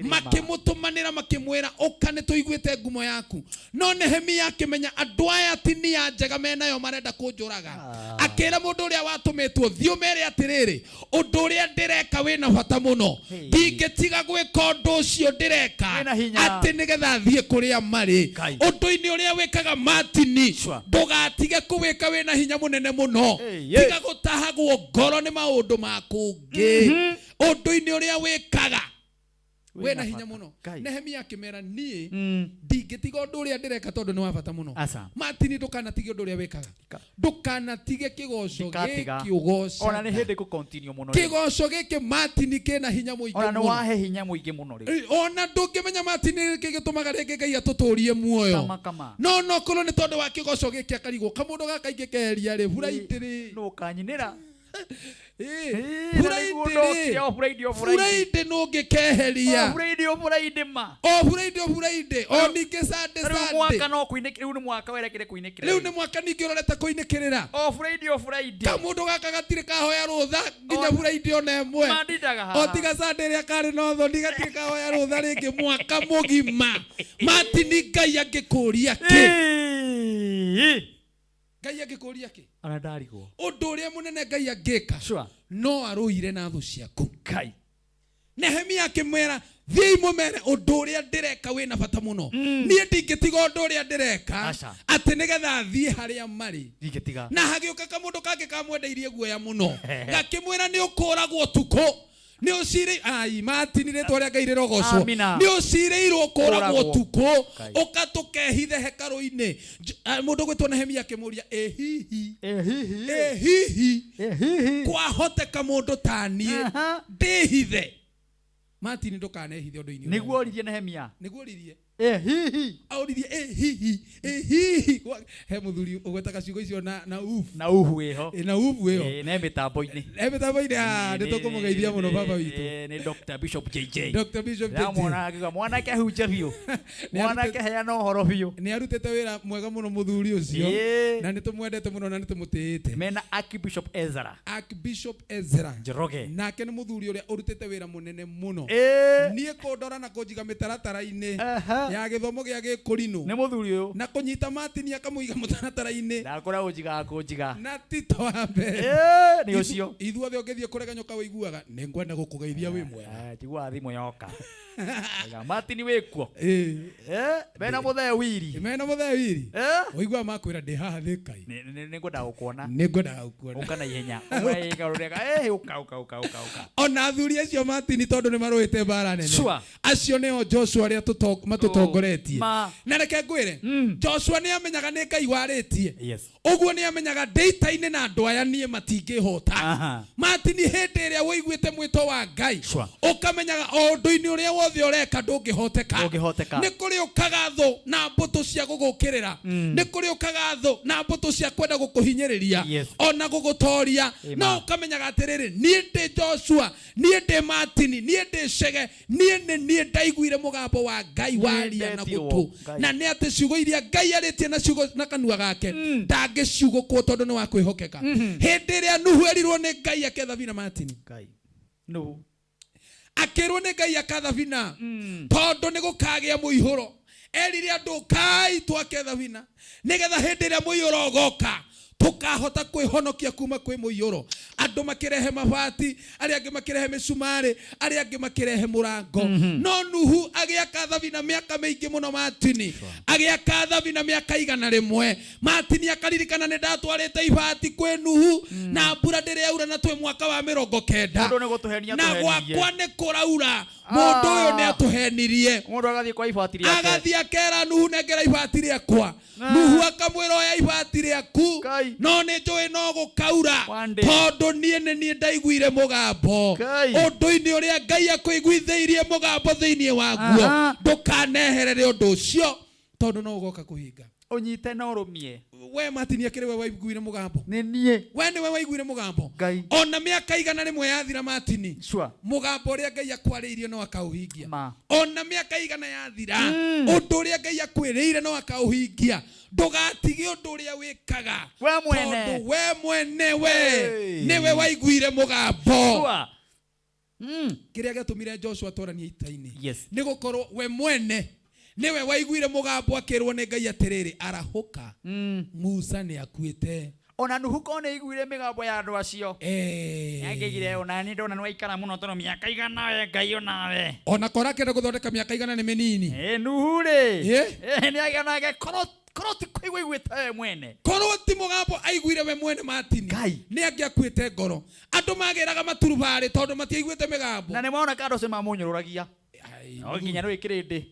Makĩmũtũmanĩra makĩmwĩra, "Ũka, nĩ tũiguĩte ngumo yaku." No Nehemia akĩmenya andũ aya ti nia njega menayo, marenda kũnjũraga. Akĩra mũndũ ũrĩa watũmĩtwo, "Thiĩ ũmere atĩrĩrĩ, ũndũ ũrĩa ndĩreka wĩna bata mũno, ndingĩtiga gwĩka ũndũ ũcio ndĩreka Wĩna hinya. atĩ nĩgetha thiĩ kũrĩa marĩ." Ngai. Ũndũ-inĩ ũrĩa wĩkaga, Martin, ndũgatige kũwĩka wĩna hinya mũnene mũno. Hey, yeah. Tiga gũtahagwo ngoro nĩ maũndũ ma kũngĩ. Ũndũ-inĩ ũrĩa wĩkaga wĩna hinya mũno. Nehemia akĩmera, "Niĩ ndingĩtiga ũndũ ũrĩa ndĩreka tondũ nĩ wa bata mũno." Aca. Martin, ndũkanatige ũndũ ũrĩa wĩkaga, ndũkanatige kĩgoco Ndikatiga. gĩkĩ ũgocaga. Ona nĩ hĩndĩ kũ continue mũno rĩu. Kĩgoco gĩkĩ, Martin, kĩna hinya mũingĩ Ona nĩ mũno. wahe hinya mũingĩ mũno rĩu. Ona ndũngĩmenya, Martin, nĩkĩ gĩtũmaga rĩngĩ Ngai atũtũrie muoyo. Kama kama. No korwo nĩ tondũ wa kĩgoco gĩkĩ, akarigwo kamũndũ gaka ingĩkeheria rĩ, Friday rĩ, Nũ ũkanyinĩra? Friday O Friday, o Friday. Friday nũngĩkeheria. O Friday, o Friday ma. O Friday, o Friday, o ningĩ Sunday. Rĩu Sunday. mwaka no kũinĩkĩrĩra, rĩu nĩ mwaka werekere kũinĩkĩrĩra. Rĩu nĩ mwaka ningĩ ũrorete kũinĩkĩrĩra. O Friday, o Friday. Kamũndũ gaka gatirĩ kahoya rũtha nginya Friday ona ĩmwe. Mandindaga haha. O tiga Sunday ĩrĩa karĩ na ũthoni, gatirĩ kahoya rũtha rĩngĩ mwaka mũgima. Martin, Ngai angĩkũria kĩ? Ngai Angĩkũria kĩ? Ona ndarigwo. Ũndũ ũrĩa mũnene Ngai angĩka Sure. no arũire na thũ ciaku. Ngai. Nehemia akĩmwĩra, thiĩi mũmere ũndũ ũrĩa ndĩreka wĩna bata mũno. Niĩ ndingĩtiga ũndũ ũrĩa ndĩreka Aca. atĩ nĩgetha thiĩ harĩa marĩ. Ndingĩtiga. Na hagĩũka kamũndũ kangĩ kamwendeirie guoya mũno, gakĩmwĩra nĩ ũkũragwo ũtukũ, nĩ ũcirĩ ai Martin, rĩtwa rĩa Ngai rĩrogocwo, Amina. nĩ ũcirĩirwo kũragwo Kũragwo. ũtukũ, Ngai. ũka tũkehithe hekarũ-inĩ. Mũndũ gwĩtwo Nehemia akĩmũria, ĩ hihi, ĩ hihi, ĩ hihi kwahoteka mũndũ ta niĩ ndĩhithe? Martin, ndũkanehithe ũndũ-inĩ ũyũ. Nĩguo oririe Nehemia. Nĩguo oririe. Ĩ hihi. Auririe ĩ hihi, ĩ hihi. He mũthuri ũgwetaga ciugo icio na ufu. Na uhu ĩho. Ĩ, na ufu ĩho. Ĩ, ne mĩtambo-inĩ. E mĩtambo-inĩ, ah, nĩ tũkũmũgeithia mũno baba witũ. Ĩ, nĩ Dr. Bishop JJ. Dr. Bishop JJ. Ndamwona akiuga mwanake hunja biũ. Nĩ arutĩte- Mwanake heana ũhoro biũ. Nĩ arutĩte wĩra mwega mũno mũthuri ũcio. Ĩ. Na nĩ tũmwendete mũno na nĩ tũmũtĩĩte. Mena Archbishop Ezra. Archbishop Ezra Njoroge. Nake nĩ mũthuri ũrĩa ũrutĩte wĩra mũnene mũno. Ĩ. Niĩ kũndora na kũnjiga mĩtaratara-inĩ ya gĩthomo gĩa gĩkũrinũ. Nĩ mũthuri ũyũ. Na kũnyita Martin akamũiga mũtaratara-inĩ. Ndakũra ũnjigaga kũnjiga. Na Tito wa mbere. Ĩ, nĩ ũcio. Ithuothe ũngĩthiĩ kũrega nyoka ũiguaga nĩ ngwenda gũkũgeithia wĩ mwega. Njiguaga thimũ yoka. Oiga, Martin wĩkuo? Ĩ. Mena mũthee wiri. Mena mũthee wiri. Ũiguaga makwĩra ndĩ haha Thĩkai. Nĩ ngwendaga gũkuona. Nĩ ngwendaga gũkuona. Ũka na ihenya. Ũka ũrega. Ũka ũka ũka ũka ũka. Ona athuri acio Martin, tondũ nĩ marũĩte mbara nene. Sure. Acio nĩo Joshua arĩa matũtongoretie. Ma. Na reke ngwĩre, Joshua nĩ amenyaga nĩ Ngai warĩtie. Yes. Ũguo nĩ amenyaga ndĩ ita-inĩ na andũ aya niĩ matingĩhota. Martin, hĩndĩ ĩrĩa ũiguĩte mwĩto wa Ngai, Sure. ũkamenyaga o ũndũ-inĩ ũrĩa wothe ũreka ndũngĩhoteka. Ndũngĩhoteka. Nĩ kũrĩ ũkaga thũ na mbũtũ cia gũgũkĩrĩra. Nĩ kũrĩ ũkaga thũ na mbũtũ cia kwenda gũkũhinyĩrĩria Yes. ona gũgũtoria. Amen. No ũkamenyaga atĩrĩrĩ, niĩ ndĩ Joshua, niĩ ndĩ Martin, niĩ ndĩ Chege, niĩ nĩ niĩ ndaiguire mũgambo wa Ngai waria na ndetirwo gũtũ. Ngai. Na nĩ atĩ ciugo iria Ngai arĩtie na ciugo na kanua gake ndangĩciugũkwo tondũ nĩ wa kwĩhokeka. Hĩndĩ ĩrĩa Nuhu erirwo nĩ Ngai ake thabina, Martin. Ngai. Nuhu. Akĩrwo nĩ Ngai akathabina tondũ nĩ gũkagĩa mũihũro. Erire andũ kai twake thabina nĩgetha hĩndĩ ĩrĩa mũiyũro ũgoka tũkahota kwĩhonokia kuma kwĩ mũiyũro. Andũ makĩrehe mabati, arĩa angĩ makĩrehe mĩcumarĩ, arĩa angĩ makĩrehe mũrango. No Nuhu agĩaka thabina mĩaka mĩingĩ mũno Martin. Agĩaka thabina mĩaka 100. Martin akaririkana nĩ ndatwarĩte ibati kwĩ Nuhu na mbura ndĩrĩ yaura na twĩ mwaka wa 90. Mũndũ nĩ gũtũhenia Na atũhenirie. gwakwa nĩ kũraura. Mũndũ ũyũ nĩ atũhenirie. Mũndũ agathiĩ kwa ibati rĩake. Agathiĩ akera Nuhu nengera ibati rĩakwa. Nuhu akamwĩra oya ibati rĩaku, no nĩ njũĩ no gũkaura tondũ niĩ nĩ niĩ ndaiguire mũgambo. Ũndũ-inĩ ũrĩa Ngai akũiguithĩirie mũgambo thĩinĩ waguo, ndũkaneherere ũndũ ũcio tondũ no ũgoka kũhinga. Ũnyite na ũrũmie. We Martin akĩrĩ we waiguire mũgambo. Nĩ niĩ. We nĩwe waiguire mũgambo. Ngai. Ona mĩaka 100 yathira Martin, Sure. mũgambo ũrĩa Ngai akwarĩirie no akaũhingia. Ma. Ona mĩaka 100 yathira, ũndũ ũrĩa Ngai akwĩrĩire no akaũhingia. Ndũgatige ũndũ ũrĩa wĩkaga. We mwene. Tondũ we mwene we Hey. nĩwe waiguire mũgambo. Sure. Kĩrĩa gĩatũmire Joshua atwaranie ita-inĩ Yes. nĩ gũkorwo we mwene nĩwe waiguire mũgambo akĩrwo nĩ Ngai atĩrĩrĩ, arahũka, Musa nĩ akuĩte. Ona Nuhu ko nĩ aiguire mĩgambo ya andũ acio. Nĩangĩigire ona niĩ ndona nĩ waikara mũno tondũ mĩaka 100 we Ngai onawe. Ona korwo akĩenda gũthondeka mĩaka 100 nĩ mĩnini. Ĩ Nuhu rĩ. Ĩ? Nĩ agĩonage korwo ti kũigua aiguĩte we mwene. Korwo ti mũgambo aiguire we mwene Martin, nĩ angĩakuĩte ngoro. Andũ magĩraga maturubarĩ tondũ matiaiguĩte mĩgambo. Na nĩ mona ka andũ acio mamũnyũrũragia. No nginya nĩ kĩrĩndĩ.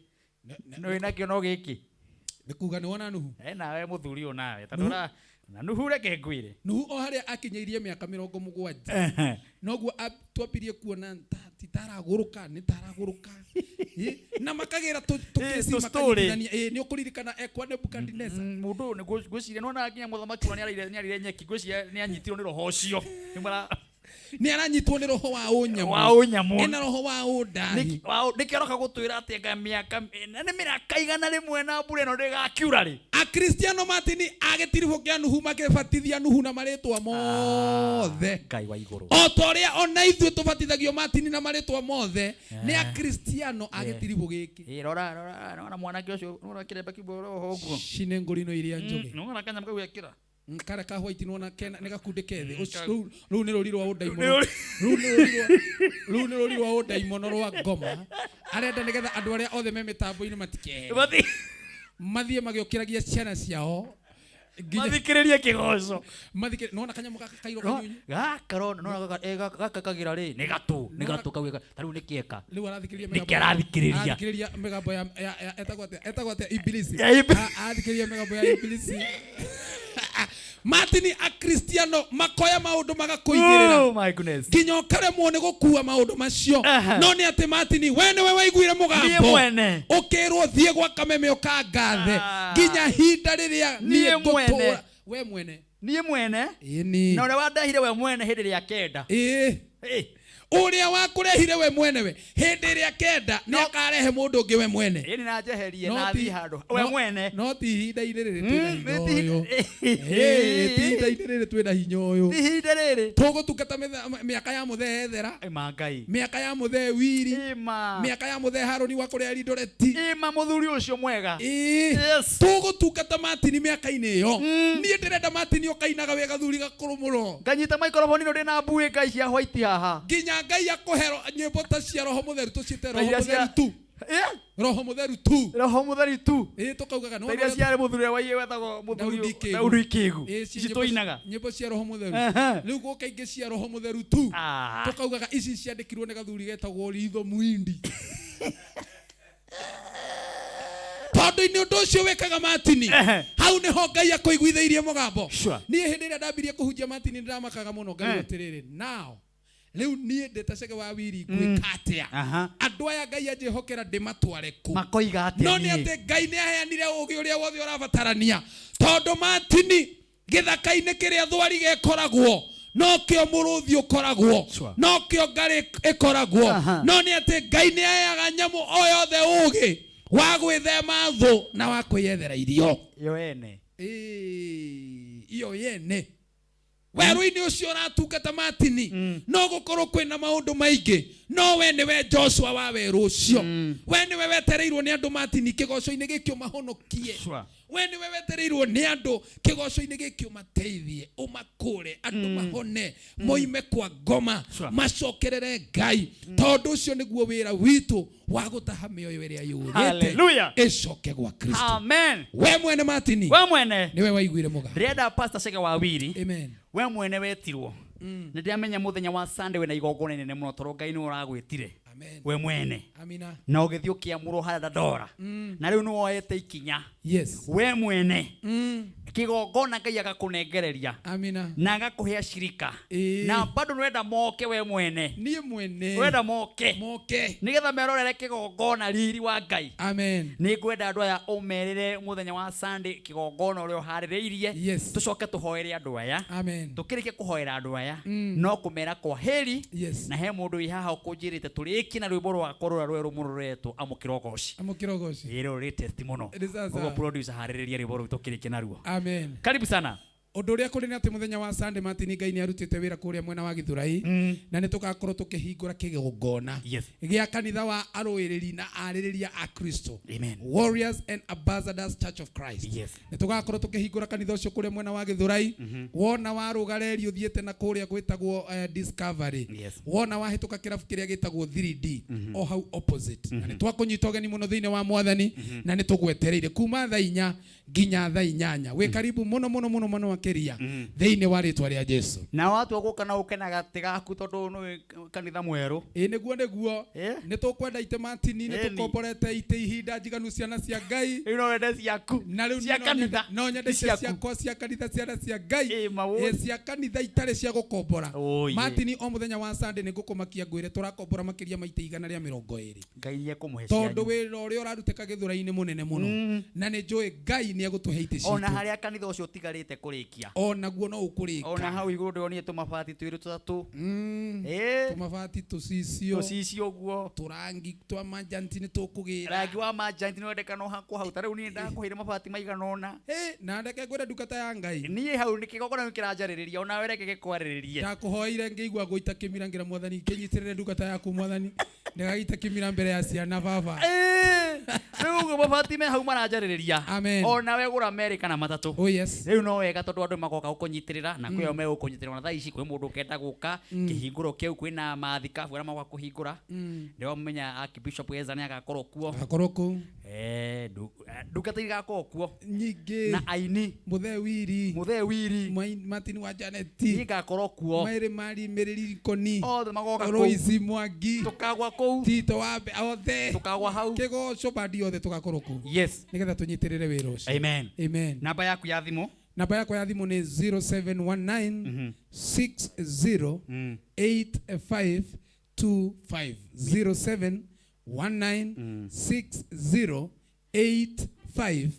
Nĩ nakĩo no gĩkĩ. Nĩ kuga nĩ wona Nuhu. Nawe mũthuri ũyũ nawe tondũ na Nuhu reke ngwĩre. Nuhu o harĩa akinyĩirie mĩaka 70 noguo twambirie kuona ti taragũrũka, nĩ taragũrũka. Na makagĩra tũkĩci tũ story. makanyitithania. Nĩ ũkũririkana ekwa Nebukadneza. Mũndũ ũyũ nĩ ngwĩciria nĩwona nginya mũthamaki ũrĩa nĩarĩire nyeki, ngwĩciria nĩanyitirwo nĩ roho ũcio. Nĩ mara- Nĩ aranyitwo nĩ roho wa ũnyamũ. Wa ũnyamũ. Ena roho wa ũndahi. Nĩkĩo aroka gũtwĩra atĩ anga mĩaka na nĩ mĩaka 100 na mbura ĩno ndĩgakiura rĩ. Akristiano Martin agĩtiribũ kĩa Nuhu makĩbatithia Nuhu na marĩtwa mothe. Ngai wa igũrũ. O ta ũrĩa ona ithuĩ tũbatithagio Martin na marĩtwa mothe nĩ Akristiano agĩtiribũ gĩkĩ. Ĩ, rora, rora, rora mwanake ũcio, rora kĩremba kĩu roho ũguo. Cine ngũrino iria njũgĩ. Nĩwona kanyamũ kau gekĩra. Kara ka white nĩwona kena nĩ gakundi kethĩ. Rũu nĩ rũri rwa ũndaimono. Nĩ rũri- Rũu nĩ rũri rwa rũu nĩ rũri rwa ũndaimono rwa ngoma. Arenda nĩgetha andũ arĩa othe me mĩtambo-inĩ matikehere. Mathiĩ magĩũkĩragia ciana ciao. Mathikĩrĩrie kĩgoco. Mathikĩrĩrie nĩwona kanyamũ gaka kairũ No, kanyunyu. gaka rona nona gaka eh, gaka gaka kagira rĩ nĩ gatũ nĩ gatũ kau geka- ta rĩu nĩ kĩeka Rĩu arathikĩrĩria Nĩkĩ arathikĩrĩria? Arathikĩrĩria mĩgambo ya ya ya etagwo atĩa etagwo atĩa ibilisi. Ya ibi- Arathikĩrĩria mĩgambo ya ibilisi. Martin akristiano makoya maũndũ magakũigĩrĩra. Oh my goodness. Nginya ũkaremwo nĩ gũkua maũndũ macio. No nĩ atĩ Martin we nĩwe waiguire mũgambo. Niĩ mwene. Ũkĩrwo thiĩ gwa kameme ũkangathe. Nginya hinda rĩrĩa Niĩ niĩ mwene. ngũtũra. We mwene. Niĩ mwene. Ĩni. Na ũrĩa wandehire we mwene hĩndĩ ĩrĩa kenda. Ĩĩ. Ũrĩa wakũrehire we mwene we hĩndĩ ĩrĩa kenda nĩ akarehe mũndũ ũngĩ we mwene. Ĩni na njeherie No na ti- thiĩ handũ we mwene. No ti ihinda-inĩ rĩrĩ twĩna hinya ti ũyũ. Ĩĩ, ti ihinda-inĩ rĩrĩ twĩna hinya ũyũ. Ti ihinda rĩrĩ. Tũgũtungata mĩaka ya mũthee Ethera. Ĩma Ngai. Mĩaka ya mũthee Wiri. Ĩma. Mĩaka ya mũthee Harũni wa kũrĩa Eldoret. Ĩma mũthuri ũcio mwega. Ĩĩ. Tũgũtungata Martin mĩaka-inĩ ĩyo. Niĩ ndĩrenda Martin ũkainaga wĩ gathuri gakũrũ mũno. Nganyita microphone ĩno ndĩna mbuĩ ngai cia white haha. Nginya Ngai akũhe nyĩmbo ta cia Roho Mũtheru tũciĩte Roho Iria cia- Mũtheru tu. Roho Mũtheru tu. Roho Mũtheru tu. Ĩĩ tũkaugaga Ta iria ciarĩ mũthuri ũrĩa waiye wetagwo mũthuri Daudi Kĩgu. Daudi Kĩgu. Ĩĩ, ci Ici nyĩmbo- tũinaga. nyĩmbo cia Roho Mũtheru. Ehe. Rĩu gũka ingĩ cia Roho Mũtheru tu. Tũkaugaga ici ciandĩkirwo nĩ gathuri getagwo Ritho Muindi. Tondũ nĩ ũndũ ũcio wĩkaga Martin. Hau nĩho Ngai akũiguithĩirie mũgambo. Niĩ hĩndĩ ĩrĩa ndambirie kũhunjia Martin nĩndamakaga mũno ngarigwo atĩrĩrĩ now rĩu niĩ ndĩ ta Chege wa Wiri ngwĩka atĩa? Andũ aya Ngai anjĩhokera ndĩmatware kũ? Makoiga atĩa No nĩ niĩ? atĩ Ngai nĩ aheanire ũũgĩ ũrĩa wothe ũrabatarania. Tondũ Martin gĩthaka-inĩ kĩrĩa thwariga ĩkoragwo nokĩo mũrũthi ũkoragwo nokĩo ngarĩ ĩkoragwo. No nĩ atĩ Ngai nĩ aheaga nyamũ o yothe ũũgĩ wa gwĩthema thũ na wa kwĩyethera irio. Yo ene. Ĩĩ, iyo yene. Werũ-inĩ ũcio ũratungata Martin no gũkorwo kwĩna maũndũ maingĩ no we nĩwe Joshua wa werũ ũcio. We nĩwe wetereirwo nĩ andũ Martin kĩgoco-inĩ gĩkĩ ũmahonokie. We nĩwe wetereirwo nĩ andũ kĩgoco-inĩ gĩkĩ ũmateithie ũmakũre andũ mahone moime kwa ngoma macokerere Ngai. Tondũ ũcio nĩguo wĩra witũ wa gũtaha mĩoyo ĩrĩa yũrĩte Hallelujah. ĩcoke gwa Kristo. Amen. We mwene Martin. We mwene. Nĩwe waiguire mũgambo. Ndĩrenda Pastor Chege wa Wiri. Amen. We mwene wetirwo. Nĩ ndĩramenya mũthenya wa Sunday wĩna igongona inene mũno tondũ Ngai nĩwe ũragwĩtire. We mwene. Amina. Na ũgĩthiĩ ũkĩamũrwo harĩa Dandora. Na rĩu nĩwoete ikinya. Yes. We mwene. Kĩgongona Ngai agakũnengereria. Amina. Na agakũhe acirika. Na bado nĩwenda moke we mwene. Niĩ mwene. Wenda moke. Moke. Nĩgetha merorere kĩgongona riri wa Ngai. Amen. Nĩ ngwenda andũ aya ũmerĩre mũthenya wa Sunday kĩgongona ũrĩa ũharĩrĩirie. Yes. Tũcoke tũhoere andũ aya. Amen. Tũkĩrĩkia kũhoera andũ aya. No kũmera kwa heri. Yes. Na he mũndũ wĩ haha ũkũnjĩrĩte tũrĩkie na rwĩmbo rwakwa rũrĩa rwerũ mũno rũretwo Amũkĩra Ũgoci. Amũkĩra Ũgoci. Ĩĩ rũrũ latest mũno. Nĩ sawa Koguo sawa. producer harĩrĩria rwĩmbo rũu tũkĩrĩkie naruo. Amen. Karibu sana. Ũndũ ũrĩa kũrĩ nĩ atĩ mũthenya wa Sunday Martin Ngai nĩ arutĩte wĩra kũrĩa mwena wa Gĩthũrai na nĩ tũgakorwo tũkĩhingũra kĩgongona gĩa kanitha wa arũĩrĩri na arĩrĩria a Kristo. Amen. Warriors and Ambassadors Church of Christ. Yes. Nĩ tũgakorwo tũkĩhingũra kanitha ũcio kũrĩa mwena wa Gĩthũrai. Wona warũga reri ũthiĩte na kũrĩa gwĩtagwo Discovery. Yes. Wona wahĩtũka kĩrabu kĩrĩa gĩtagwo 3D o hau opposite. Na nĩ twakũnyita ũgeni mũno thĩinĩ wa Mwathani na nĩ tũgwetereire kuma thaa inya nginya thaa inyanya. Wĩ karibu mũno mũno mũno mũno makĩria thĩinĩ wa rĩtwa rĩa Jesu. Na watua gũka na ũke na gatĩ gaku tondũ nĩ kanitha mwerũ. Ĩĩ nĩguo nĩguo. Nĩ tũkwenda itĩ Martin, nĩ Ĩni. tũkomborete itĩ ihinda njiganu ciana cia Ngai. Rĩu no wende ciaku. Na rĩu Cia no kanitha. no nyende Ti itĩ ciaku. ciakwa cia kanitha ciana cia Ngai. mawũĩ. Ĩĩ, cia kanitha itarĩ cia gũkombora. Ĩĩ. Martin o mũthenya wa Sunday nĩ ngũkũmakia ngwĩre tũrakombora makĩria ma itĩ igana rĩa mĩrongo ĩrĩ. Ngai nĩ ekũmũhe Tondũ cianyu. wĩra ũrĩa ũrarutĩka Gĩthũrai-inĩ mũnene mũno. Na nĩ njũĩ Ngai nĩ egũtũhe itĩ Ona citũ. harĩa kanitha ũcio ũtigarĩte kũrĩkia. Onaguo no ũkũrĩka. Ona hau igũrũ ndĩronire tũmabati twĩrĩ tũtatũ. Tũmabati tũcicio. Tũcicio ũguo. Tũrangi twa majanti nĩ tũkũgĩra. Rangi wa majanti nĩ wendekana ũhakwo hau. Ta rĩu niĩ ndakũheire mabati maigana ũna. Na ndeke ngwĩre ndungata ya Ngai. Niĩ hau nĩ kĩgongona nĩ kĩranjarĩrĩria ona we reke gĩkwarĩrĩrie. Ndakũhoeire ngĩigua ngũita kĩmira ngĩra Mwathani kĩnyitĩrĩre ndungata yaku Mwathani ndĩgagĩite kĩmira mbere ya ciana baba. Rĩu ũguo mabati me hau maranjarĩrĩria. Amen. Ona we gũra merĩ kana matatũ. Oh, yes. Rĩu no wega tondũ andũ magoka gũkũnyitĩrĩra na kwĩo megũkũnyitĩrĩra ona thaa ici kwĩ mũndũ ũkenda gũka kĩhingũro kĩu kwĩna mathikabu arĩa magoka kũhingũra. Ndĩramenya Archbishop Eza nĩ agakorwo kuo. Agakorwo kũu. Ndungata igakorwo kuo. Nyingĩ. Na aini. Mũthee Wiri. Mũthee Wiri. Martin wa Janeti. Niĩ ngakorwo kuo. Mary Mari Mary Koni. Othe magoka kũu. Royce Mwangi. Tukagwa kũu. Tito Wambe othe. Tukagwa hau. Kĩgoco bandi othe tũgakorwo kũu. Yes. Nĩgetha tũnyitĩrĩre wĩra ũcio. Amen. Amen. Namba yaku ya thimũ. Namba yakwa ya thimũ nĩ 0719 60 85 25 0719 60 85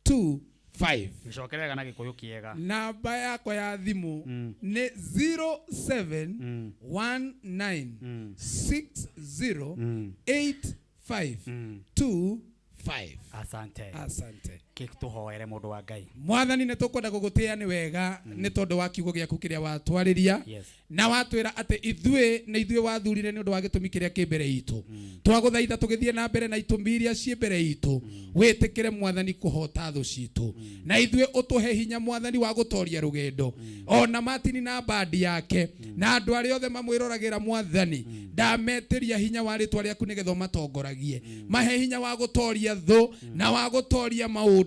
25. Gĩcokerera na Gĩkũyũ kĩega. Namba yakwa ya thimũ nĩ 0719 60 85 25. Asante. Asante. Tũhoere mũndũ wa Ngai. Mwathani nĩ tũkwenda gũgũtĩĩa nĩ wega nĩ tondũ wa kiugo gĩaku kĩrĩa watwarĩria. Yes. Na watwĩra atĩ ithuĩ nĩ ithuĩ wathurire nĩ ũndũ wa gĩtũmi kĩrĩa kĩ mbere itũ. Twagũthaitha tũgĩthiĩ na mbere na itũmi iria ciĩ mbere itũ. Wĩtĩkĩre Mwathani kũhota thũ citũ. Na ithuĩ ũtũhe hinya Mwathani wa gũtoria rũgendo. Ona Martin na bandi yake na andũ arĩa othe mamwĩroragĩra Mwathani ndametĩria hinya wa rĩtwa rĩaku nĩgetha ũmatongoragie. Mahe hinya wa gũtoria thũ na wa gũtoria maũndũ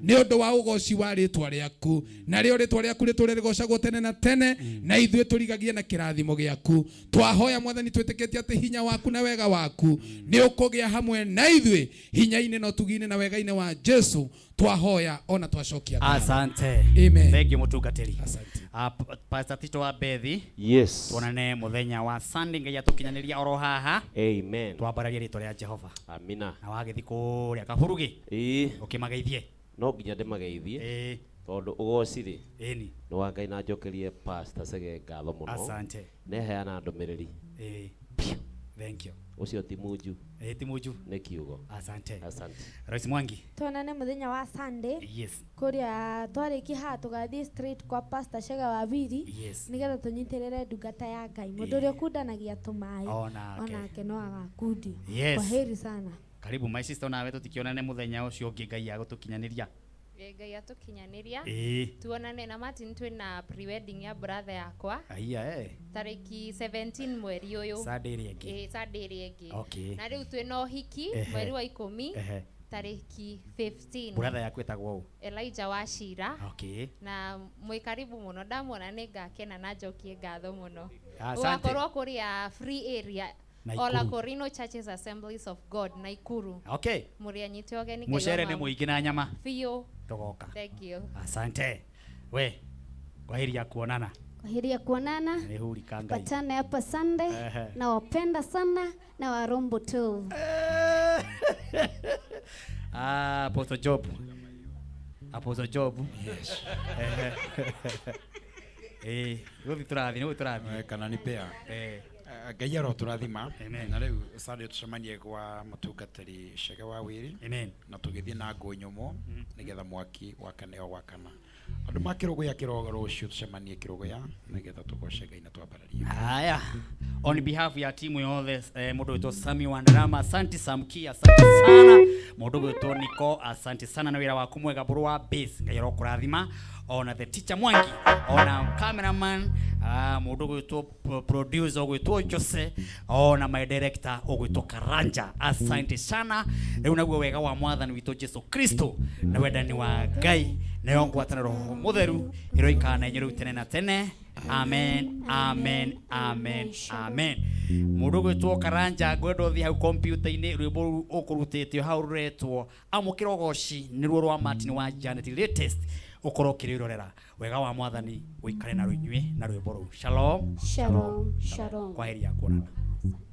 nĩ ũndũ wa ũgoci wa rĩtwa rĩaku. Narĩo rĩtwa rĩaku rĩtũre rĩgocagwo tene na tene na ithuĩ tũrigagie na kĩrathimo gĩaku. Twahoya Mwathani twĩtĩkĩtie atĩ hinya waku na wega waku nĩ ũkũgĩa hamwe na ithuĩ hinya-inĩ na ũtugi-inĩ na wega-inĩ wa Jesu. Twahoya ona twacokia ngatho. Asante. Amen. Thank you mũtungatĩri. Asante. Pastor Tito wa Bethi. Yes. Tuonane mũthenya wa Sunday Ngai atũkinyanĩria oro haha. Amen. Twambararie rĩtwa rĩa Jehova. Amina. Na wagĩthiĩ kũrĩa Kaburugi. Ĩĩ. Ũkĩmageithie. No nginya ndĩmageithie. Ĩĩ. Tondũ ũgoci rĩ. Ĩni. Nĩ wa Ngai na njokerie Pastor Chege ngatho mũno. Asante. Neheana ndũmĩrĩri. Ĩĩ. Thank you. Ũcio ti munju. Ĩĩ ti munju. Nĩ kiugo. Asante. Asante. Royce Mwangi. Tuonane mũthenya wa Sunday. Yes. Kũrĩa twarĩkia haha tũgathiĩ straight kwa Pastor Chege wa Wiri. Yes. Nĩgetha tũnyitĩrĩre ndungata ya Ngai. Mũndũ ũrĩa ũkundanagia tũmaĩ. Onake. Onake no agakundio. Yes. Kwa heri sana. Karibu my sister nawe tũtikĩonane mũthenya ũcio ũngĩ Ngai agũtũkinyanĩria. Ngai atũkinyanĩria. Ĩĩ. Tuonane na Martin twĩna pre-wedding ya brother yakwa. Aiya eh. Tarĩki 17 mweri ũyũ. Sunday ĩrĩa ĩngĩ. Ĩĩ, Sunday ĩrĩa ĩngĩ. Okay. Na rĩu twĩna ũhiki Ehe. mweri wa 10 Ehe. tarĩki 15. Brother yaku ĩtagwo ũ? Elijah wa Shira. Okay. Na mwĩ karibu mũno ndamuona nĩ ngakena na njokie ngatho mũno. Asante. Ũgakorwo kũrĩa free area Naikuru. Ola Korino Churches Assemblies of God Naikuru. Okay. Mũrĩ anyite ũgeni Ngai wa Mũcere nĩ ma- mũingĩ na nyama. Biũ. Tũgoka. Thank you. Asante. We, kwaheri ya kuonana. Kwaheri ya kuonana. Nĩ hurika Ngai. Patane hapa Sunday. Ehe. Nawapenda sana na warombo tu. Apostle Job. Apostle Job. Yes. Gũthiĩ tũrathiĩ, nĩ gũthiĩ tũrathiĩ. Kana nĩ pea. Ngai arotũrathima na rĩu Sunday tũcemanie gwa mũtungatĩri Chege wa Wiri. Amen. Na tũgĩthiĩ na ngũ nyũmũ nĩgetha mwaki wakane o wakana. Andũ ma Kĩrũgũya kĩrogo rũciũ tũcemanie Kĩrũgũya nĩgetha tũgoce Ngai na twambararie. Haya. On behalf ya timu yothe mũndũ witũ Sami Wandarama, asante Samki, asante sana. Mũndũ witũ Nico, asante sana na wĩra waku mwega bũrũ wa base. Ngai arokũrathima. Ona the teacher Mwangi, ona cameraman, mũndũ gwĩtwo producer ũgwĩtwo Jose, ona my director ũgwĩtwo Karanja. Asante sana. Rĩu naguo wega wa Mwathani witũ Jesu Kristo na wendani wa Ngai nayo ngwatanĩro Roho Mũtheru ĩroikara na inyuĩ rĩu tene na tene. Amen, amen, amen, amen. Mũndũ ũgwĩtwo Karanja ngwenda ũthiĩ hau kompiuta-inĩ rwĩmbo rũu ũkũrutĩtio hau rũretwo amũkĩra ũgoci nĩruo rwa Martin wa Janet latest ũkorwo ũkĩrĩrorera. Wega wa Mwathani ũikare na inyuĩ na rwĩmbo rũu. Shalom. Shalom. Shalom. Kwaheri ya kuonana.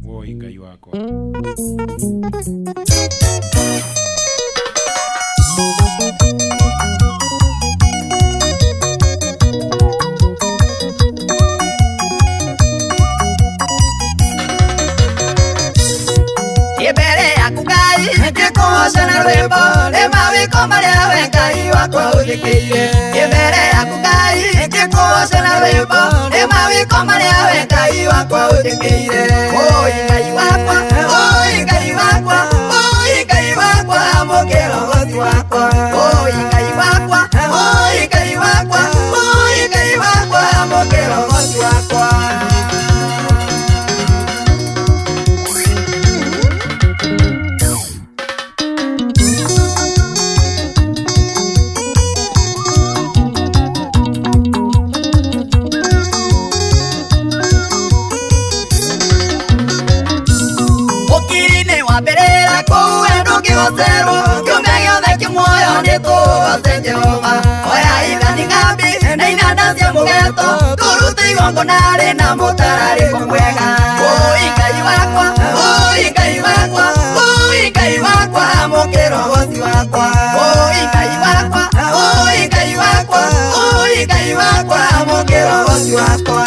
Woi Ngai wakwa. Mbere yaku Ngai ngĩkũgoca na rwĩmbo nĩ mawĩko marĩa we Ngai wakwa ũnjĩkĩire. Mbere yaku Ngai ngĩkũgoca na rwĩmbo nĩ mawĩko marĩa we Ngai wakwa ũnjĩkĩire. Oi Ngai wakwa, oi Ngai wakwa, oi Ngai wakwa, wakwa Oi Ngai wakwa Oi Ngai wakwa Oi Ngai wakwa amũkĩra ũgoci wakwa. Ndũngĩgocerwo kĩũmbe gĩothe kĩ muoyo nĩtũgoce Jehova. Oya ithani ngambi na inanda cia mũgeto tũrute igongona rĩna mũtararĩko mwega. Oi Ngai wakwa Oi Ngai wakwa Oi Ngai wakwa amũkĩra ũgoci wakwa. Oi Ngai wakwa Oi Ngai wakwa Oi Ngai wakwa amũkĩra ũgoci wakwa.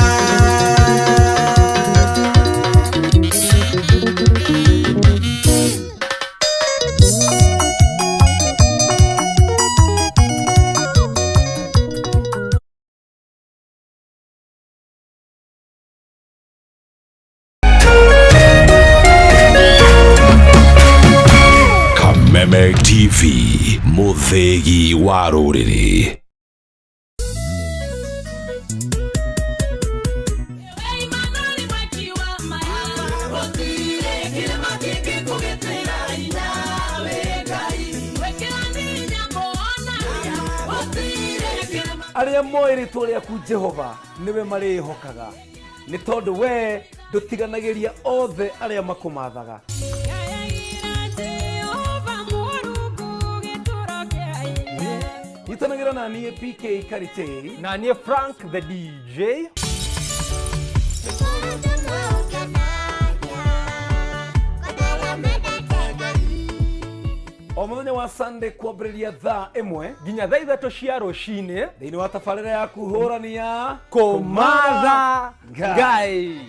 Kameme TV, mũthĩgi wa rũrĩrĩ. Arĩa moĩ rĩtwa rĩaku Jehova nĩwe marĩĩhokaga, nĩ tondũ we ndũtiganagĩria othe arĩa makũmathaga. Nyitanagĩra na niĩ PK Karitei na niĩ Frank the DJ. O mũthenya wa Sunday kwambĩrĩria thaa 1 nginya thaa 3 cia rũcinĩ thĩinĩ wa tabarĩra yaku hũrania kũmatha Ngai.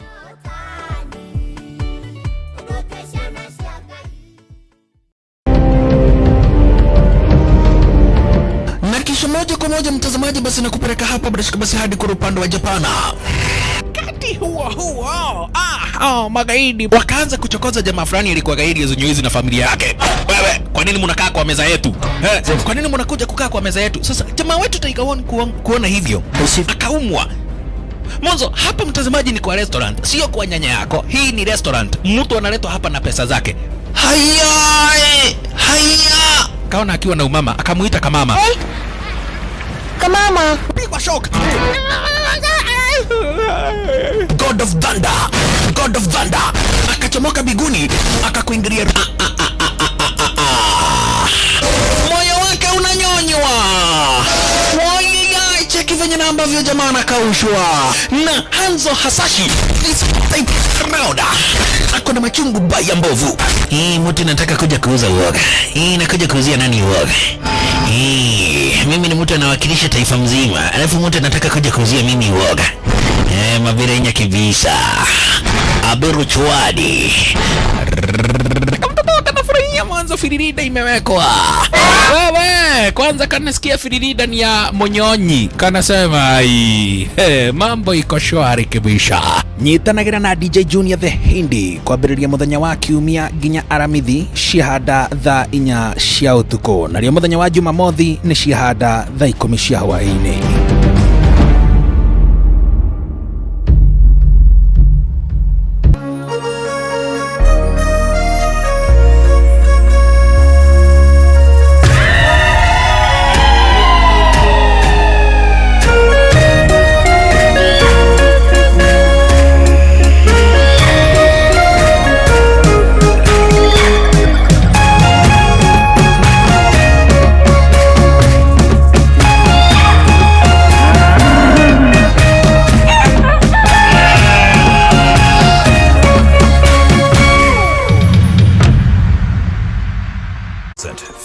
Na kisha moja kwa moja mtazamaji, basi nakupeleka hapa bila shaka basi hadi kwa upande wa Japana. Kati huo huo magaidi wakaanza kuchokoza jamaa fulani alikuwa gaidi ya na familia yake. Wewe, kwa nini mnakaa kwa meza yetu? Kwa nini mnakuja kukaa kwa meza yetu? Sasa jamaa wetu Tiger One kuona hivyo akaumwa. Mwanzo hapa mtazamaji ni kwa restaurant, sio kwa nyanya yako. Hii ni restaurant. Mtu analetwa hapa na pesa zake. Haya, haya. Kaona akiwa na umama, akamuita kamama. Hey. Kamama. Pigwa shock. God of Thunder. God of Thunder. Akachomoka biguni, akakuingilia. Moyo wake unanyonywa. Wai, cheki venye na ambavyo jamaa anakaushwa. Na Hanzo Hasashi is proud. Ako na machungu baya mbovu. Hii mtu nataka kuja kuuza uoga. Hii nakuja kuuzia nani uoga? Hii mimi ni mtu anawakilisha taifa mzima. Alafu mtu anataka kuja kuuzia mimi uoga. Mabirenya kibisa. Aberu chwadi. Kamtoto kanafurahia mwanzo firirida imewekwa. Wewe, kwanza kanasikia firirida ni ya monyonyi. Kanasema ai, mambo iko shwari kibisha. Nyitanagira na DJ Junior the Hindi kwambĩrĩria mũthenya wa kiumia nginya Aramithi ciahanda thaa 4 cia ũtukũ, narĩo mũthenya wa Jumamothi nĩ ciahanda thaa 10 cia hwaĩ-inĩ.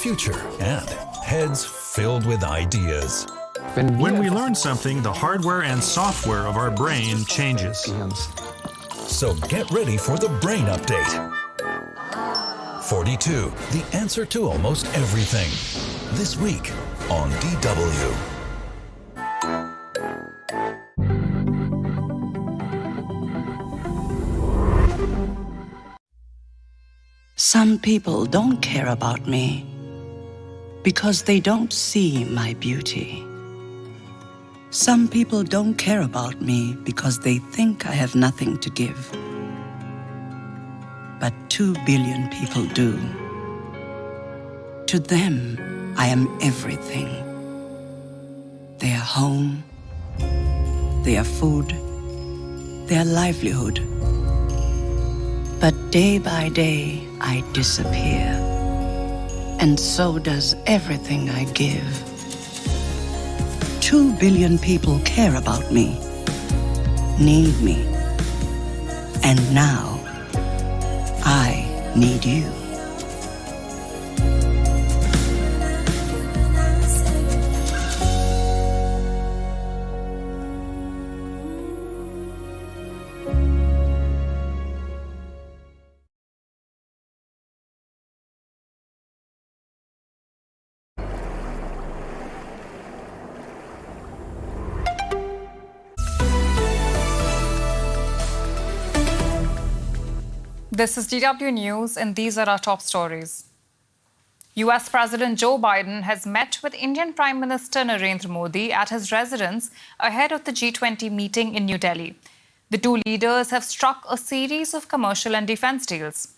Future and heads filled with ideas. When we learn something, the hardware and software of our brain changes. So get ready for the brain update. 42, the answer to almost everything. This week on DW. Some people don't care about me. Because they don't see my beauty. Some people don't care about me because they think I have nothing to give. But 2 billion people do. To them, I am everything. Their home, their food, their livelihood. But day by day, I disappear. And so does everything I give. 2 billion people care about me, need me. And now, I need you. This is DW News, and these are our top stories. US President Joe Biden has met with Indian Prime Minister Narendra Modi at his residence ahead of the G20 meeting in New Delhi. The two leaders have struck a series of commercial and defense deals.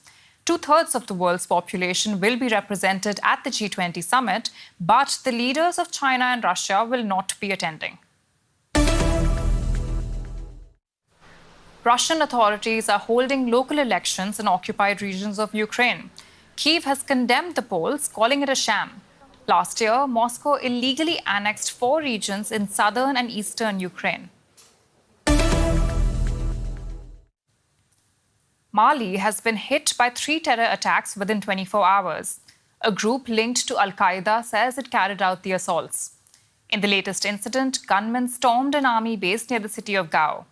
2/3 of the world's population will be represented at the G20 summit, but the leaders of China and Russia will not be attending. Russian authorities are holding local elections in occupied regions of Ukraine. Kyiv has condemned the polls, calling it a sham. Last year, Moscow illegally annexed 4 regions in southern and eastern Ukraine. Mali has been hit by 3 terror attacks within 24 hours. A group linked to Al-Qaeda says it carried out the assaults. In the latest incident, gunmen stormed an army base near the city of Gao.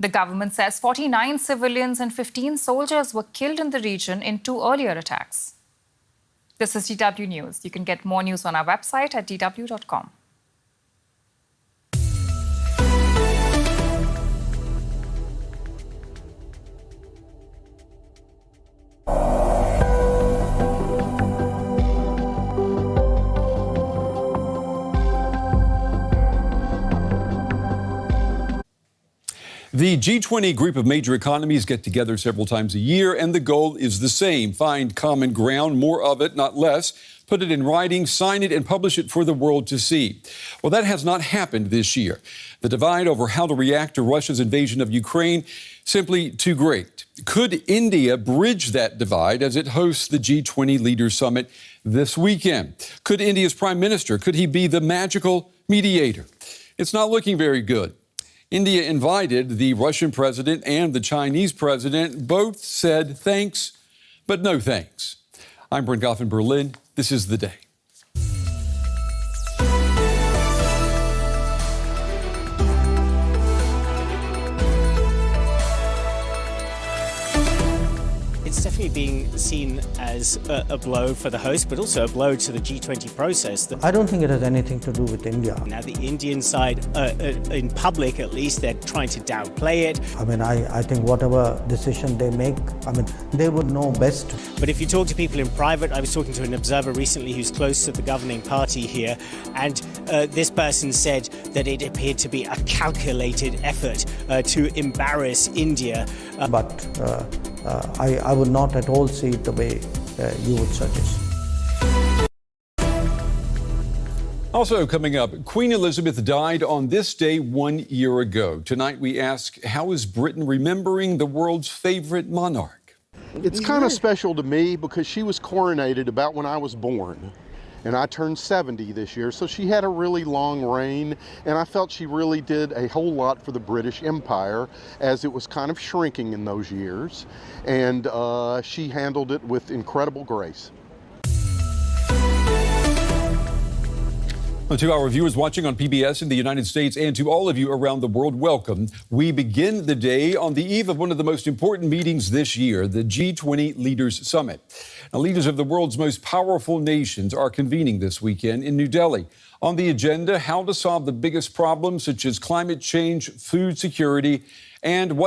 The government says 49 civilians and 15 soldiers were killed in the region in 2 earlier attacks. This is DW News. You can get more news on our website at dw.com. The G20 group of major economies get together several times a year, and the goal is the same. Find common ground, more of it, not less. Put it in writing, sign it, and publish it for the world to see. Well, that has not happened this year. The divide over how to react to Russia's invasion of Ukraine, simply too great. Could India bridge that divide as it hosts the G20 Leaders Summit this weekend? Could India's prime minister, could he be the magical mediator? It's not looking very good. India invited the Russian president and the Chinese president. Both said thanks, but no thanks. I'm Brent Goff in Berlin. This is The Day. It's definitely being seen as a blow for the host, but also a blow to the G20 process. I don't think it has anything to do with India. Now, the Indian side, in public at least, they're trying to downplay it. I mean, I think whatever decision they make, I mean, they would know best. But if you talk to people in private, I was talking to an observer recently who's close to the governing party here, and this person said that it appeared to be a calculated effort to embarrass India. But I would not at all see it the way you would suggest. Also coming up, Queen Elizabeth died on this day 1 year ago. Tonight we ask, how is Britain remembering the world's favorite monarch? It's kind of special to me because she was coronated about when I was born. And I turned 70 this year, so she had a really long reign, and I felt she really did a whole lot for the British Empire as it was kind of shrinking in those years, and she handled it with incredible grace. Well, to our viewers watching on PBS in the United States and to all of you around the world, welcome. We begin the day on the eve of one of the most important meetings this year, the G20 Leaders Summit. Now, leaders of the world's most powerful nations are convening this weekend in New Delhi. On the agenda, how to solve the biggest problems such as climate change, food security, and what